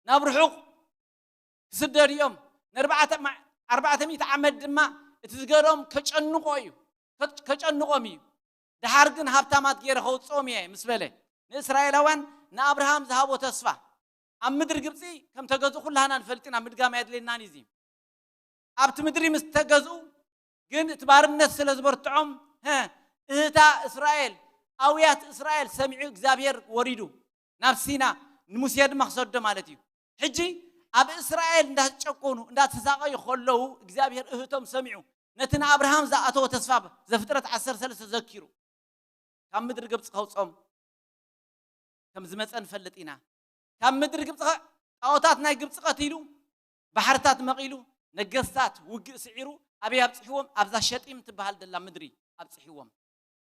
ናብ ርሑቕ ክስደዱ እዮም። ንኣርባዕተ ዓመት ድማ እቲ ዝገርኦም ከጨንቆ እዩ፣ ከጨንቆም እዩ። ደሓር ግን ሃብታማት ገይረ ከውፅኦም እየ ምስ በለ፣ ንእስራኤላውያን ንኣብርሃም ዝሃቦ ተስፋ፣ ኣብ ምድሪ ግብፂ ከም ተገዝኡ ኩላህና ንፈልጥ ኢና፣ ምድጋም ኣየድልየናን እዩ። ኣብቲ ምድሪ ምስ ተገዝኡ ግን እቲ ባርነት ስለ ዝበርትዖም፣ እህታ እስራኤል፣ ኣውያት እስራኤል ሰሚዑ እግዚኣብሔር ወሪዱ ናብ ሲና፣ ንሙሴ ድማ ክሰዶ ማለት እዩ። ሕጂ ኣብ እስራኤል እንዳጨቆኑ እንዳተሳቐዩ ከለዉ እግዚኣብሔር እህቶም ሰሚዑ፣ ነቲ ንኣብርሃም ዝኣተወ ተስፋ ዘፍጥረት ዓሰርተ ሰለስተ ዘኪሩ፣ ካብ ምድሪ ግብፂ ከውፅኦም ከም ዝመፀ ንፈልጥ ኢና። ካብ ምድሪ ግብፂ ጣዖታት ናይ ግብፂ ቀቲሉ፣ ባሕርታት መቒሉ፣ ነገስታት ውግእ ስዒሩ ኣበይ ኣብፅሕዎም? ኣብዛ ሸጢም ትበሃል ዘላ ምድሪ ኣብፅሕዎም።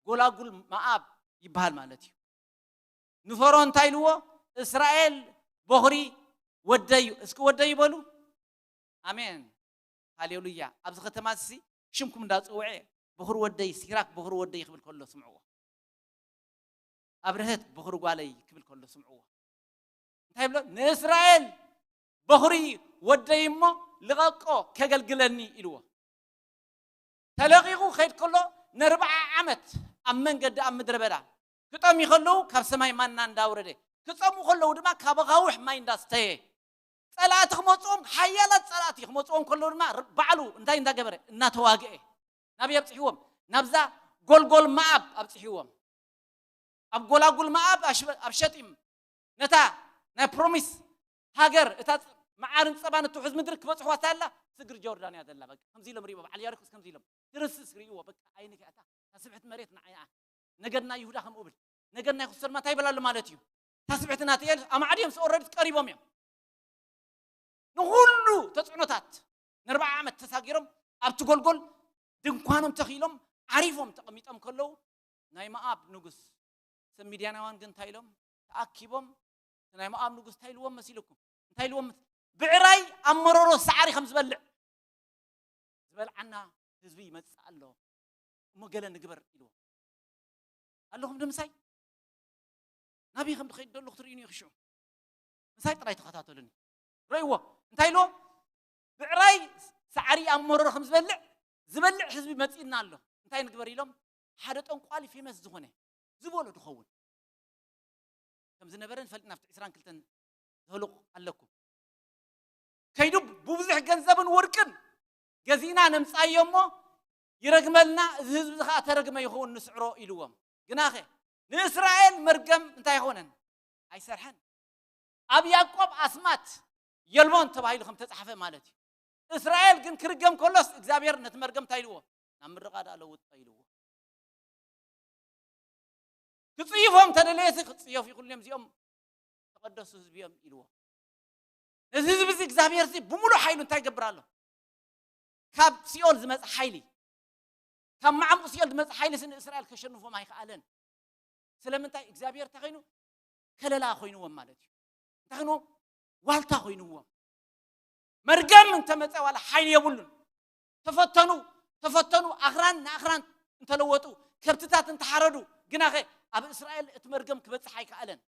ጎላጉል መኣብ ይበሃል ማለት እዩ። ንፈርዖን እንታይ ኢልዎ? እስራኤል በኹሪ ወደዩ። እስኪ ወደዩ በሉ። ኣሜን። ሃሌሉያ። ኣብዚ ከተማ እዚ ሽምኩም እንዳጸውዐ በኹሪ ወደይ፣ ሲራክ በኹሪ ወደይ ክብል ከሎ ስምዕዎ። ኣብርሀት በኹሪ ጓለይ ክብል ከሎ ስምዕዎ። እንታይ ብሎ? ንእስራኤል በኹሪ ወደይ እሞ ልቐቆ ከገልግለኒ ኢልዎ። ተለቒቑ ከይድ ከሎ ንኣርብዓ ዓመት ኣብ መንገዲ ኣብ ምድረ በዳ ክጠምዩ ከለዉ ካብ ሰማይ ማና እንዳውረደ፣ ክጸምኡ ከለዉ ድማ ካብ ኣኻውሕ ማይ እንዳስተየ፣ ጸላእቲ ክመጽኦም፣ ሓያላት ጸላእቲ ክመጽኦም ከለዉ ድማ ር-፣ ባዕሉ እንታይ እንዳገበረ? እናተዋግአ። ናበይ ኣብጽሕዎም? ናብዛ ጎልጎል መኣብ ኣብጽሕዎም። ኣብ ጎላጉል መኣብ ኣሽበ-፣ ኣብ ሸጢም ነታ ናይ ፕሮሚስ ሃገር፣ እታ ፅ-፣ መዓርን ጸባን እትውሕዝ ምድሪ ክበጽሕዋ እታ ኣላ፣ ስግር ጆርዳን እያ ዘላ። በቃ ከምዚ ኢሎም ሪእዎ፣ በዓል ያሪኮስ ከምዚ ኢሎም፣ ክርስስ ሪእዎ፣ በቃ ኣይንኪ ኣታ፣ እታ ስብሕቲ መሬት ንዓይ እያ። ነገድ ናይ ይሁዳ ከምኡ ብል፣ ነገድ ናይ ክሱር ድማ እንታይ ይበል ኣሎ ማለት እዩ። እታ ስብሕቲ ናተይ እያ፣ ኣማዕድዮም ኦልሬዲ ቀሪቦም እዮም። ንኹሉ ተጽዕኖታት ንኣርብዓ ዓመት ተሳጊሮም ኣብቲ ጎልጎል ድንኳኖም ተኺሎም ዓሪፎም ተቐሚጦም ከለዉ ናይ መኣብ ንጉስ፣ ሰብ ሚድያናውያን ግን እንታይ ኢሎም ተኣኪቦም፣ ናይ መኣብ ንጉስ እንታይ ኢልዎም መሲልኩም? እንታይ ኢልዎም? ብዕራይ ኣብ መረሮ ሳዕሪ ከም ዝበልዕ ዝበልዓና ህዝቢ ይመጽእ ኣሎ፣ እሞ ገለ ንግበር ኢልዎም። ኣለኹም ዶ ምሳይ? ናበይ ከም ድኸይድ ደሎ ክትርእዩኒ ኢኹ ሽዑ። ምሳይ ጥራይ ተኸታተሉኒ። ረእይዎ። እንታይ ኢልዎ? ብዕራይ ሳዕሪ ኣብ መረሮ ከም ዝበልዕ፣ ዝበልዕ ህዝቢ መጺእና ኣሎ። እንታይ ንግበር ኢሎም፣ ሓደ ጠንቋሊ ፌመስ ዝኾነ ዝበሎ ድኸውን ከም ዝነበረ ንፈልጥ። ናብቲ ዕስራን ክልተን ዘህልቑ ኣለኩም። ከይዱ ብብዙሕ ገንዘብን ወርቅን ገዚእና ነምጻዮ እሞ ይረግመልና፣ እዚ ህዝቢ እዚ ኸዓ ተረግመ ይኸውን ንስዕሮ ኢልዎም። ግናኸ ንእስራኤል መርገም እንታይ ኣይኾነን? ኣይሰርሐን። ኣብ ያዕቆብ ኣስማት የልቦን ተባሂሉ ከም ተጻሕፈ ማለት እዩ። እስራኤል ግን ክርገም ከሎስ እግዚኣብሔር ነቲ መርገም እንታይ ኢልዎ? ናብ ምርቓ ደኣ ለውጦ ኢልዎ። ክጽይፎም ተደለየሲ ክጽየፉ ይኽእሉ እዮም፣ እዚኦም ተቐደሱ ህዝቢ እዮም ኢልዎ። ነዚ ህዝቢ እዚ እግዚኣብሔር እዚ ብምሉእ ሓይሉ እንታይ ይገብር ኣሎ? ካብ ሲኦል ዝመጽእ ሓይሊ፣ ካብ ማዕሙቕ ሲኦል ዝመጽእ ሓይሊ ንእስራኤል ከሸንፎም ኣይከኣለን። ስለምንታይ? እግዚኣብሔር እንታይ ኮይኑ? ከለላ ኮይንዎም ማለት እዩ። እንታይ ኮይኑ? ዋልታ ኮይንዎም። መርገም እንተመጸ ዋላ ሓይሊ የብሉን። ተፈተኑ፣ ተፈተኑ፣ ኣኽራን ንኣኽራን እንተለወጡ፣ ከብትታት እንተሓረዱ፣ ግናኸ ኣብ እስራኤል እቲ መርገም ክበጽሕ ኣይከኣለን።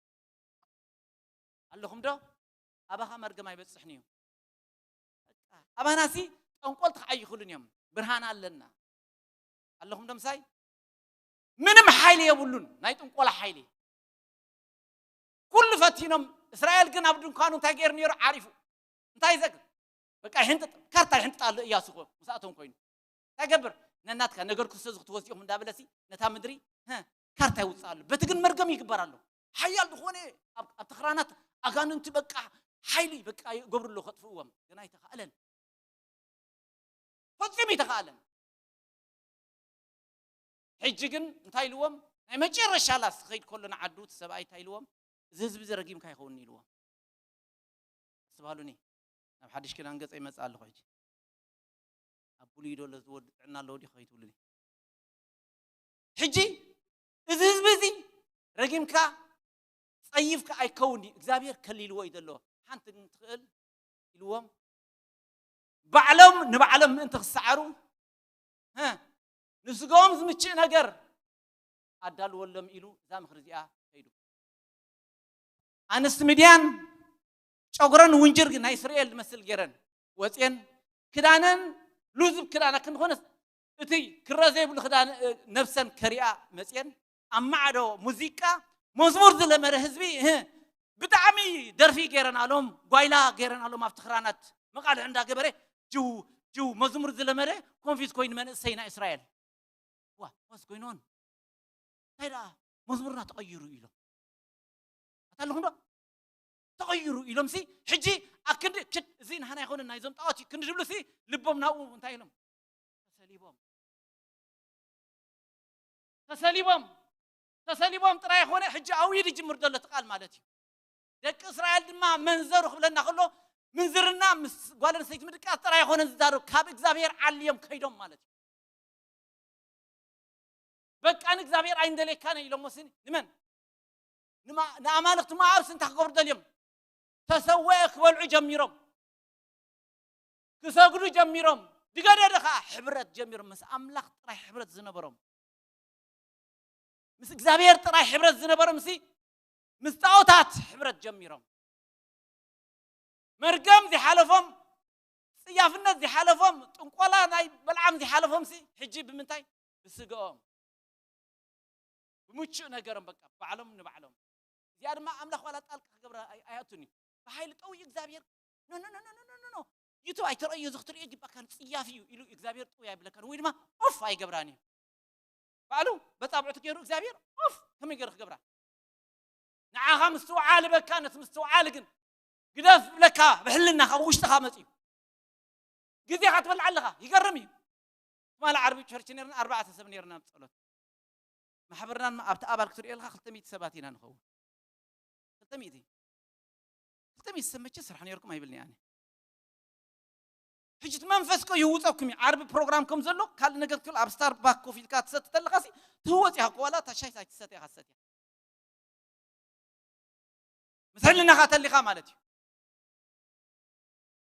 ኣለኹም ዶ? ኣባኻ መርገም ኣይበጽሕን እዩ። በቃ፣ ኣባናሲ ጠንቆልቲ ክዓይኹልን እዮም። ብርሃን ኣለና። ኣለኹም ዶ ምሳይ? ምንም ሓይሊ የብሉን፣ ናይ ጥንቆላ ሓይሊ። ኩሉ ፈቲኖም። እስራኤል ግን ኣብ ድንኳኑ እንታይ ገይሩ ነይሩ? ዓሪፉ። እንታይ ዘግ-? በቃ ይሕንጥጥ፣ ካርታ ይሕንጥጥ ኣሎ እያሱ እኮ ምስኣቶም ኮይኑ። እንታይ ገብር? ነናትካ ነገር ክርስቶስ ክትወስድ ኢኹም እንዳበለሲ ነታ ምድሪ፣ ሀ፣ ካርታ ይውፅእ ኣሎ። በቲ ግን መርገም ይግበር ኣሎ። ሓያል ዝኾነ ኣብ፣ ኣብ ተኽራናት ኣጋንንቲ በቃ ሓይሊ በቃ ይገብሩ ኣሎ ከጥፍእዎም። ግን ኣይተኻእለን። ፈጺሙ ኣይተኻእለን። ሕጂ ግን እንታይ ኢልዎም? ናይ መጨረሻ ላስ ክኸይድ ከሎ ንዓዱ እቲ ሰብኣይ እንታይ ኢልዎም? እዚ ህዝቢ እዚ ረጊምካ ይኸውን ኢልዎም። ኣስተብሃሉኒ። ናብ ሓድሽ ኪዳን ገጸ ይመጽእ ኣለኹ ሕጂ። ኣብ ብሉይ ዶ ለዝወዲ ጥዕና ኣለዎ ድዩ ከይትብሉኒ? ሕጂ እዚ ህዝቢ እዚ ረጊምካ ጸይፍካ ኣይከውን ድዩ? እግዚኣብሔር ከሊልዎ እዩ ዘሎ። ሓንቲ ግን ትኽእል ኢልዎም። ባዕሎም ንባዕሎም ምእንቲ ክሰዓሩ፣ ሀ፣ ንስጋኦም ዝምችእ ነገር ኣዳልወሎም ኢሉ እዛ ምኽሪ እዚኣ ከይዱ። ኣንስቲ ምድያን ጨጉረን ውንጅር ናይ እስራኤል ዝመስል ገይረን ወፅየን፣ ክዳነን ሉዝብ ክዳና ክንኾነስ እቲ ክረ ዘይብሉ ክዳን፣ እ፣ ነብሰን ከሪኣ መፅየን፣ ኣብ ማዕዶ ሙዚቃ መዝሙር ዝለመደ ህዝቢ፣ እ፣ ብጣዕሚ ደርፊ ገይረን ኣሎም፣ ጓይላ ገይረን ኣሎም፣ ኣብ ትኽራናት መቃልዕ እንዳገበረ ጅው ጅው መዝሙር ዝለመደ ኮንፊዝ ኮይኑ መንእሰይ ናይ እስራኤል። ዋ፣ ዋስ ኮይኖን እንታይ ደኣ መዝሙርና ተቐይሩ ኢሎም። ኣታ ኣለኹም ዶ? ተቐይሩ ኢሎም ሲ ሕጂ ኣክንዲ ክድ እዚ ንሓና ይኾነ ናይዞም ጣዖት እዩ ክንዲ ዝብሉ ሲ ልቦም ናብኡ እንታይ ኢሎም? ተሰሊቦም። ተሰሊቦም። ተሰሊቦም ጥራይ ይኾነ ሕጂ ኣውዩ ዝጅምር ዘሎ እቲ ቃል ማለት እዩ። ደቂ እስራኤል ድማ መንዘሩ ክብለና ከሎ ምንዝርና ምስ ጓል ኣንስተይቲ ምድቃስ ጥራይ ይኾነ ዝዛረብ ካብ እግዚኣብሔር ዓልዮም ከይዶም ማለት እዩ። በቃ ንእግዚኣብሔር ኣይንደልየካን ኢሎሞ ስኒ ንመን? ንማ-፣ ንኣማልኽቲ ሞዓብ ስንታ ክገብሩ ደልዮም? ተሰወአ ክበልዑ ጀሚሮም። ክሰግዱ ጀሚሮም። ድገደደ ኸዓ ሕብረት ጀሚሮም። ምስ ኣምላኽ ጥራይ ሕብረት ዝነበሮም። ምስ እግዚኣብሔር ጥራይ ሕብረት ዝነበሮም ሲ ምስ ጣዖታት ሕብረት ጀሚሮም። መርገም ዝሓለፎም፣ ጽያፍነት ዝሓለፎም፣ ጥንቆላ ናይ በልዓም ዝሓለፎም ሲ ሕጂ ብምንታይ? ብስጋኦም። ብምቹእ ነገሮም በቃ ባዕሎም ንባዕሎም። እዚኣ ድማ ኣምላኽ ዋላ ጣልቃ ክገብራ ኣይ-፣ ኣይኣቱን እዩ። ብሓይሊ ጠውዩ እግዚኣብሔር፣ "ኖ፣ ኖ፣ ኖ፣ ኖ፣ ኖ፣ ኖ፣ ኖ፣ ኖ። ዩቱብ ኣይተረእዮ፣ እዚ ክትርእዮ ይግባካን ጽያፍ እዩ" ኢሉ እግዚኣብሔር ጠውዩ ኣይብለካን። ወይ ድማ ኦፍ ኣይገብራን እዩ። ባዕሉ በጻብዕቱ ገይሩ እግዚኣብሔር ኦፍ ከመይ ገይሩ ክገብራ? ንዓኻ ምስትውዓል በካ፣ ነቲ ምስትውዓል ግን ግደፍ ብለካ ብሕልና ካብ ውሽጥኻ መጽዩ። ግዜኻ ትበልዕ ኣለኻ። ይገርም እዩ። ትማሊ ዓርቢ ቸርች ነርና፣ ኣርባዕተ ሰብ ነርና ኣብ ጸሎት። ማሕበርና ድማ ኣብቲ ኣባል ክትሪኦ ኣለኻ፣ ክልተ ሚእቲ ሰባት ኢና ንኸውን። ክልተ ሚእቲ። ክልተ ሚእቲ ሰብ መቸ ስራሕ ነርኩም ኣይብልኒ ኣነ። ሕጂ እቲ መንፈስ ከ ይህውፀኩም እዩ። ዓርቢ ፕሮግራም ከም ዘሎ ካልእ ነገር ትብል ኣብ ስታርባክ ኮፊ ኢልካ ትሰቲ ተለኻሲ ትህወፅ ኢኻ። ዋላ እታ ሻይ ኣይትሰቲ ኢኻ ትሰቲ። ምስ ሕልናኻ ተሊኻ ማለት እዩ።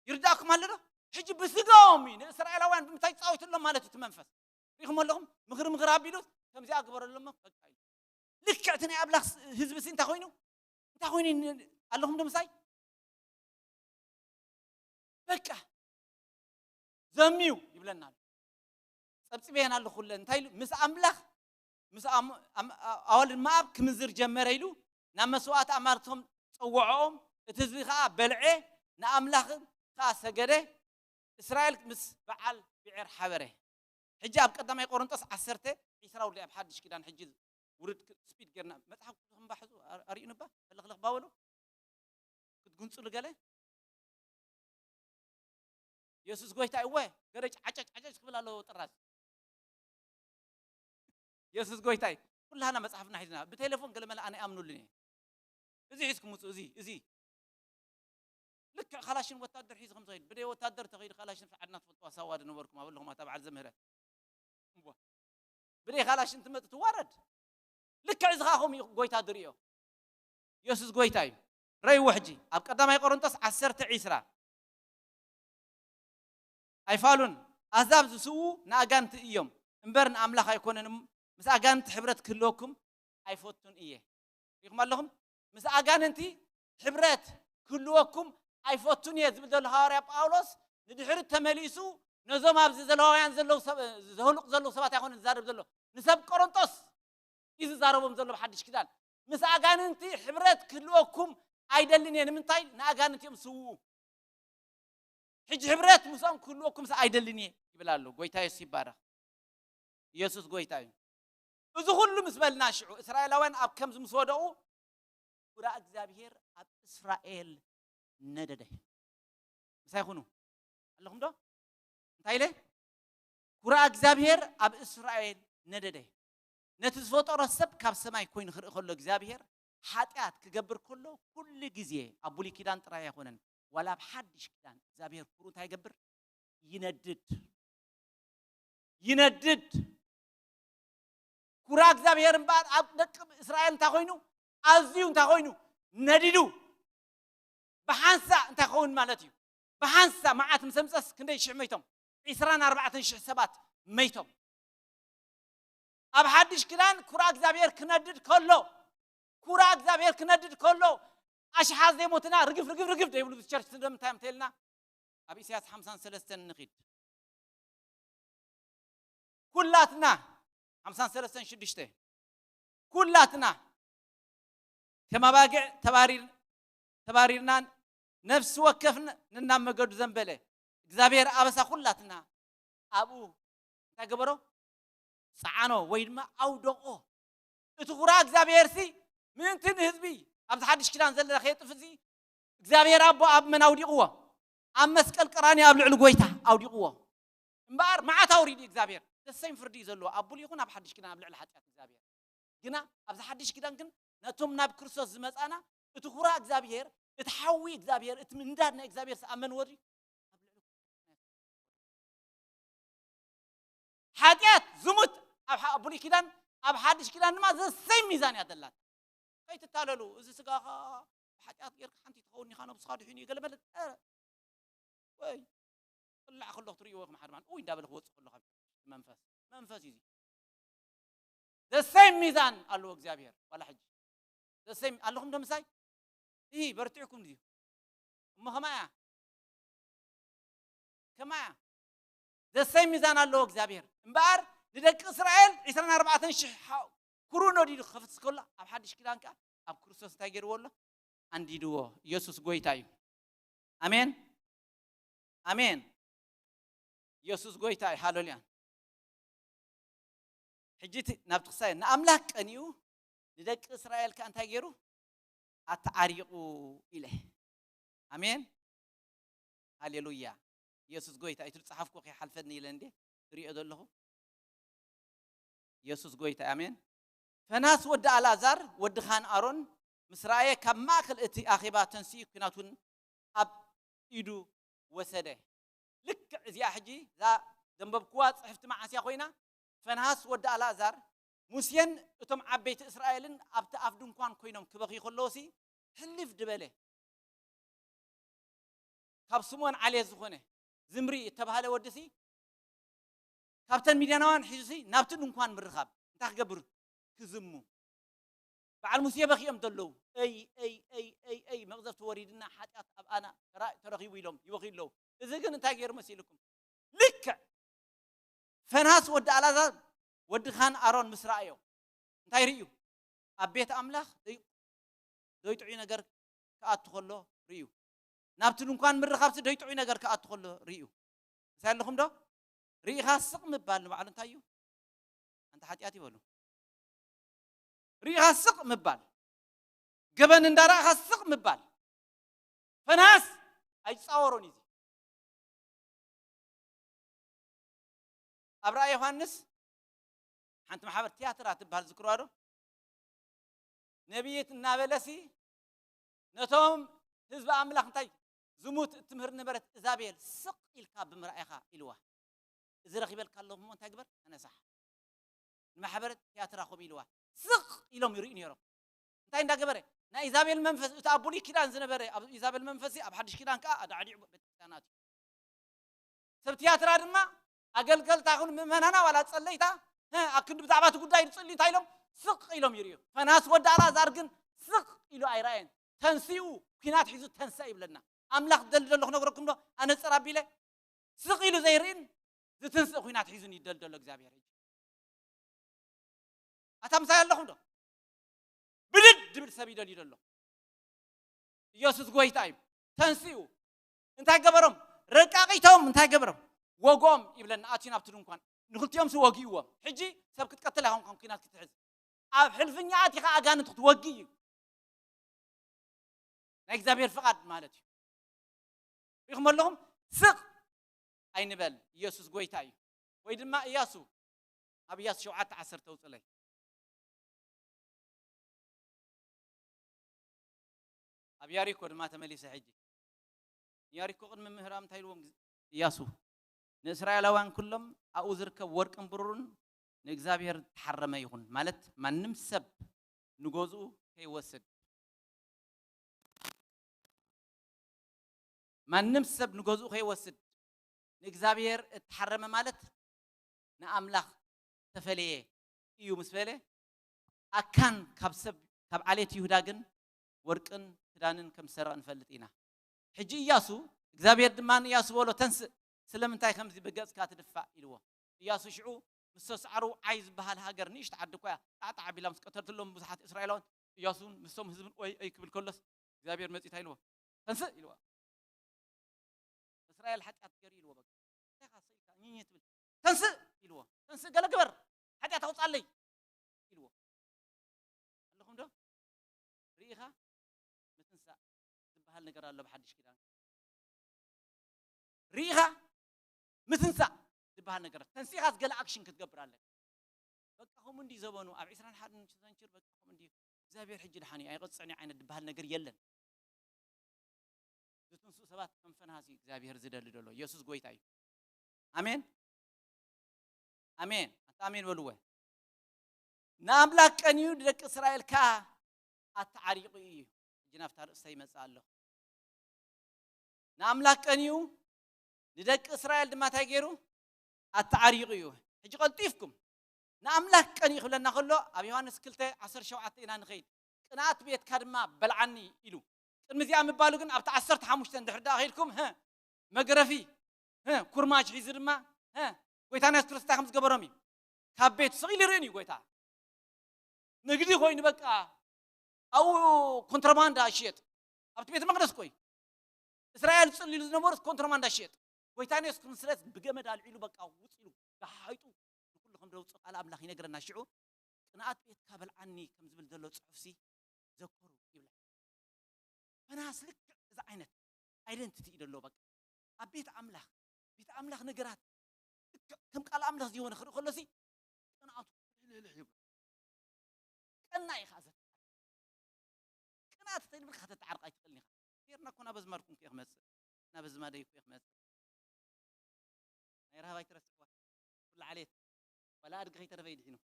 ይርዳእኩም ኣሎ ዶ? ሕጂ ብስጋኦም እዩ ንእስራኤላውያን ብምንታይ ይፃወትሎም ማለት እዩ። እቲ መንፈስ ሪኹም ኣለኹም። ምኽሪ ምኽሪ ኣቢሉ ከምዚኣ ግበረሎም በቃ ኢሉ። ልክዕ እቲ ናይ ኣምላኽ ህዝቢ ሲ እንታይ ኮይኑ እንታይ ኮይኑ ኣለኹም ዶ ምሳይ? በቃ ዘምዩ ይብለና ኣሎ። ጸብጺበየን ኣለኹ ኩለን እንታይ ኢሉ ምስ ኣምላኽ ምስ ኣም- ኣም- ኣዋልድ መኣብ ክምዝር ጀመረ ኢሉ ናብ መስዋእቲ ኣማልክቶም ጸውዖም። እቲ ህዝቢ ከኣ በልዐ፣ ንኣምላኽ ከኣ ሰገደ። እስራኤል ምስ በዓል ብዔር ሓበረ። ሕጂ ኣብ ቀዳማይ ቆሮንጦስ ዓሰርተ ዒስራ ውርድ ኣብ ሓድሽ ኪዳን ሕጂ ውርድ ክ- ስፒድ ጌርና መጽሓፍ ቅዱስ ክንባሕዙ ኣር- ኣርእዩንባ ፈለኽለኽ ባበሉ ክትጉንጽሉ ገለ የሱስ ጎይታ እወ ገረጭ ዓጨጭ ዓጨጭ ክብል ኣለዎ ጥራዝ የሱስ ጎይታ እዩ። ኩላና መጽሓፍና ሒዝና ብቴሌፎን ገለ መለ ኣነ ኣምኑልን እየ። እዚ ሒዝኩም ውጹ እዚ እዚ ልክዕ ካላሽን ወታደር ሒዙ ከም ዝኸይድ ብደይ ወታደር ተኸይዱ ካላሽን ዓድና ትፈልጥዋ ሳዋ ዝነበርኩም ኣብ ኣለኹም ኣታ በዓል ዘምህረት እዋ ብደይ ካላሽን ትመጽእ ትዋረድ። ልክዕ እዚ ኸዓ ከምኡ እዩ ጎይታ ዝርእዮ። የሱስ ጎይታ እዩ። ረእይዎ ሕጂ ኣብ ቀዳማይ ቆሮንጦስ ዓሰርተ ዒስራ ኣይፋሉን። ኣህዛብ ዝስዉ ንኣጋንንቲ እዮም እምበር ንኣምላኽ ኣይኮነን። ምስ ኣጋንንቲ ሕብረት ክህልወኩም ኣይፈቱን እየ። ሪኹም ኣለኹም? ምስ ኣጋንንቲ ሕብረት ክህልወኩም ኣይፈቱን እየ ዝብል ዘሎ ሃዋርያ ጳውሎስ ንድሕሪት ተመሊሱ ነዞም ኣብዚ ዘለዋውያን ዘለዉ ሰብ- ዘህሉቕ ዘለዉ ሰባት ኣይኮነ ዝዛረብ ዘሎ ንሰብ ቆሮንጦስ እዩ ዝዛረቦም ዘሎ ብሓድሽ ኪዳን። ምስ ኣጋንንቲ ሕብረት ክህልወኩም ኣይደልን እየ። ንምንታይ? ንኣጋንንቲ እዮም ዝስውኡ። ሕጂ ሕብረት ምስኦም ክህልወኩም ስ ኣይደልን እየ ይብል ኣሎ። ጎይታ የሱስ ይባረኽ። ኢየሱስ ጎይታ እዩ። እዚ ኩሉ ምስ በልና ሽዑ እስራኤላውያን ኣብ ከምዚ ምስ ወደቑ ኩራ እግዚኣብሔር ኣብ እስራኤል ነደደ። ምሳይ ኩኑ ኣለኹም ዶ? እንታይ ኢለ? ኩራ እግዚኣብሔር ኣብ እስራኤል ነደደ። ነቲ ዝፈጠሮ ሰብ ካብ ሰማይ ኮይኑ ክርኢ ከሎ እግዚኣብሔር ሓጢኣት ክገብር ከሎ ኩሉ ግዜ ኣብ ብሉይ ኪዳን ጥራይ ኣይኮነን ዋላ ኣብ ሓድሽ ኪዳን እግዚኣብሔር ኩሩ እንታይ ይገብር? ይነድድ። ይነድድ። ኩራ እግዚኣብሔር እምበኣር ኣብ ደቂ እስራኤል እንታይ ኮይኑ? ኣዝዩ እንታይ ኮይኑ? ነዲዱ። ብሓንሳ እንታይ ክኸውን ማለት እዩ? ብሓንሳ መዓት ምስ ኣምፀስ ክንደይ ሽሕ መይቶም? ዒስራን ኣርባዕተን ሽሕ ሰባት መይቶም። ኣብ ሓድሽ ክዳን ኩራ እግዚኣብሔር ክነድድ ከሎ ኩራ እግዚኣብሔር ክነድድ ከሎ ኣሽሓት ዘይሞትና ርግፍ ርግፍ ርግፍ ዘይብሉ ቸርች ስለምንታይ እዮም ተልና ኣብ ኢሳያስ ሓምሳን ሰለስተን ንኺድ ኩላትና ሓምሳን ሰለስተን ሽዱሽተ ኩላትና ከም ኣባግዕ ተባሪር ተባሪርናን ነፍሲ ወከፍ ንናብ መገዱ ዘንበለ እግዚኣብሔር ኣበሳ ኩላትና ኣብኡ እንታይ ገበሮ ጸዓኖ ወይ ድማ ኣውደቆ እቲ ኩራ እግዚኣብሔር ሲ ምእንቲ ንህዝቢ ኣብዚ ሓድሽ ኪዳን ዘለና ከየጥፍ እዚ እግዚኣብሔር ኣቦ ኣብ መን ኣውዲቕዎ ኣብ መስቀል ቀራንዮ ኣብ ልዕሊ ጎይታ ኣውዲቕዎ እምበኣር መዓት ኣውሪዱ እግዚኣብሔር ደሰይም ፍርዲ እዩ ዘለዎ ኣብ ብሉ ይኹን ኣብ ሓድሽ ኪዳን ኣብ ልዕሊ ሓጢኣት እግዚኣብሔር ግና ኣብዚ ሓድሽ ኪዳን ግን ነቶም ናብ ክርስቶስ ዝመጻና እቲ ኩራ እግዚኣብሔር እቲ ሓዊ እግዚኣብሔር እቲ ምንዳድ ናይ እግዚኣብሔር ኣብ መን ወሪ ሓጢኣት ዝሙት ኣብ ብሉይ ኪዳን ኣብ ሓድሽ ኪዳን ድማ ዘሰይ ሚዛን እያ ዘላት ከይትታለሉ እዚ ስጋኻ ሓጢኣት ጌርካ ሓንቲ ትኸውን ኢኻ ነብስኻ ድሒኑ እዩ ገለ መለ ወይ ቅላዕ ከሎ ክትርእይዎ ኢኹም ሓደ ማለት ኡይ እንዳበለ ክወፅእ ከሎ ካብ መንፈስ መንፈስ እዩ ዘሰይ ሚዛን ኣለዎ እግዚኣብሔር ዋላ ሕጂ ዘሰይ ኣለኹም ዶ ምሳይ ይህ በርቲዕኩም ድዩ እሞ ከማያ ከማያ ዘሰይ ሚዛን ኣለዎ እግዚኣብሔር እምበኣር ንደቂ እስራኤል ዕስራን ኣርባዕተን ሽሕ ኩሩ ነዲዱ ክኸፍት ከሎ ኣብ ሓድሽ ኪዳን ከዓ ኣብ ክርስቶስ እንታይ ገይርዎ ኣሎ ኣንዲድዎ ኢየሱስ ጎይታ እዩ ኣሜን ኣሜን ኢየሱስ ጎይታ እዩ ሃሌሉያ ሕጂ ናብቲ ክሳይ ንኣምላኽ ቀኒኡ ንደቂ እስራኤል ከ እንታይ ገይሩ ኣተዓሪቑ ኢለ ኣሜን ሃሌሉያ ኢየሱስ ጎይታ እዩ ትዝሓፍኩ ከይሓልፈኒ ኢለ እንዴ ትሪኦ ዘለኹ ኢየሱስ ጎይታ ኣሜን ፈናስ ወዲ ኣልኣዛር ወዲ ካን ኣሮን ምስ ረኣየ ካብ ማእከል እቲ ኣኼባ ተንሲኡ ኲናት እውን ኣብ ኢዱ ወሰደ ልክዕ እዚኣ ሕጂ እዛ ዘንበብኩዋ ጽሕፍቲ መዓስ እያ ኮይና? ፈንሃስ ወዲ ኣልኣዛር፣ ሙሴን እቶም ዓበይቲ እስራኤልን ኣብቲ ኣፍ ድንኳን ኮይኖም ክበኽዩ ከለዉ ሲ ሕልፍ ድበለ፣ ካብ ስምኦን ዓሌት ዝኾነ ዝምሪ እተባህለ ወዲ ሲ ካብተን ሚድያናውያን ሒዙ ሲ ናብቲ ድንኳን ምርኻብ እንታይ ክገብር? ክዝሙ። በዓል ሙሴ በኺኦም ዘለዉ፣ እይ እይ እይ እይ እይ፣ መቕዘፍቲ ወሪድና፣ ሓጢኣት ኣብ ኣና ተራ- ተረኺቡ ኢሎም ይበኽዩ ኣለዉ። እዚ ግን እንታይ ገይሩ መሲልኩም? ልክዕ ፈንሃስ ወዲ ኣልኣዛር ወዲ ካህን ኣሮን ምስ ረኣዮ እንታይ ርእዩ? ኣብ ቤት ኣምላኽ ደይ- ደይጥዑይ ነገር ክኣቱ ከሎ ርእዩ። ናብቲ ድንኳን ምርኻብሲ ደይጥዑይ ነገር ክኣቱ ከሎ ርእዩ። እንታይ ኣለኹም ዶ? ርኢኻ ስቕ ምባል ንባዕሉ እንታይ እዩ? ኣንታ ሓጢኣት ይበሉ። ርኢኻ ስቕ ምባል፣ ገበን እንዳረእኻ ስቕ ምባል። ፈናስ ኣይጻወሮን እዩ። ኣብ ራእይ ዮሃንስ ሓንቲ ማሕበር ትያትራ ትበሃል ዝክርዋ ዶ? ነቢይት እናበለሲ ነቶም ህዝቢ ኣምላኽ እንታይ ዝሙት እትምህር ነበረት እዛቤል ስቕ ኢልካ ብምርኣይኻ ኢልዋ። እዚ ረኺበልካ ኣለኹ እሞ እንታይ ግበር? ተነሳሕ። ንማሕበር ትያትራ ከምኡ ኢልዋ። ስቕ ኢሎም ይርእዩ ነይሮም። እንታይ እንዳገበረ? ናይ ኢዛቤል መንፈስ፣ እቲ ኣብ ብሉይ ኪዳን ዝነበረ ኣብ ኢዛቤል መንፈስ ኣብ ሓድሽ ኪዳን ከኣ ኣዳዕዲዑ ቤተክርስትያናት እዩ። ሰብ ትያትራ ድማ ኣገልገልታ ይኹን ምእመናና ዋላ ጸለይታ ኣብ ክንዲ ብዛዕባ እቲ ጉዳይ ዝጽልዩ እንታይ ኢሎም ስቕ ኢሎም ይርእዩ። ፈናስ ወዲ ኣልኣዛር ግን ስቕ ኢሉ ኣይረኣየን። ተንሲኡ ኲናት ሒዙ ተንሰ ይብለና። ኣምላኽ ደልደሎ ክነግረኩም ዶ? ኣነጽር ኣቢለ ስቕ ኢሉ ዘይርእን ዝትንስእ ኲናት ሒዙን ይደልደሎ እግዚኣብሔር። ሕጂ ኣታ ምሳይ ኣለኹም ዶ? ብድድ ድብል ሰብ ይደልዩ ደሎ። ኢየሱስ ጎይታ እዩ። ተንሲኡ እንታይ ገበሮም? ረቃቂቶም እንታይ ገበሮም? ወጎም ይብለና። ኣትዩ ናብቲ ድንኳን ንክልቲኦም ሲ ወጊእዎም። ሕጂ ሰብ ክትቀትል ኣይኮንካን ኲናት ክትሕዝ፣ ኣብ ሕልፍኛ ኣቲኻ ኣጋንንት ክትወጊ እዩ። ናይ እግዚኣብሔር ፍቓድ ማለት እዩ። ሪኹም ኣለኹም? ስቕ ኣይንበል፣ ኢየሱስ ጎይታ እዩ። ወይ ድማ ኢያሱ፣ ኣብ ኢያሱ ሸውዓተ ዓሰርተ ውፅለይ። ኣብ ያሪኮ ድማ ተመሊሰ። ሕጂ ንያሪኮ ቅድሚ ምህራም እንታይ ኢልዎም? ኢያሱ ንእስራኤላውያን ኩሎም ኣብኡ ዝርከብ ወርቅን ብሩርን ንእግዚኣብሔር ዝተሓረመ ይኹን፣ ማለት ማንም ሰብ ንገዝኡ ከይወስድ፣ ማንም ሰብ ንገዝኡ ከይወስድ፣ ንእግዚኣብሔር እተሓረመ ማለት ንኣምላኽ ተፈለየ እዩ ምስ በለ፣ ኣካን ካብ ሰብ ካብ ዓሌት ይሁዳ ግን ወርቅን ክዳንን ከም ዝሰረቐ ንፈልጥ ኢና። ሕጂ ኢያሱ እግዚኣብሔር ድማ ንኢያሱ በሎ፣ "ተንስእ፣ ስለምንታይ ከምዚ ብገጽካ ትድፋእ?" ኢልዎ። ኢያሱ ሽዑ ምስ ሰስዓሩ ዓይ ዝበሃል ሃገር ንእሽቶ ዓዲ እኳ እያ ጣዕጣዕ ኣቢላ ምስ ቀተለትሎም ብዙሓት እስራኤላውያን፣ ኢያሱ እውን ምስቶም ህዝብን ኦይ ኦይ ክብል ከሎስ እግዚኣብሔር መጺኡ እንታይ ኢልዎ? "ተንስእ" ኢልዎ። እስራኤል ሓጢኣት ገይሩ ኢልዎ። በቃ እንታይ ኢኻ ስኢልካ ኝኝ ትብል? "ተንስእ" ኢልዎ። "ተንስእ ገለ ግበር፣ ሓጢኣት ኣውጻለይ" ኢልዎ። ኣለኹም ዶ? ርኢኻ? ምትንሳእ ዝበሃል ነገር ኣሎ ብሓድሽ ኪዳን። ርኢኻ? ምትንሳእ ዝበሃል ነገር። ተንሲኻ ገለ ኣክሽን ክትገብር ኣለካ። በቃ ከምኡ እንዲ ዘበኑ ኣብ ዕስራን ሓደን ሰንቸሪ በቃ ከምኡ እንዲ እግዚኣብሔር ሕጂ ድሓን እዩ ኣይቐጽዕን እዩ ዓይነት ዝበሃል ነገር የለን። ዝትንስኡ ሰባት ከም ፈንሃስ እዩ እግዚኣብሔር ዝደሊ ዘሎ። ኢየሱስ ጎይታ እዩ። ኣሜን፣ ኣሜን። ኣታ ኣሜን በልዎ። ንኣምላክ ቀንዩ ንደቂ እስራኤል ከኣ ኣተዓሪቑ እዩ። ሕጂ ናብታ ርእስታ ይመጽእ ኣለኹ። ንኣምላክ ቀንዩ ንደቂ እስራኤል ድማ እንታይ ገይሩ? ኣተዓሪቑ እዩ። ሕጂ ቀልጢፍኩም ንኣምላክ ቀንዩ ክብለና ከሎ ኣብ ዮሃንስ ክልተ ዓሰርተ ሸውዓተ ኢና ንኸይድ። "ቅንኣት ቤትካ ድማ በልዓኒ" ኢሉ። ቅድሚ እዚኣ ምባሉ ግን ኣብቲ ዓሰርተ ሓሙሽተ እንድሕር ደኣ ከይድኩም፣ ህ፣ መግረፊ፣ ህ፣ ኩርማጅ ሒዙ ድማ፣ ህ፣ ጎይታና የሱስ ክርስቶስ እንታይ ከም ዝገበሮም እዩ። ካብ ቤት ስቕ ኢሉ ይርእን እዩ ጎይታ። ንግዲ ኮይኑ በቃ ኣብኡ ኮንትሮባንዳ ይሽየጥ። ኣብቲ ቤተ መቅደስ እኮ እዩ። እስራኤል ዝጽልይሉ ዝነበሩስ ኮንትሮባንዳ ይሽየጥ። ጎይታና የሱስ ክርስቶስ ብገመድ ኣልዒሉ በቃ ውጽ ኢሉ ብሓይጡ ንኩሉ ከም ዘውጽእ ቃል ኣምላኽ ይነግረና። ሽዑ "ቅንኣት ቤትካ በልዓኒ" ከም ዝብል ዘሎ ጽሑፍሲ ዘክሩ ይብላ። ፈናስ ልክዕ እዚ ዓይነት ኣይደንቲቲ እዩ ደሎ። በቃ ኣብ ቤት ኣምላኽ፣ ቤት ኣምላኽ ነገራት ልክዕ ከም ቃል ኣምላኽ ዘይኮነ ክርኢ ከሎሲ ቅንኣቱ ልሕልሕ ይብሎ። ቀና ኢኻ ዘትዓርቕ። ቅንኣት ተይልብልካ ከተተዓርቕ ኣይትኽእልን ኢኻ። ጌርና እኮ ናብ ኣዝማድኩም እኮ ክመጽእ፣ ናብ ኣዝማደይ እኮ ክመጽእ። ናይ ረሃብ ኣይትረስዕዋ። ኩላ ዓሌት ዋላ ኣድጊ ከይተረፈ ይድሒኑ።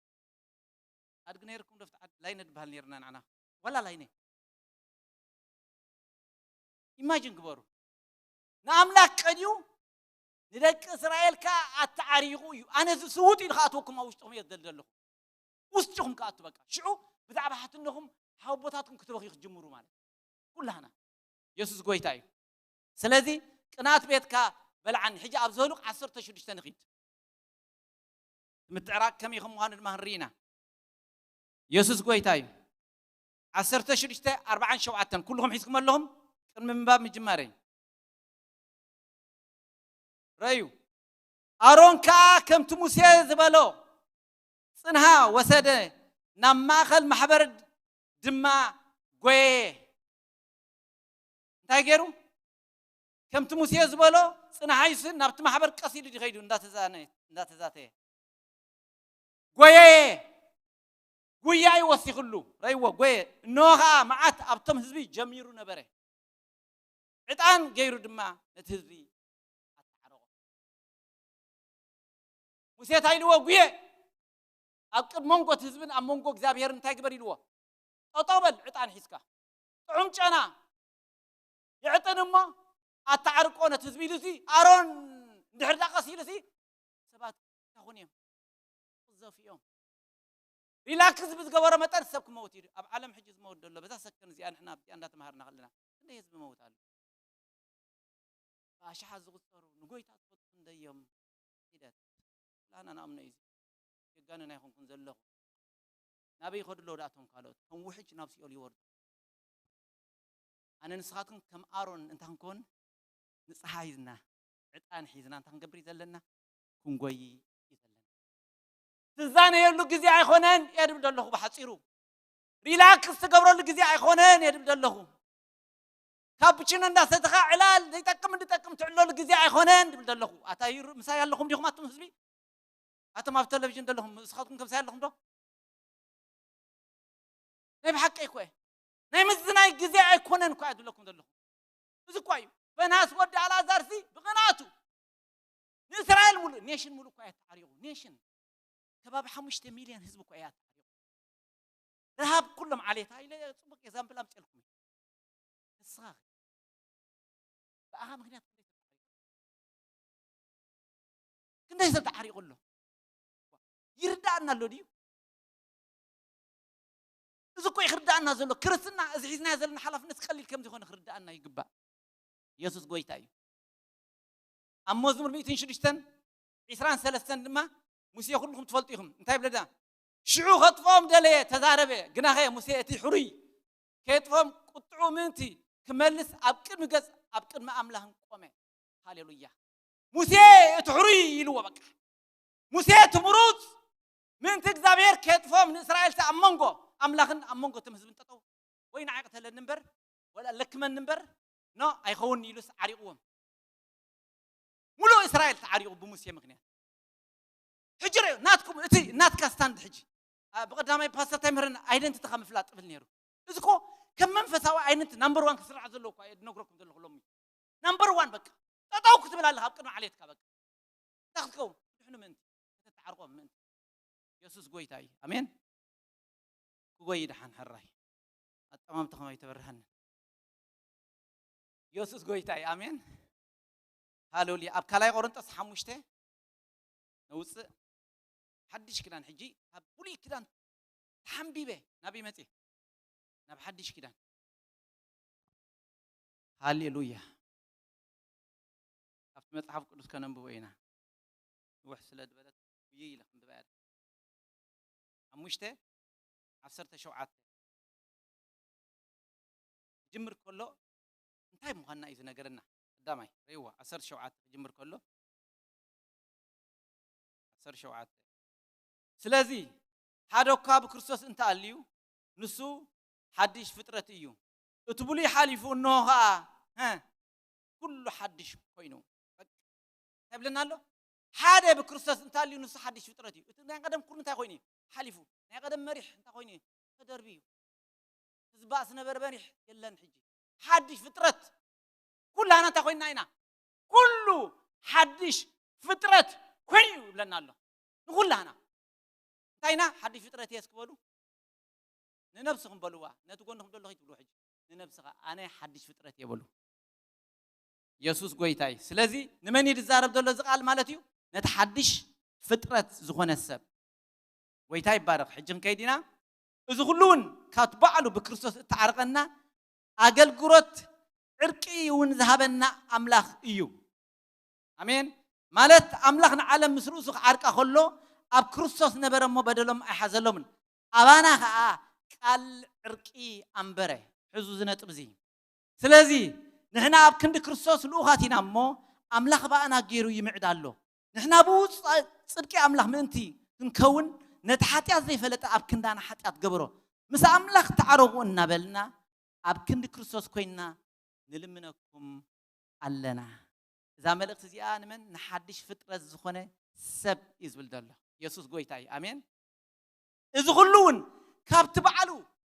ኣድጊ ነይርኩም ዶ ኣብቲ ዓዲ? ላይነ ድበሃል ነይርና ንዓና። ዋላ ላይነ። ኢማጂን ግበሩ። ንኣምላክ ቀድዩ ንደቂ እስራኤል ከኣ ኣተዓሪቑ እዩ። ኣነ እዚ ስውጥ ኢሉ ክኣትወኩም ኣብ ውሽጥኹም እየ ዝደሊ ዘለኹ። ውስጥኹም ክኣቱ በቃ። ሽዑ ብዛዕባ ሓትነኹም ሓወቦታትኩም ክትበኽዩ ክትጅምሩ ማለት እዩ። ኩላህና። የሱስ ጎይታ እዩ። ስለዚ ቅናት ቤትካ በልዓኒ። ሕጂ ኣብ ዘሉቕ ዓሰርተ ሽዱሽተ ንኺድ። ምትዕራቕ ከመይ ከም ምዃኑ ድማ ንርኢ ኢና። የሱስ ጎይታ እዩ። ዓሰርተ ሽዱሽተ ኣርባዓን ሸውዓተን ኩልኹም ሒዝኩም ኣለኹም? ቅድሚ ምንባብ ምጅማረይ። ረዩ። ኣሮን ከኣ ከምቲ ሙሴ ዝበሎ ጽንሃ ወሰደ፣ ናብ ማእከል ማሕበር ድማ ጎየ። እንታይ ገይሩ? ከምቲ ሙሴ ዝበሎ ጽንሃ ይስን ናብቲ ማሕበር ቀስ ኢሉ ድኸይዱ እንዳተዛነ-፣ እንዳተዛተየ። ጎየየ። ጉያ እዩ ወሲኽሉ። ረይዎ፣ ጎየ። እንሆ ኸኣ መዓት ኣብቶም ህዝቢ ጀሚሩ ነበረ። ዕጣን ገይሩ ድማ ነቲ ህዝቢ ኣተዓረቖ። ሙሴ እንታይ ኢልዎ? ጉየ። ኣብ ቅድሚ መንጎ እቲ ህዝብን ኣብ መንጎ እግዚኣብሔርን እንታይ ግበር ኢልዎ? ጠጠው በል ዕጣን ሒዝካ። ጥዑም ጨና የዕጥን እሞ ኣተዓርቆ ነቲ ህዝቢ ኢሉ ሲ ኣሮን እንድሕር ዳ ቀስ ኢሉ ሲ ሰባት እንታይ ኮኑ እዮም? ክቕዘፉ እዮም። ሪላክስ ብዝገበሮ መጠን ሰብ ክመውት እዩ። ኣብ ዓለም ሕጂ ዝመውት ዘሎ በዛ ሰከን እዚኣ ንሕና ኣብዚኣ እንዳተማሃርና ከለና ክንደይ ህዝቢ መውት ኣሎ? ብኣሽሓት ዝቑጸሩ ንጎይታ ዝፈልጡ ክንደይ እዮም? ሒደት ላና ንኣምኖ እዩ። የጋንን ኣይኮንኩን ዘለኹ። ናበይ ይኸዱ ኣለዉ ደኣ እቶም ካልኦት? ከም ውሕጅ ናብ ሲኦል ይወርዱ። ኣነ ንስኻትኩም ከም ኣሮን እንታ ክንኮን ንጽሓ ሒዝና፣ ዕጣን ሒዝና እንታ ክንገብር እዩ ዘለና? ክንጎይ እዩ ዘለና። ትዛነየሉ ግዜ ኣይኮነን እየ ድብል ዘለኹ ብሓጺሩ። ሪላክስ ትገብረሉ ግዜ ኣይኮነን እየ ድብል ዘለኹ። ካፕቺኖ እንዳሰተኻ ዕላል ዘይጠቅም እንድጠቅም ትዕለሉ ግዜ ኣይኮነን ድብል ዘለኹ። ኣታ ይሩ-፣ ምሳይ ኣለኹም ዲኹም ኣቱም ህዝቢ? ኣቱም ኣብ ቴሌቪዥን ዘለኹም ንስኻትኩም ከምሳይ ኣለኹም ዶ? ናይ ብሓቂ እኮ እየ። ናይ ምዝናይ ግዜ ኣይኮነን እኮ እየ ዝብለኩም ዘለኹ። እዚ እኳ እዩ። በናስ ወዲ ኣልኣዛር ሲ ብቕንኣቱ ንእስራኤል ሙሉእ፣ ኔሽን ሙሉእ እኳ እየ ተዓሪቑ። ኔሽን ከባቢ ሓሙሽተ ሚልዮን ህዝቢ እኳ እየ ተዓሪቑ። ረሃብ ኩሎም ዓሌታ ኢለ ጽቡቕ ኤግዛምፕል ኣምጽኤልኩም። ንስኻ ብኣኻ ምኽንያት ክንደይ ሰብ ተዓሪቑ ኣሎ? ይርዳእና ኣሎ ድዩ? እዚ እኮ እዩ ክርዳእና ዘሎ። ክርስትና እዚ ሒዝናዮ ዘለና ሓላፍነት ቀሊል ከም ዝኾነ ክርዳእና ይግባእ። የሱስ ጎይታ እዩ። ኣብ መዝሙር ሚእትን ሽዱሽተን ዒስራን ሰለስተን ድማ ሙሴ ኩልኹም ትፈልጡ ኢኹም። እንታይ ብለና? ሽዑ ከጥፍኦም ደለየ፣ ተዛረበ። ግናኸ ሙሴ እቲ ሕሩይ ከየጥፍኦም ቁጥዑ ምእንቲ ክመልስ ኣብ ቅድሚ ገጽ፣ ኣብ ቅድሚ ኣምላኽን ቆመ። ሃሌሉያ። ሙሴ እቲ ሕሩይ ኢልዎ በቃ። ሙሴ እቲ ምሩጽ ምእንቲ እግዚኣብሔር ከየጥፍኦም ንእስራኤል ኣብ መንጎ ኣምላኽን ኣብ መንጎ እቶም ህዝብን ጠጠው ወይ ንዓይ ቅተለኒ እምበር ወላ ለክመኒ እምበር ኖ ኣይኸውን ኢሉስ ዓሪቕዎም። ሙሉእ እስራኤል ተዓሪቑ ብሙሴ ምኽንያት። ሕጂ ርእ ናትኩም እቲ ናትካ ስታንድ ሕጂ። አ፣ ብቐዳማይ ፓስተር እንታይ ምህረና? ኣይደንቲቲኻ ምፍላጥ ጥብል ነይሩ። እዚ እኮ ከም መንፈሳዊ ኣይደንቲ ናምበር ዋን ክስራሕ ዘለዎ እኳ እየ ዝነግረኩም ዘለኹ ሎሚ። ናምበር ዋን በቃ። ጠጠው ክትብል ኣለኻ ኣብ ቅድሚ ዓሌትካ በቃ። እንታይ ክትከውን? ድሕኑ ምእንቲ። ከተተዓርቆም ምእንቲ። የሱስ ጎይታ እዩ። ኣሜን። ክጎይ ደሓን ሕራይ። ኣጠማምታ ከማይ ተበርሃኒ። የሱስ ጎይታ እዩ። ኣሜን። ሃሌሉያ። ኣብ ካልኣይ ቆሮንጦስ ሓሙሽተ ነውፅእ። ሓድሽ ኪዳን ሕጂ ካብ ብሉይ ኪዳን ተሓንቢበ ናበይ መፅእ? ናብ ሓድሽ ኪዳን። ሃሌሉያ። ካብቲ መጽሓፍ ቅዱስ ከነንብቦ ኢና። ንውሕ ስለ ዝበለት ብይይ ኢለ ክንብባ እያ። ሓሙሽተ ዓሰርተ ሸውዓተ ክጅምር ከሎ እንታይ ምዃንና እዩ ዝነገረና? ቀዳማይ ርእይዎ፣ ዓሰርተ ሸውዓተ ክጅምር ከሎ፣ ዓሰርተ ሸውዓተ ስለዚ ሓደ እኳ ብክርስቶስ እንተኣልዩ ንሱ ሓድሽ ፍጥረት እዩ፣ እቲ ብሉይ ሓሊፉ እንሆ ኸኣ ሀ፣ ኩሉ ሓድሽ ኮይኑ። በቃ፣ እንታይ ይብለና ኣሎ? ሓደ ብክርስቶስ እንተኣልዩ ንሱ ሓድሽ ፍጥረት እዩ። እቲ ናይ ቀደም ኩሉ እንታይ ኮይኑ እዩ? ሓሊፉ። ናይ ቀደም መሪሕ እንታይ ኮይኑ እዩ? ተደርብዩ። ህዝባ ዝነበረ መሪሕ የለን ሕጂ። ሓድሽ ፍጥረት። ኩላና እንታይ ኮይንና ኢና? ኩሉ ሓድሽ ፍጥረት ኮይኑ እዩ ይብለና ኣሎ። ንኹላህና እንታይ ኢና ሓድሽ ፍጥረት እየ እስክበሉ ንነብስኹም በልዋ። ነቲ ጎንኹም ዘሎ ከይትብልዎ ሕጂ ንነብስኻ ኣነ ሓድሽ ፍጥረት እየ በሉ። የሱስ ጎይታ እዩ። ስለዚ ንመን እዩ ዝዛረብ ዘሎ እዚ ቃል ማለት እዩ? ነቲ ሓድሽ ፍጥረት ዝኾነ ሰብ። ጎይታ ይባረኽ። ሕጂ ክንከይድ ኢና። እዚ ኩሉ እውን ካብቲ ባዕሉ ብክርስቶስ እተዓረቐና ኣገልግሎት ዕርቂ እውን ዝሃበና ኣምላኽ እዩ። ኣሜን። ማለት ኣምላኽ ንዓለም ምስ ርእሱ ክዓርቃ ከሎ ኣብ ክርስቶስ ነበረ እሞ በደሎም ኣይሓዘሎምን። ኣባና ኸዓ ቃል ዕርቂ ኣንበረ። ሕዙ እዚ ነጥብ እዚ። ስለዚ ንሕና ኣብ ክንዲ ክርስቶስ ልኡኻት ኢና እሞ ኣምላኽ ብኣና ገይሩ ይምዕድ ኣሎ። ንሕና ብኡ ጸ- ጽድቂ ኣምላኽ ምእንቲ ክንከውን ነቲ ሓጢኣት ዘይፈለጠ ኣብ ክንዳና ሓጢኣት ገበሮ። ምስ ኣምላኽ ተዓረቑ እናበልና ኣብ ክንዲ ክርስቶስ ኮይንና ንልምነኩም ኣለና። እዛ መልእኽቲ እዚኣ ንመን? ንሓድሽ ፍጥረት ዝኾነ ሰብ እዩ ዝብል ዘሎ። የሱስ ጎይታ እዩ። ኣሜን። እዚ ኩሉ እውን ካብቲ ባዕሉ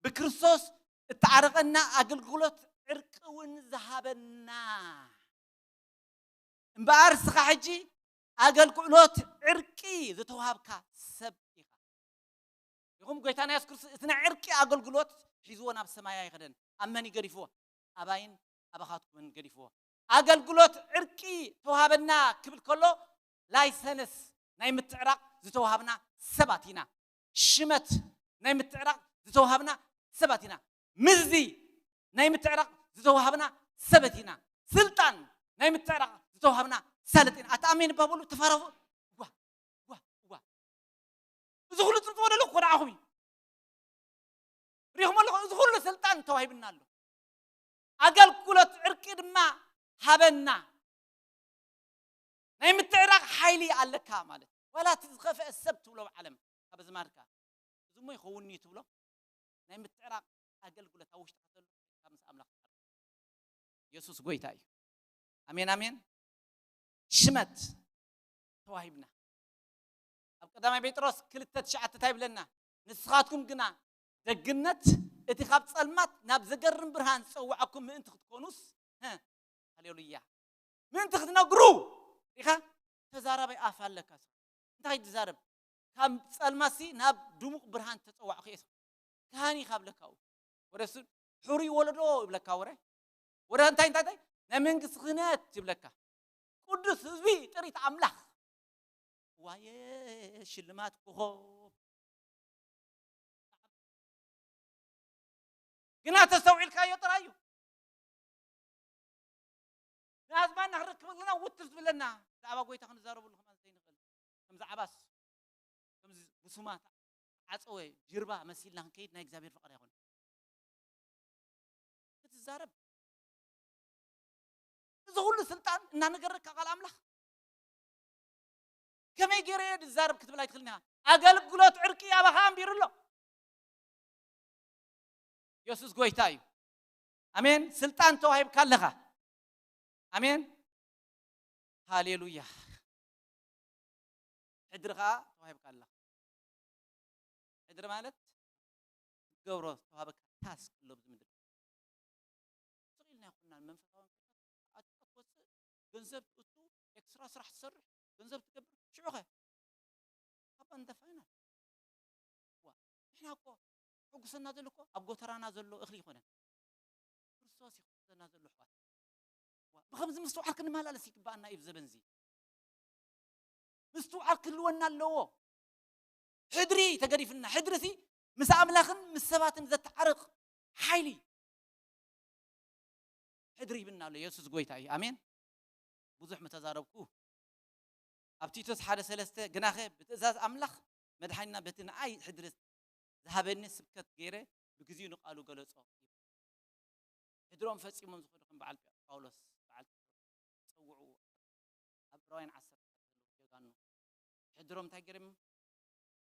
ብክርስቶስ እተዓረቐና ኣገልግሎት ዕርቂ እውን ዝሃበና። እምበኣር እስኻ ሕጂ ኣገልግሎት ዕርቂ ዝተዋሃብካ ሰብ ኢኻ። ይኹም ጎይታና የሱስ ክርስቶስ እቲ ናይ ዕርቂ ኣገልግሎት ሒዝዎ ናብ ሰማይ ኣይኸደን። ኣብ መን እዩ ገዲፍዎ? ኣባይን ኣባኻትኩምን ገዲፍዎ። ኣገልግሎት ዕርቂ ተዋሃበና ክብል ከሎ ላይሰንስ ናይ ምትዕራቕ ዝተዋሃብና ሰባት ኢና። ሽመት ናይ ምትዕራቕ ዝተዋሃብና ሰባት ኢና። ምዚ ናይ ምትዕራቕ ዝተዋሃብና ሰበት ኢና። ስልጣን ናይ ምትዕራቕ ዝተዋሃብና ሰለጥ ኢና። ኣታ ኣሜን ባበሉ ተፋረፉ። ዋ ዋ ዋ እዚ ኩሉ ጽብጽቦ ደለኩ እኮ ንዓኹም እዩ። ሪኹም ኣለኹ፣ እዚ ኩሉ ስልጣን ተዋሂብና ኣሎ። ኣገልግሎት ዕርቂ ድማ ሃበና። ናይ ምትዕራቕ ሓይሊ ኣለካ ማለት እዩ። ዋላ እቲ ዝኸፍአ ሰብ ትብሎ ኣብ ዓለም ካብ ዝማድካ እዚ እሞ ይኸውን እዩ ትብሎ ናይ ምትዕራቕ ኣገልግሎት ኣብ ውሽጥካ ዘሎ ካብ ምስ ኣምላኽ ትዓርቕ። የሱስ ጎይታ እዩ። ኣሜን ኣሜን። ሽመት ተዋሂብና። ኣብ ቀዳማይ ጴጥሮስ ክልተ ትሽዓተ እንታይ ይብለና? ንስኻትኩም ግና ደግነት እቲ ካብ ጸልማት ናብ ዘገርም ብርሃን ዝጸውዓኩም ምእንቲ ክትኮኑስ፣ ሀ፣ ሃሌሉያ፣ ምእንቲ ክትነግሩ ኢኻ ተዛራባይ ኣፍ ኣለካ። እንታይ ትዛረብ? ካብ ጸልማትሲ ናብ ድሙቕ ብርሃን ተጸዋዕኩ እየ። ካህን ኢኻ ብለካ። ወደ እሱ ሕሩይ ወለዶ ይብለካ። ወረ ወደ እንታይ እንታይ እንታይ ናይ መንግስቲ ክህነት ይብለካ። ቅዱስ ህዝቢ ጥሪት ኣምላኽ። ዋየ ሽልማት ኮኾብ ግና ተስተውዒልካዮ ጥራይ እዩ። ንኣዝማድና ክንረክብ ከለና ውትር ዝብለና ብዛዕባ ጎይታ ክንዛረበሉ ከማን ዘይንኽእል። ከምዚ ዓባስ ከምዚ ጉሱማ ተዓጸወ ጅርባ መሲልና ክንከይድ ናይ እግዚኣብሔር ፍቓድ ኣይኮነን። ክትዛረብ እዚ ኩሉ ስልጣን እናነገረካ ቃል ኣምላኽ ከመይ ገይረ እየ ዝዛረብ ክትብል ኣይትኽእልን ኢኻ። ኣገልግሎት ዕርቂ ኣባኻ ኣንቢሩ ኣሎ። የሱስ ጎይታ እዩ። ኣሜን። ስልጣን ተዋሂብካ ኣለኻ። ኣሜን። ሃሌሉያ። ሕድሪ ኸዓ ተዋሂብካ ኣለኻ። ሕድሪ ማለት ክትገብሮ ዝተዋሃበካ ታስክ ኣሎ ኣብዚ ምድሪ። ስቕ ኢልና ኣይኮንናን መንፈሳዊ ኣትካ ትወፅእ፣ ገንዘብ ትእቱ፣ ኤክስትራ ስራሕ ትሰርሕ፣ ገንዘብ ትገብር። ሽዑኸ ኣብ ኣንተ ፋይናል ዋ ንሕና እኮ ሕጉሰና ዘሎ እኮ ኣብ ጎተራና ዘሎ እኽሊ ይኮነን። ክርስቶስ ይሕጉሰና ዘሎ ኣሕዋት። ዋ ብኸምዚ ምስትውዓል ክንመላለስ ይግባኣና እዩ። ዘበን እዚ ምስትውዓል ክህልወና ኣለዎ። ሕድሪ ተገዲፍና ሕድሪ ሲ ምስ ኣምላኽን ምስ ሰባትን ዘተዓርቕ ሓይሊ ሕድሪ ይብና ኣሎ። የሱስ ጎይታ እዩ። ኣሜን። ብዙሕ ምተዛረብኩ። ኣብ ቲቶስ ሓደ ሰለስተ ግናኸ ብትእዛዝ ኣምላኽ መድሓኒና በቲ ንኣይ ሕድሪ ዝሃበኒ ስብከት ገይረ ብግዚኡ ንቃሉ ገለጾ። ሕድሮም ፈጺሞም ዝኾኑ ከም በዓል ጳውሎስ በዓል ጸውዕዎ። ኣብ ዕብራውያን ዓሰርተ ዘለዉ ጀጋኑ ሕድሮም እንታይ ገይሮም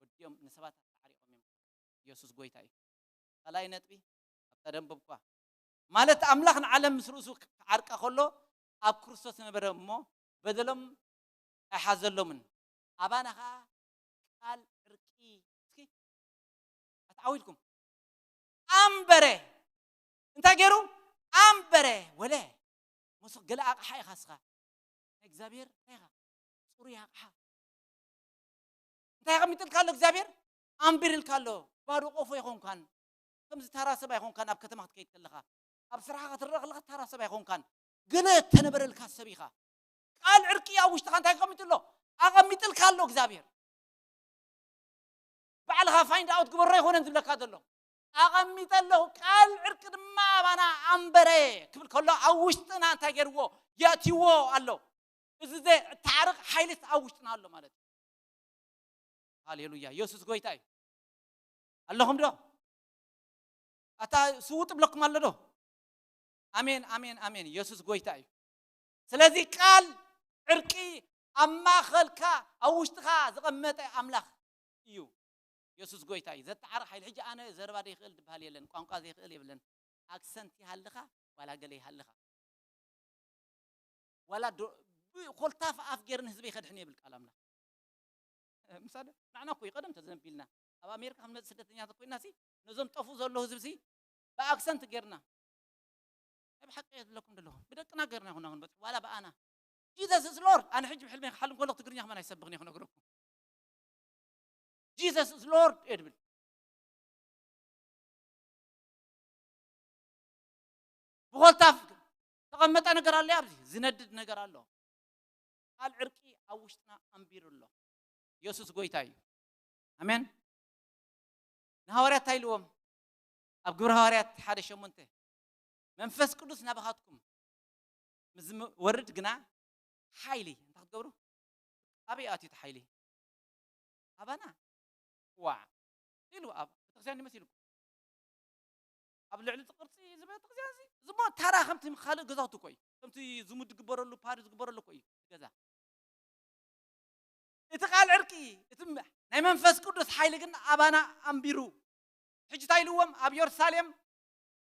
ወዲኦም ንሰባት ኣተዓሪቖም እዮም። የሱስ ጎይታ እዩ። ካልኣይ ነጥቢ ኣብታ ደንበብኳ ማለት ኣምላኽ ንዓለም ምስ ርእሱ ክዓርቃ ከሎ ኣብ ክርስቶስ ነበረ እሞ በደሎም ኣይሓዘሎምን። ኣባና ኸዓ ቃል ዕርቂ እስኪ ኣትዓው ኢልኩም ኣንበረ እንታይ ገይሩ ኣንበረ ወለ መስ ገለ ኣቕሓ ኢኻ እስኻ ናይ እግዚኣብሔር እንታይ ኢኻ ጽሩይ ኣቕሓ። እንታይ ኣቐሚጥልካ ኣሎ እግዚኣብሔር? ኣንቢርልካ ኣሎ። ባዶ ቆፎ ኣይኾንካን። ከምዚ ተራ ሰብ ኣይኾንካን። ኣብ ከተማ ክትከይድ ከለኻ፣ ኣብ ስራሕኻ ክትረኣ ከለኻ ተራ ሰብ ኣይኾንካን። ገለ እተነበረልካ ሰብ ኢኻ። ቃል ዕርቂ ኣብ ውሽጥኻ እንታይ ኣቐሚጡ ኣሎ? ኣቐሚጥልካ ኣሎ እግዚኣብሔር። ባዕልኻ ፋይንድ ኣውት ግበሮ ኣይኮነን ዝብለካ ዘሎ። ኣቐሚጠ ኣለኹ፣ ቃል ዕርቂ ድማ ኣባና ኣንበረ ክብል ከሎ ኣብ ውሽጥና እንታይ ገይርዎ? የእትይዎ ኣሎ። እዚ ዘእተዓርቕ ሓይሊ ኣብ ውሽጥና ኣሎ ማለት እዩ። ሃሌሉያ። የሱስ ጎይታ እዩ። ኣለኹም ዶ? ኣታ ስውጥ ብለኩም ኣሎ ዶ? ኣሜን፣ ኣሜን፣ ኣሜን። የሱስ ጎይታ እዩ። ስለዚ ቃል ዕርቂ ኣብ ማእኸልካ፣ ኣብ ውሽጥኻ ዘቐመጠ ኣምላኽ እዩ። የሱስ ጎይታ እዩ። ዘተዓርቕ ሓይሊ። ሕጂ ኣነ ዘረባ ዘይክእል ዝበሃል የለን፣ ቋንቋ ዘይክእል የብለን። ኣክሰንት ይሃልኻ፣ ዋላ ገለ ይሃልኻ። ዋላ ዶ-፣ ብኮልታፍ ኣፍ ገይርኒ ህዝበይ ከድሕን የብል ቃል ኣምላኽ። ምሳሌ፣ ንዓና እኮ እዩ ቀደም ተዘንቢልና። ኣብ ኣሜሪካ ክንመጽእ ስደተኛታት ኮይና ሲ፣ ነዞም ጠፉ ዘለዉ ህዝቢ ሲ፣ ብኣክሰንት ገይርና። ናይ ብሓቂ እየ ዝብለኩም ዘለኹ። ብደቅና ገይርና ይኹን፣ ንበጽሕ ዋላ ብኣና። Jesus is Lord። ኣነ ሕጂ ብሕልመይ ክሓልም ከለኹ ትግርኛ ከማን ኣይሰብኽን እየ ክነግረኩም። Jesus is Lord እየ ድብል። ብኾልታፍ ተቐመጠ ነገር ኣሎ፣ ኣብዚ ዝነድድ ነገር ኣሎ። ቃል ዕርቂ ኣብ ውሽጥና ኣንቢሩ ኣሎ። የሱስ ጎይታ እዩ። ኣሜን። ንሃዋርያት እንታይ ኢልዎም? ኣብ ግብረ ሃዋርያት ሓደ ሸሞንተ፣ መንፈስ ቅዱስ ናባኻትኩም ምስ ዝወርድ ግና ሓይሊ እንታይ ክትገብሩ? ኣበይ ኣትዩ እቲ ሓይሊ? ኣባና። ዋዕ ኢሉ ኣብ ቤተክርስትያን ይመስልኩም። ኣብ ልዕሊ እቲ ቅርጺ ዝበለ ቤተክርስትያን እዚ፣ እዚ እሞ ታራ ከምቲ ካልእ ገዛውቲ እኮ እዩ። ከምቲ ዝሙድ ዝግበረሉ፣ ፓሪ ዝግበረሉ እኮ እዩ ገዛ። እቲ ቃል ዕርቂ፣ እቲ ም-፣ ናይ መንፈስ ቅዱስ ሓይሊ ግን ኣባና ኣንቢሩ። ሕጂ እንታይ ኢልዎም? ኣብ የሩሳሌም፣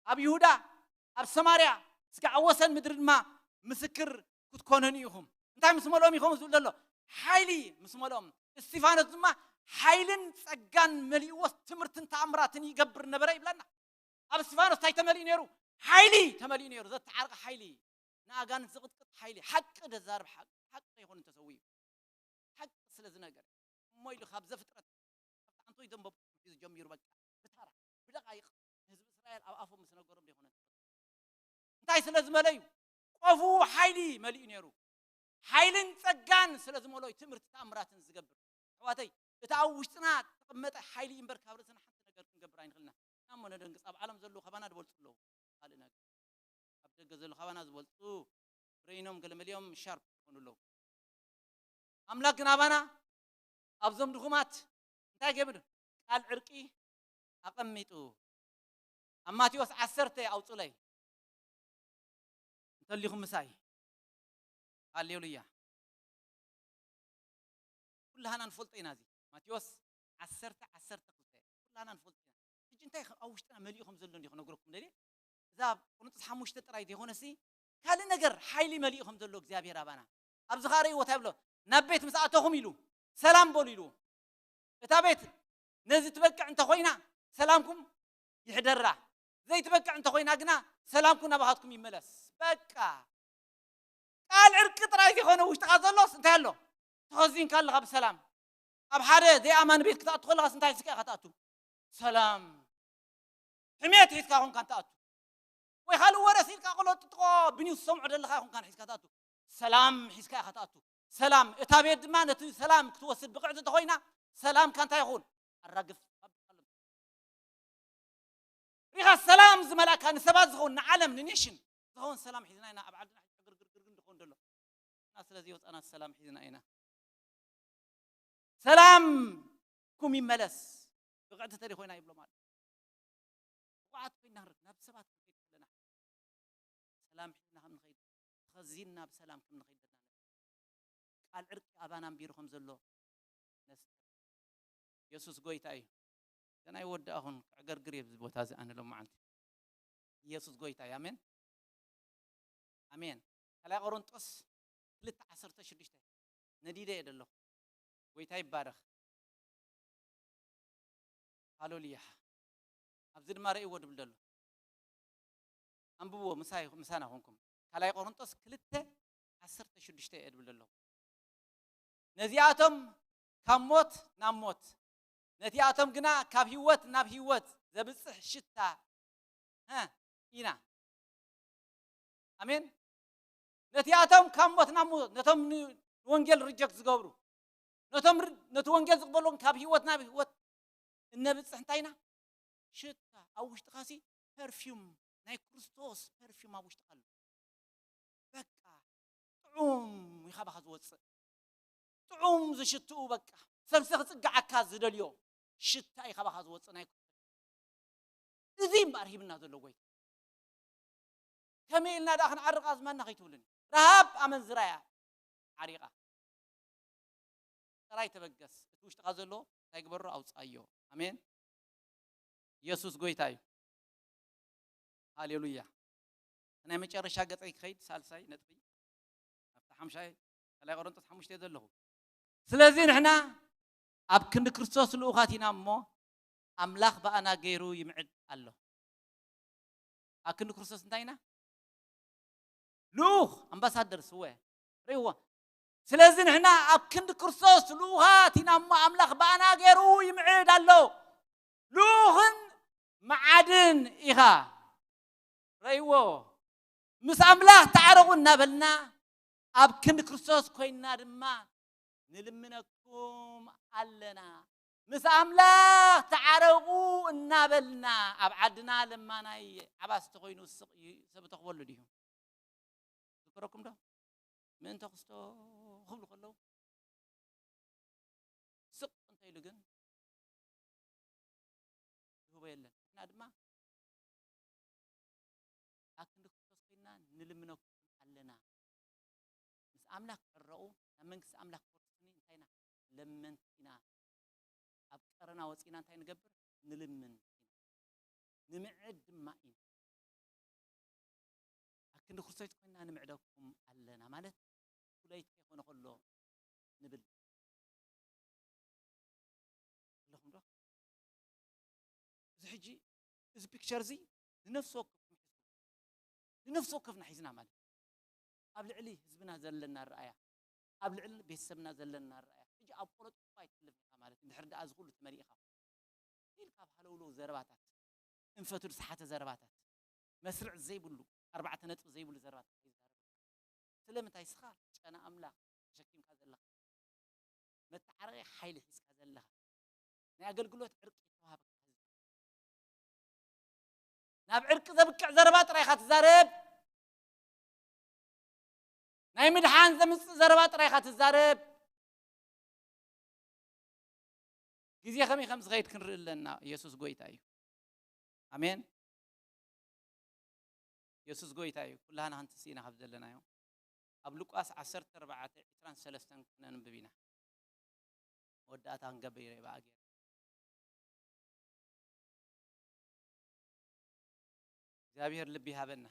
ኣብ ይሁዳ፣ ኣብ ሰማርያ፣ እስካዕ ወሰን ምድሪ ድማ ምስክር ክትኮኑኒ ኢኹም። እንታይ ምስ መልኦም ኢኹም ዝብል ዘሎ? ሓይሊ ምስ መልኦም። እስቲፋኖስ ድማ ሓይልን ጸጋን መሊእዎ፣ ትምህርትን ተኣምራትን ይገብር ነበረ ይብለና። ኣብ እስቲፋኖስ እንታይ ተመሊኡ ነይሩ? ሓይሊ ተመሊኡ ነይሩ። ዘተዓርቀ ሓይሊ፣ ንኣጋንንት ዝቕጥቅጥ ሓይሊ፣ ሓቂ ዘዛርብ ሓቂ፣ ሓቂ ከይኮነ ተሰዊኡ። ሓቂ ስለ ዝነገረ እሞ ኢሉ ካብ ዘፍጥረት፣ ካብ ሓንቲ ወይ ዘንበብኩም ሒዙ ጀሚሩ፣ በቃ ብታራ፣ ብደቓይቕ ንህዝቢ እስራኤል ኣብ ኣፎም ምስ ነገሮም ዘይኮነ። እንታይ ስለ ዝመለዩ? ቆፉ ሓይሊ መሊኡ ነይሩ። ሓይልን ጸጋን ስለ ዝመለዩ ትምህርቲ ተኣምራትን ዝገብር። ኣሕዋተይ፣ እቲ ኣብ ውሽጥና ተቐመጠ ሓይሊ እምበር ካብ ርእስና ሓንቲ ነገር ክንገብር ኣይንኽእልና። እና እሞ ነደንግጽ፣ ኣብ ዓለም ዘለዉ ካባና ዝበልጹ ኣለዉ። ካልእ ነገር፣ ኣብ ደገ ዘለዉ ካባና ዝበልጹ፣ ብሬኖም ገለ መሊኦም ሻርፕ ይኾኑ ኣለዉ። ኣምላኽ ግን ኣባና ኣብዞም ድኹማት እንታይ ገብር? ቃል ዕርቂ ኣቐሚጡ። ኣብ ማቴዎስ ዓሰርተ ኣውጹለይ፣ እንተሊኹም ምሳይ። ሃሌሉያ። ኩላህና ንፈልጦ ኢና እዚ። ማቴዎስ ዓሰርተ ዓሰርተ ክልተ። ኩላህና ንፈልጦ ኢና። ሕጂ እንታይ ኣብ ውሽጥና መሊኡ ከም ዘሎ እንዲኹ ነግረኩም ደልየ። እዛ ኣብ ቆሮንቶስ ሓሙሽተ ጥራይ ዘይኮነሲ፣ ካልእ ነገር ሓይሊ መሊኡ ከም ዘሎ እግዚኣብሔር ኣባና። ኣብዚ ኸኣ ርእይዎ እንታይ ብሎ? "ናብ ቤት ምስ ኣተኹም" ኢሉ፣ "ሰላም በሉ" ኢሉ። እታ ቤት ነዚ ትበቅዕ እንተኾይና፣ ሰላምኩም ይሕደራ። ዘይትበቅዕ እንተኾይና ግና፣ ሰላምኩም ናባኻትኩም ይመለስ። በቃ። ቃል ዕርቂ ጥራይ ዘይኮነ ውሽጥኻ ዘሎስ እንታይ ኣሎ? ተኸዚንካ ኣለኻ ብሰላም። ኣብ ሓደ ዘይኣማኒ ቤት ክትኣቱ ከለኻስ እንታይ ሒዝካ ኢኻ ትኣቱ? ሰላም። ሕሜት ሒዝካ ኮንካ ትኣቱ። ወይ ካልእ ወረ ሲልካ ከሎ ጥጥቆ ብኒውስ ሰምዖ ዘለኻ ኮንካ ሒዝካ ትኣቱ። ሰላም ሒዝካ ኢኻ ትኣቱ። ሰላም። እታ ቤት ድማ ነቲ ሰላም ክትወስድ ብቕዕቲ እንተኾይና፣ ሰላምካ እንታይ ይኹን? ኣራግፍ። ሪኻ ሰላም ዝመልኣካ ንሰባት ዝኸውን፣ ንዓለም፣ ንኔሽን ዝኸውን ሰላም ሒዝና ኢና ኣብ ዓድና ሕጂ ዕግርግርግር ዝኸውን ዘሎ። እና ስለዚ ወፃና ሰላም ሒዝና ኢና። ሰላምኩም ይመለስ። ብቕዕቲ ተደይ ኮይና ይብሎ ማለት። ብቑዓት ኮይና ንር-፣ ናብ ሰባት ክንከይድ ከለና ሰላም ሒዝና ከም ንኸይድ፣ ተኸዚንና ብሰላም ከም ንኸይድ ዘለና። ቃል ዕርቂ ኣባና ኣንቢሩ ከም ዘሎ ነስ-፣ የሱስ ጎይታ እዩ። ገና ይወዳእኹን ክዕገርግር እየ ኣብዚ ቦታ እዚ ኣነ ሎመዓንቲ። ኢየሱስ ጎይታ እዩ። ኣሜን፣ ኣሜን። ካልኣይ ቆሮንጦስ ክልተ ዓሰርተ ሽዱሽተ፣ ነዲደ እየ ዘለኹ። ጎይታ ይባረኽ። ሃሌሉያ። ኣብዚ ድማ ርእይዎ ድብል ዘሎ። ኣንብብዎ፣ ምሳይ-፣ ምሳና ኮንኩም። ካልኣይ ቆሮንጦስ ክልተ ዓሰርተ ሽዱሽተ እየ ድብል ዘለኹ። ነዚኣቶም ካብ ሞት ናብ ሞት፣ ነቲኣቶም ግና ካብ ህይወት ናብ ህይወት ዘብጽሕ ሽታ፣ ሀ፣ ኢና። ኣሜን። ነቲኣቶም ካብ ሞት ናብ ሞት፣ ነቶም ን-፣ ንወንጌል ሪጀክት ዝገብሩ፣ ነቶም ር-፣ ነቲ ወንጌል ዝቕበሉን ካብ ህይወት ናብ ህይወት እነብጽሕ እንታይ ኢና? ሽታ። ኣብ ውሽጥኻሲ ፐርፊውም፣ ናይ ክርስቶስ ፐርፊውም ኣብ ውሽጥኻ ኣሎ። በቃ ጥዑም እዩ ካባኻ ዝወጽእ። ጥዑም ዝሽትኡ በቃ ሰብ ክጽግዓካ ዝደልዮ ሽታ እዩ ካባኻ ዝወጽእ ናይ ክርስቶስ። እዚ እምበኣር ሂብና ዘሎ ጎይታ። ከመይ ኢልና ደኣ ክንዓርቕ ኣዝማድና ከይትብሉኒ። ረሃብ ኣመንዝራ እያ ዓሪቓ። ጥራይ ተበገስ። እቲ ውሽጥኻ ዘሎ እንታይ ግበሮ? ኣውጽኣዮ። ኣሜን። ኢየሱስ ጎይታ እዩ። ሃሌሉያ። ናይ መጨረሻ ገጸይ ክኸይድ፣ ሳልሳይ ነጥቢ። ኣብቲ ሓምሻይ ካልኣይ ቆሮንቶስ ሓሙሽተ ዘለኹ። ስለዚ ንሕና ኣብ ክንዲ ክርስቶስ ልኡኻት ኢና እሞ፣ ኣምላኽ ብኣና ገይሩ ይምዕድ ኣሎ። ኣብ ክንዲ ክርስቶስ እንታይ ኢና? ልኡኽ፣ ኣምባሳደር ስወ፣ ርእይዎ። ስለዚ ንሕና ኣብ ክንዲ ክርስቶስ ልኡኻት ኢና እሞ፣ ኣምላኽ ብኣና ገይሩ ይምዕድ ኣሎ። ልኡኽን መዓድን ኢኻ። ርእይዎ። ምስ ኣምላኽ ተዓረቑ እናበልና፣ ኣብ ክንዲ ክርስቶስ ኮይንና ድማ ንልምነኩም ኣለና። ምስ ኣምላኽ ተዓረቑ እናበልና፣ ኣብ ዓድና ለማናይ ዓባስ ተኾይኑ ስቕ እዩ፣ ሰብ ተኽበሉ ድዩ? ዝከረኩም ዶ? ምእንተ ክስቶ ክብሉ ከለዉ፣ ስቕ እንተ ኢሉ ግን ዝህቦ የለን። ንሕና ድማ ኣብ ክንዲ ክርስቶስ ኮይንና ንልምነኩም ኣለና። ምስ ኣምላኽ ተዕረቑ፣ ናብ መንግስቲ ኣምላኽ ክትወርስኒ እንታይ ኢና? ለመንቲ ኢና። ኣብ ቀረና ወጺና እንታይ ንገብር? ንልምን ኢና። ንምዕድ ድማ ኢና። ኣብ ክንዲ ክርስቶስ ኮይንና ንምዕደኩም ኣለና ማለት፣ too late ከይኮነ ከሎ ንብል ኣለኹም ዶ? እዚ ሕጂ፣ እዚ ፒክቸር እዚ ንነፍሲ ወከፍኩም ሒዝኩም፣ ንነፍሲ ወከፍና ሒዝና ማለት እዩ። ኣብ ልዕሊ ህዝብና ዘለና ኣረኣያ፣ ኣብ ልዕሊ ቤተሰብና ዘለና ኣረኣያ፣ ሕጂ ኣብ ፖለቲካ ኣይትሕልፍ ኢኻ ማለት እዩ። እንድሕር ደኣ እዚ ኩሉ ተመሊእኻ ኢልካ፣ ኣብ ሃለውለው ዘረባታት፣ እንፈቱ ዝሰሓተ ዘረባታት፣ መስርዕ ዘይብሉ፣ ኣርባዕተ ነጥቢ ዘይብሉ ዘረባታት ኣይዛረብ። ስለምንታይ? እስኻ ጨና ኣምላኽ ተሸኪምካ ዘለኻ፣ መተዓረቒ ሓይሊ ሒዝካ ዘለኻ፣ ናይ ኣገልግሎት ዕርቂ ዝተዋህበካ ህዝቢ፣ ናብ ዕርቂ ዘብቅዕ ዘረባ ጥራይ ኢኻ ትዛረብ። ናይ ምድሓን ዘምጽእ ዘረባ ጥራይ ኢኻ ትዛረብ። ግዜ ከመይ ከም ዝኸይድ ክንርኢ ኣለና። ኢየሱስ ጎይታ እዩ። ኣሜን። ኢየሱስ ጎይታ እዩ። ኩላህና ክንትስእ ኢና ካብ ዘለናዮ። ኣብ ሉቃስ ዓሰርተ ኣርባዕተ፣ ዕስራን ሰለስተን ክነንብብ ኢና። መወዳእታ ክንገብር ኢና ብኣገር። እግዚኣብሔር ልቢ ይሃበና።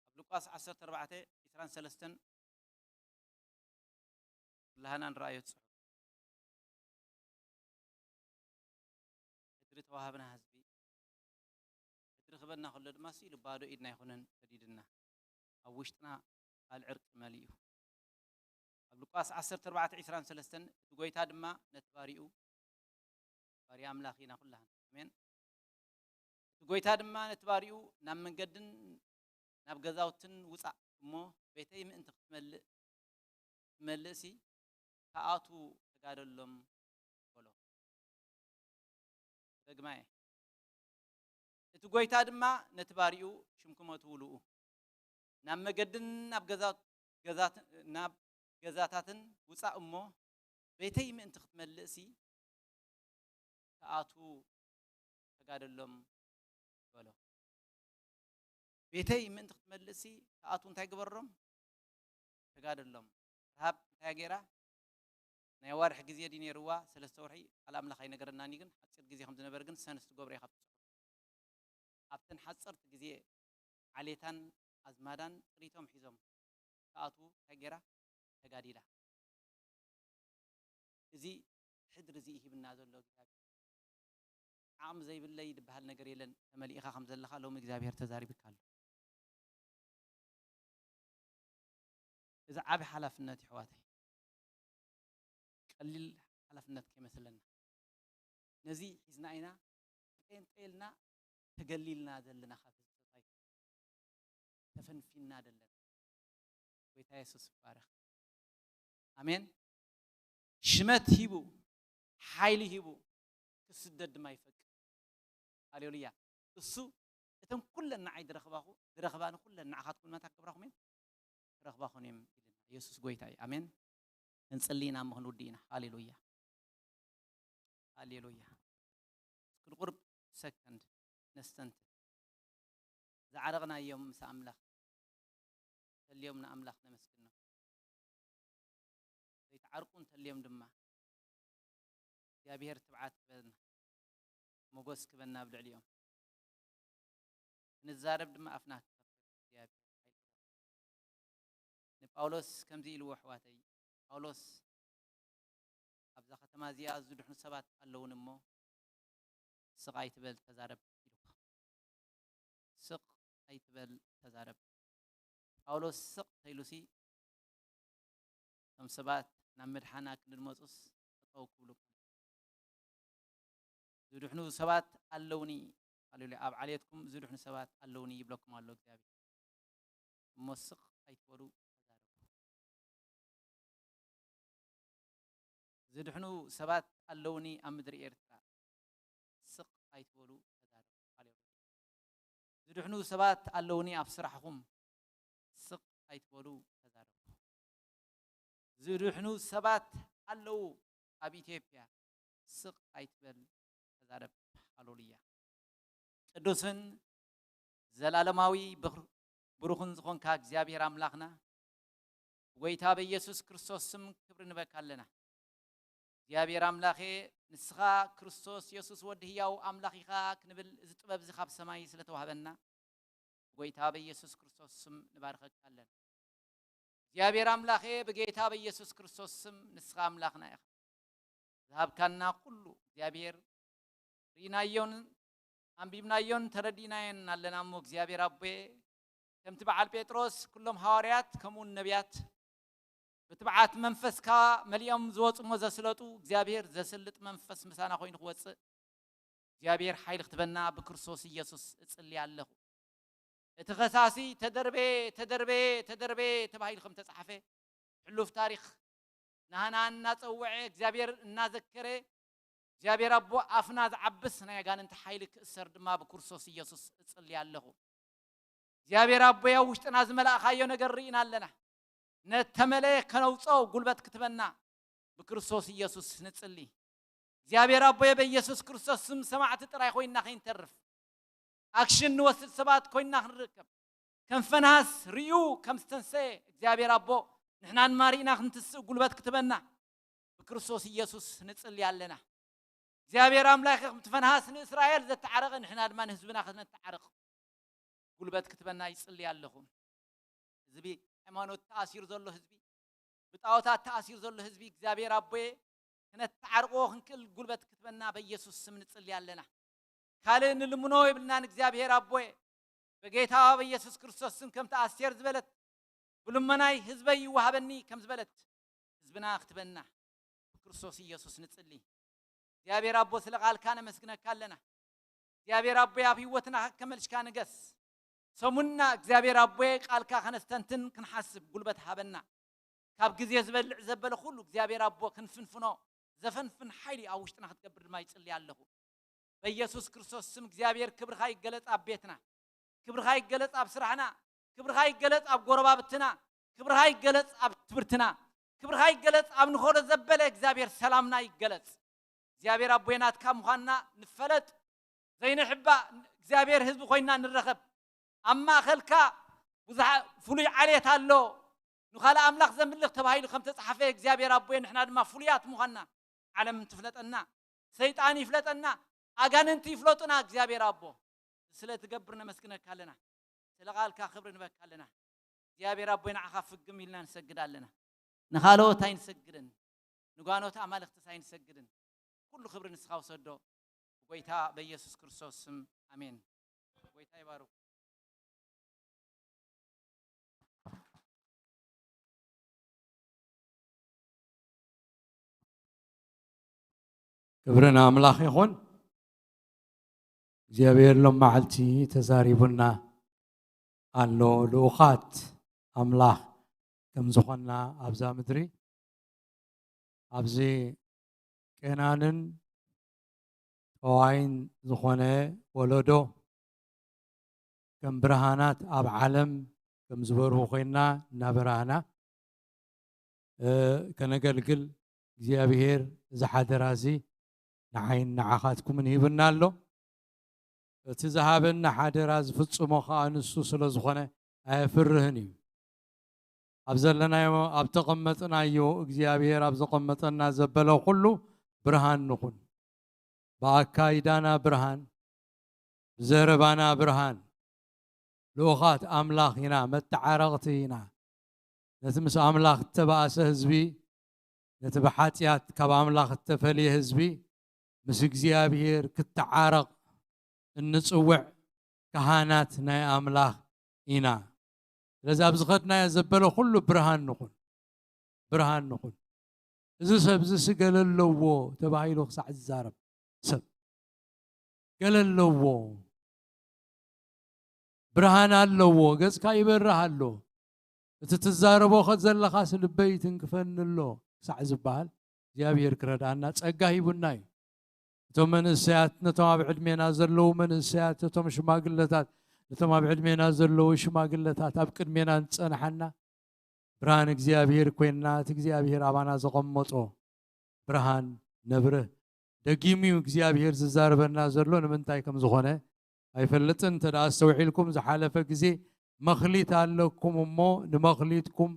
ኣብ ሉቃስ ዓሰርተ ኣርባዕተ፣ ዕስራን ሰለስተን ኩላህና ንረኣዮ ጽሑፍ። ሕድሪ ተዋሃብና ህዝቢ፣ ሕድሪ ክበና ከሎ ድማ ስኢሉ ባዶ ኢድና ኣይኮነን ሰዲድና። ኣብ ውሽጥና ቃል ዕርቂ መሊኡ። ኣብ ሉቃስ ዓሰርተ ኣርባዕተ፣ ዕስራን ሰለስተን፣ እቲ ጎይታ ድማ ነቲ ባሪኡ፣ ባርያ ኣምላኽ ኢና ኩላህና። ኣሜን። እቲ ጎይታ ድማ ነቲ ባሪኡ፣ ናብ መንገድን ናብ ገዛውትን ውጻእ እሞ፣ ቤተይ ምእንቲ ክትመልእ፣ ክትመልእሲ፣ ክኣትዉ ተጋደሎም በሎ። ደግማየ። እቲ ጎይታ ድማ ነቲ ባሪኡ፣ ሽምኩም ኣትውልኡ፣ ናብ መገድን ናብ ገዛ-፣ ገዛት-፣ ናብ ገዛታትን ውጻእ እሞ፣ ቤተይ ምእንቲ ክትመልእሲ፣ ክኣትዉ ተጋደሎም በሎ። ቤተይ ምእንቲ ክትመልእሲ፣ ክኣትዉ እንታይ ግበሮም? ተጋደሎም። ረሃብ እንታይ ገይራ? ናይ ኣዋርሕ ግዜ ድዩ ነይርዋ? ሰለስተ ወርሒ ቃል ኣምላኽ ኣይነገረናን እዩ፣ ግን ሓጺር ግዜ ከም ዝነበረ ግን ሰንስ ትገብሮ ኢኻ። ኣብተን ሓጸርቲ ግዜ ዓሌታን ኣዝማዳን ጥሪቶም ሒዞም ክኣትዉ እንታይ ገይራ? ተጋዲላ። እዚ ሕድሪ እዚ ሂብና ዘሎ እግዚኣብሔር። ዓቕሚ ዘይብለይ ዝበሃል ነገር የለን። ተመሊእኻ ከም ዘለኻ ሎሚ እግዚኣብሔር ተዛሪብካ ኣሎ። እዚ ዓቢ ሓላፍነት የሕዋተይ፣ ቀሊል ሓላፍነት ከይመስለና። ነዚ ሒዝና ኢና ጴንጤ ኢልና ተገሊልና ዘለና፣ ካብ ህዝቢ ተፈንፊንና ዘለና። ጎይታ የሱስ ይባረኽ። ኣሜን። ሽመት ሂቡ፣ ሓይሊ ሂቡ፣ ክስደድ ድማ ይፈቅድ። ሃሌሉያ። እሱ እተን ኩለን ንዓይ ዝረኽባኹ ዝረኽባኒ ኩለን ንዓኻትኩም መታ ክገብራኹም እየን ክረኽባኹን እዮም ኢልና። የሱስ ጎይታ እዩ። ኣሜን። ክንጽሊ ኢና እሞ ክንውዲ ኢና። ሃሌሉያ። ሃሌሉያ። ክንቁርብ ሰከንድ ነስተንት ዝዓረቕናዮም ምስ ኣምላኽ ተልዮም ንኣምላኽ ነመስግኖ። ዘይተዓርቁ እንተልዮም ድማ እግዚኣብሔር ትብዓት ክበና፣ ሞጎስ ክበና ኣብ ልዕሊኦም። ክንዛረብ ድማ ኣፍና ክኸፍት እግዚኣብሔር። ንጳውሎስ ከምዚ ኢልዎ፣ ኣሕዋተይ፣ ጳውሎስ ኣብዛ ከተማ እዚኣ ዝድሕኑ ሰባት ኣለዉን እሞ፣ ስቕ ኣይትበል ተዛረብ ኢልዎ። ስቕ ኣይትበል ተዛረብ። ጳውሎስ ስቕ ተይሉሲ፣ እቶም ሰባት ናብ ምድሓና ክንድመጹስ ጠጠው ክብሉ። ዝድሕኑ ሰባት ኣለውኒ። ሃሌሉያ። ኣብ ዓሌትኩም ዝድሕኑ ሰባት ኣለውኒ ይብለኩም ኣሎ እግዚኣብሔር። እሞ ስቕ ኣይትበሉ፣ ተዛረቡ። ዝድሕኑ ሰባት ኣለውኒ ኣብ ምድሪ ኤርትራ። ስቕ ኣይትበሉ፣ ተዛረቡ። ሃሌሉያ። ዝድሕኑ ሰባት ኣለውኒ ኣብ ስራሕኹም። ስቕ ኣይትበሉ፣ ተዛረቡ። ዝድሕኑ ሰባት ኣለዉ ኣብ ኢትዮጵያ። ስቕ ኣይትበል፣ ተዛረብ። ሃሌሉያ። ቅዱስን ዘላለማዊ ብኽር-፣ ብሩኽን ዝኾንካ እግዚኣብሔር ኣምላኽና፣ ብጎይታ በኢየሱስ ክርስቶስ ስም ክብሪ ንበካ ኣለና። እግዚኣብሔር ኣምላኸ፣ ንስኻ ክርስቶስ የሱስ ወዲ ህያው ኣምላኽ ኢኻ ክንብል እዚ ጥበብ እዚ ካብ ሰማይ ስለ ተዋህበና፣ ብጎይታ በኢየሱስ ክርስቶስ ስም ንባርከካ ኣለና። እግዚኣብሔር ኣምላኸ፣ ብጌታ በኢየሱስ ክርስቶስ ስም ንስኻ ኣምላኽና ኢኻ። ዝሃብካና ኩሉ እግዚኣብሔር ርኢናዮን ኣንቢብናዮን ተረዲእናዮን ኣለና እሞ፣ እግዚኣብሔር ኣቦየ፣ ከምቲ በዓል ጴጥሮስ ኩሎም ሃዋርያት ከምኡውን ነቢያት ብትብዓት መንፈስካ መሊኦም ዝወጹ እሞ ዘስለጡ፣ እግዚኣብሔር ዘስልጥ መንፈስ ምሳና ኮይኑ ክወጽእ እግዚኣብሔር ሓይሊ ክትበና ብክርስቶስ ኢየሱስ እጽሊ ኣለኹ። እቲ ኸሳሲ ተደርቤ፣ ተደርቤ፣ ተደርቤ ተባሂሉ ከም ተጻሕፈ፣ ሕሉፍ ታሪኽ ናህና እናጸውዐ፣ እግዚኣብሔር እናዘከረ፣ እግዚኣብሔር ኣቦ ኣፍና ዝዓብስ ናይ ኣጋንንቲ ሓይሊ ክእሰር ድማ ብክርስቶስ ኢየሱስ እጽሊ ኣለኹ። እግዚኣብሔር ኣቦ ኣብ ውሽጥና ዝመላእኻዮ ነገር ርኢና ኣለና። ነተመለየ ከነውጾ ጉልበት ክትበና ብክርስቶስ ኢየሱስ ንጽሊ። እግዚኣብሔር ኣቦየ በኢየሱስ ክርስቶስ ስም ሰማዕቲ ጥራይ ኮይንና ከይንተርፍ፣ ኣክሽን ንወስድ ሰባት ኮይንና ክንርከብ፣ ከም ፈናስ ርእዩ ከም ዝተንሰየ እግዚኣብሔር ኣቦ ንሕና ድማ ርኢና ክንትስእ ጉልበት ክትበና ብክርስቶስ ኢየሱስ ንጽሊ ኣለና። እግዚኣብሔር ኣምላኽ ከምቲ ፈንሃስ ንእስራኤል ዘተዓረቐ ንሕና ድማ ንህዝብና ክነተዓርቕ ጉልበት ክትበና ይጽሊ ኣለኹ። ህዝቢ፣ ሃይማኖት ተኣሲሩ ዘሎ ህዝቢ፣ ብጣዖታት ተኣሲሩ ዘሎ ህዝቢ እግዚኣብሔር ኣቦየ ክነተዓርቕዎ ክንክእል ጉልበት ክትበና በኢየሱስ ስም ንጽሊ ኣለና። ካልእ ንልምኖ የብልናን እግዚኣብሔር ኣቦየ። በጌታ በኢየሱስ ክርስቶስ ስም ከምቲ ኣስቴር ዝበለት ብልመናይ ህዝበይ ይወሃበኒ ከም ዝበለት ህዝብና ክትበና ብክርስቶስ ኢየሱስ ንጽሊ። እግዚኣብሔር ኣቦ ስለ ቃልካ ነመስግነካ ኣለና። እግዚኣብሔር ኣቦ ኣብ ህይወትና ከመልሽካ ንገስ። ሰሙንና እግዚኣብሔር ኣቦየ ቃልካ ከነስተንትን ክንሓስብ ጉልበት ሃበና። ካብ ግዜ ዝበልዕ ዘበለ ኩሉ እግዚኣብሔር ኣቦ ክንፍንፍኖ ዘፈንፍን ሓይሊ ኣብ ውሽጥና ክትገብር ድማ ይጽሊ ኣለኹ። በኢየሱስ ክርስቶስ ስም እግዚኣብሔር ክብርኻ ይገለጽ ኣብ ቤትና፣ ክብርኻ ይገለጽ ኣብ ስራሕና፣ ክብርኻ ይገለጽ ኣብ ጎረባብትና፣ ክብርኻ ይገለጽ ኣብ ትምህርትና፣ ክብርኻ ይገለጽ ኣብ ንኸዶ ዘበለ እግዚኣብሔር ሰላምና ይገለጽ። እግዚኣብሔር ኣቦይ ናትካ ምዃንና ንፈለጥ። ዘይንሕባእ እግዚኣብሔር ህዝቢ ኮይንና ንረኸብ። ኣብ ማእኸልካ ብዙሓ-፣ ፍሉይ ዓሌት ኣሎ፣ ንኻልእ ኣምላኽ ዘምልኽ ተባሂሉ ከም ተጻሓፈ እግዚኣብሔር ኣቦይ ንሕና ድማ ፍሉያት ምዃንና ዓለም ትፍለጠና፣ ሰይጣን ይፍለጠና፣ ኣጋንንቲ ይፍለጡና። እግዚኣብሔር ኣቦ ስለ ትገብር ነመስግነካ ኣለና። ስለ ቃልካ ክብሪ ንበካ ኣለና። እግዚኣብሔር ኣቦይ ንዓኻ ፍግም ኢልና ንሰግድ ኣለና። ንኻልኦት ኣይንሰግድን፣ ንጓኖት ኣማልኽትስ ኣይንሰግድን። ኩሉ ክብሪ ንስኻ ውሰዶ። ብጎይታ በኢየሱስ ክርስቶስ ስም ኣሜን። ጎይታ ይባርኩ። ክብሪ ንኣምላኽ ይኹን። እግዚኣብሔር ሎም መዓልቲ ተዛሪቡና ኣሎ። ልኡኻት ኣምላኽ ከም ዝኾንና ኣብዛ ምድሪ፣ ኣብዚ ቄናንን ጠዋይን ዝኾነ ወለዶ፣ ከም ብርሃናት ኣብ ዓለም ከም ዝበርሁ ኮይና እናበራህና፣ እ፣ ከነገልግል እግዚኣብሔር እዚ ሓደራ እዚ ንዓይን ንዓኻትኩምን ሂብና ኣሎ። እቲ ዝሃበና ሓደራ ዝፍጽሞ ኸኣ ንሱ ስለ ዝኾነ ኣየፍርህን እዩ። ኣብ ዘለናዮ፣ ኣብ ተቐመጥናዮ፣ እግዚኣብሔር ኣብ ዘቐመጠና ዘበለ ኩሉ ብርሃን ንኹን። ብኣካይዳና ብርሃን፣ ብዘረባና ብርሃን። ልኡኻት ኣምላኽ ኢና፣ መተዓረቕቲ ኢና። ነቲ ምስ ኣምላኽ እተባእሰ ህዝቢ፣ ነቲ ብሓጢኣት ካብ ኣምላኽ እተፈልየ ህዝቢ፣ ምስ እግዚኣብሔር ክተዓረቕ እንጽውዕ ካህናት ናይ ኣምላኽ ኢና። ስለዚ ኣብዚ ኸድናዮ ዘበለ ኩሉ ብርሃን ንኹን፣ ብርሃን ንኹን። እዚ ሰብ እዚ ገለ ኣለዎ ተባሂሉ ክሳዕ ዝዛረብ ሰብ ገለ ኣለዎ፣ ብርሃን ኣለዎ፣ ገጽካ ይበርህ ኣሎ፣ እቲ ትዛረቦ ኸ ዘለኻስ ልበይ ትንክፈኒ ኣሎ ክሳዕ ዝበሃል እግዚኣብሔር ክረድኣና ጸጋ ሂቡና እዩ። እቶም መንእሰያት ነቶም ኣብ ዕድሜና ዘለዉ መንእሰያት፣ እቶም ሽማግለታት ነቶም ኣብ ዕድሜና ዘለዉ ሽማግለታት፣ ኣብ ቅድሜና ዝጸንሓና ብርሃን እግዚኣብሔር ኮይንና፣ እቲ እግዚኣብሔር ኣባና ዘቐመጦ ብርሃን ነብርህ። ደጊሙ እዩ እግዚኣብሔር ዝዛረበና ዘሎ፣ ንምንታይ ከም ዝኾነ ኣይፈልጥን። እንተ ደኣ ኣስተውዒልኩም፣ ዝሓለፈ ግዜ መኽሊት ኣለኩም እሞ ንመኽሊትኩም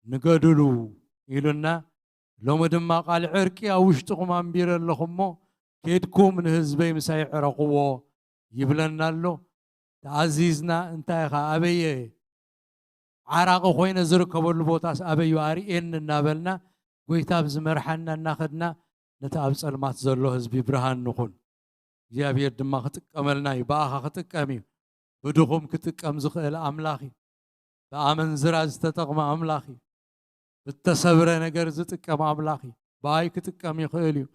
ንገድሉ ኢሉና። ሎሚ ድማ ቃል ዕርቂ ኣብ ውሽጥኹም ኣንቢረ ኣለኹ እሞ ኬድኩም ንህዝበይ ምሳይ ዕረቕዎ ይብለና ኣሎ። ተኣዚዝና እንታይ ኢኻ ኣበየ ዓራቒ ኮይነ ዝርከበሉ ቦታስ ኣበዩ ኣርእየኒ እናበልና ጎይታ ኣብ ዝመርሓና እናኸድና ነቲ ኣብ ጸልማት ዘሎ ህዝቢ ብርሃን ንኹን። እግዚኣብሔር ድማ ክጥቀመልና እዩ። ብኣኻ ክጥቀም እዩ። ብድኹም ክጥቀም ዝኽእል ኣምላኽ እዩ። ብኣመንዝራ ዝተጠቕመ ኣምላኽ እዩ። ብተሰብረ ነገር ዝጥቀም ኣምላኽ እዩ። ብኣይ ክጥቀም ይኽእል እዩ።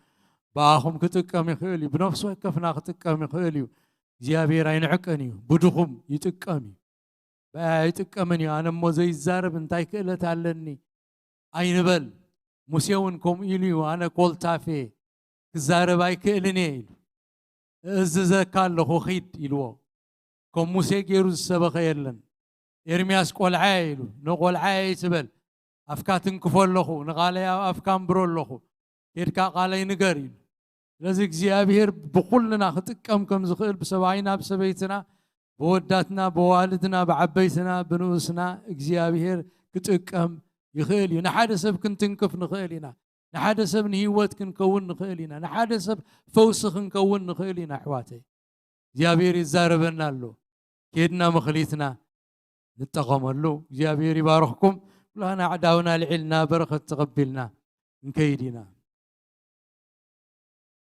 ብኣኹም ክጥቀም ይኽእል እዩ። ብነፍሲ ወከፍና ክጥቀም ይኽእል እዩ። እግዚኣብሔር ኣይንዕቅን እዩ። ብድኹም ይጥቀም እዩ። ብኣይ ኣይጥቀምን እዩ። ኣነ እሞ ዘይዛረብ እንታይ ክእለት ኣለኒ ኣይንበል። ሙሴ እውን ከምኡ ኢሉ እዩ። ኣነ ኮልታፌ ክዛረብ ኣይክእልን እየ ኢሉ። እእዝዘካ ኣለኹ ኺድ ኢልዎ። ከም ሙሴ ገይሩ ዝሰበኸ የለን። ኤርምያስ ቆልዓ እየ ኢሉ። ንቆልዓ እየ ኣይትበል። ኣፍካ ትንክፎ ኣለኹ፣ ንቓለይ ኣብ ኣፍካ ኣንብሮ ኣለኹ። ኬድካ ቃለይ ንገር ኢሉ። ስለዚ እግዚኣብሔር ብኹልና ክጥቀም ከም ዝኽእል ብሰብኣይና፣ ብሰበይትና፣ ብወዳትና፣ ብዋልድና፣ ብዓበይትና፣ ብንኡስና እግዚኣብሔር ክጥቀም ይኽእል እዩ። ንሓደ ሰብ ክንትንክፍ ንኽእል ኢና። ንሓደ ሰብ ንህይወት ክንከውን ንኽእል ኢና። ንሓደ ሰብ ፈውሲ ክንከውን ንኽእል ኢና ኣሕዋተይ። እግዚኣብሔር ይዛረበና ኣሎ። ኬድና መኽሊትና ንጠቐመሉ። እግዚኣብሔር ይባርኽኩም። ኩላና ኣዕዳውና ልዒልና በረኸት ተቐቢልና እንከይድ ኢና።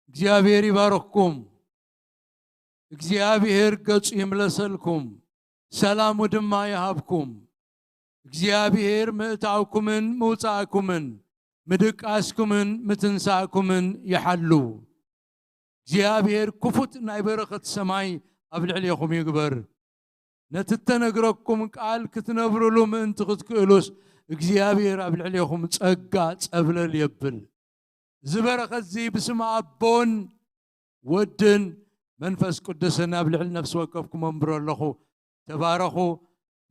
እግዚኣብሔር ይባርኽኩም። እግዚኣብሔር ገጹ ይምለሰልኩም፣ ሰላሙ ድማ ይሃብኩም። እግዚኣብሔር ምእታውኩምን ምውጻእኩምን ምድቃስኩምን ምትንሳእኩምን ይሓሉ። እግዚኣብሔር ክፉት ናይ በረኸት ሰማይ ኣብ ልዕሌኹም ይግበር። ነቲ እተነግረኩም ቃል ክትነብርሉ ምእንቲ ክትክእሉስ እግዚኣብሔር ኣብ ልዕሌኹም ጸጋ ጸብለል የብል። እዚ በረኸት እዚ ብስም ኣቦን ወድን መንፈስ ቅዱስን ኣብ ልዕሊ ነፍሲ ወከፍኩም ኣንብሮ ኣለኹ። ተባረኹ፣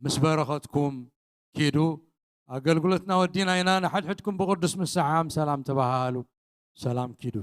ምስ በረኸትኩም ኪዱ። ኣገልግሎትና ወዲና ኢና። ንሓድሕድኩም ብቅዱስ ምሰዓም ሰላም ተባሃሃሉ። ሰላም ኪዱ።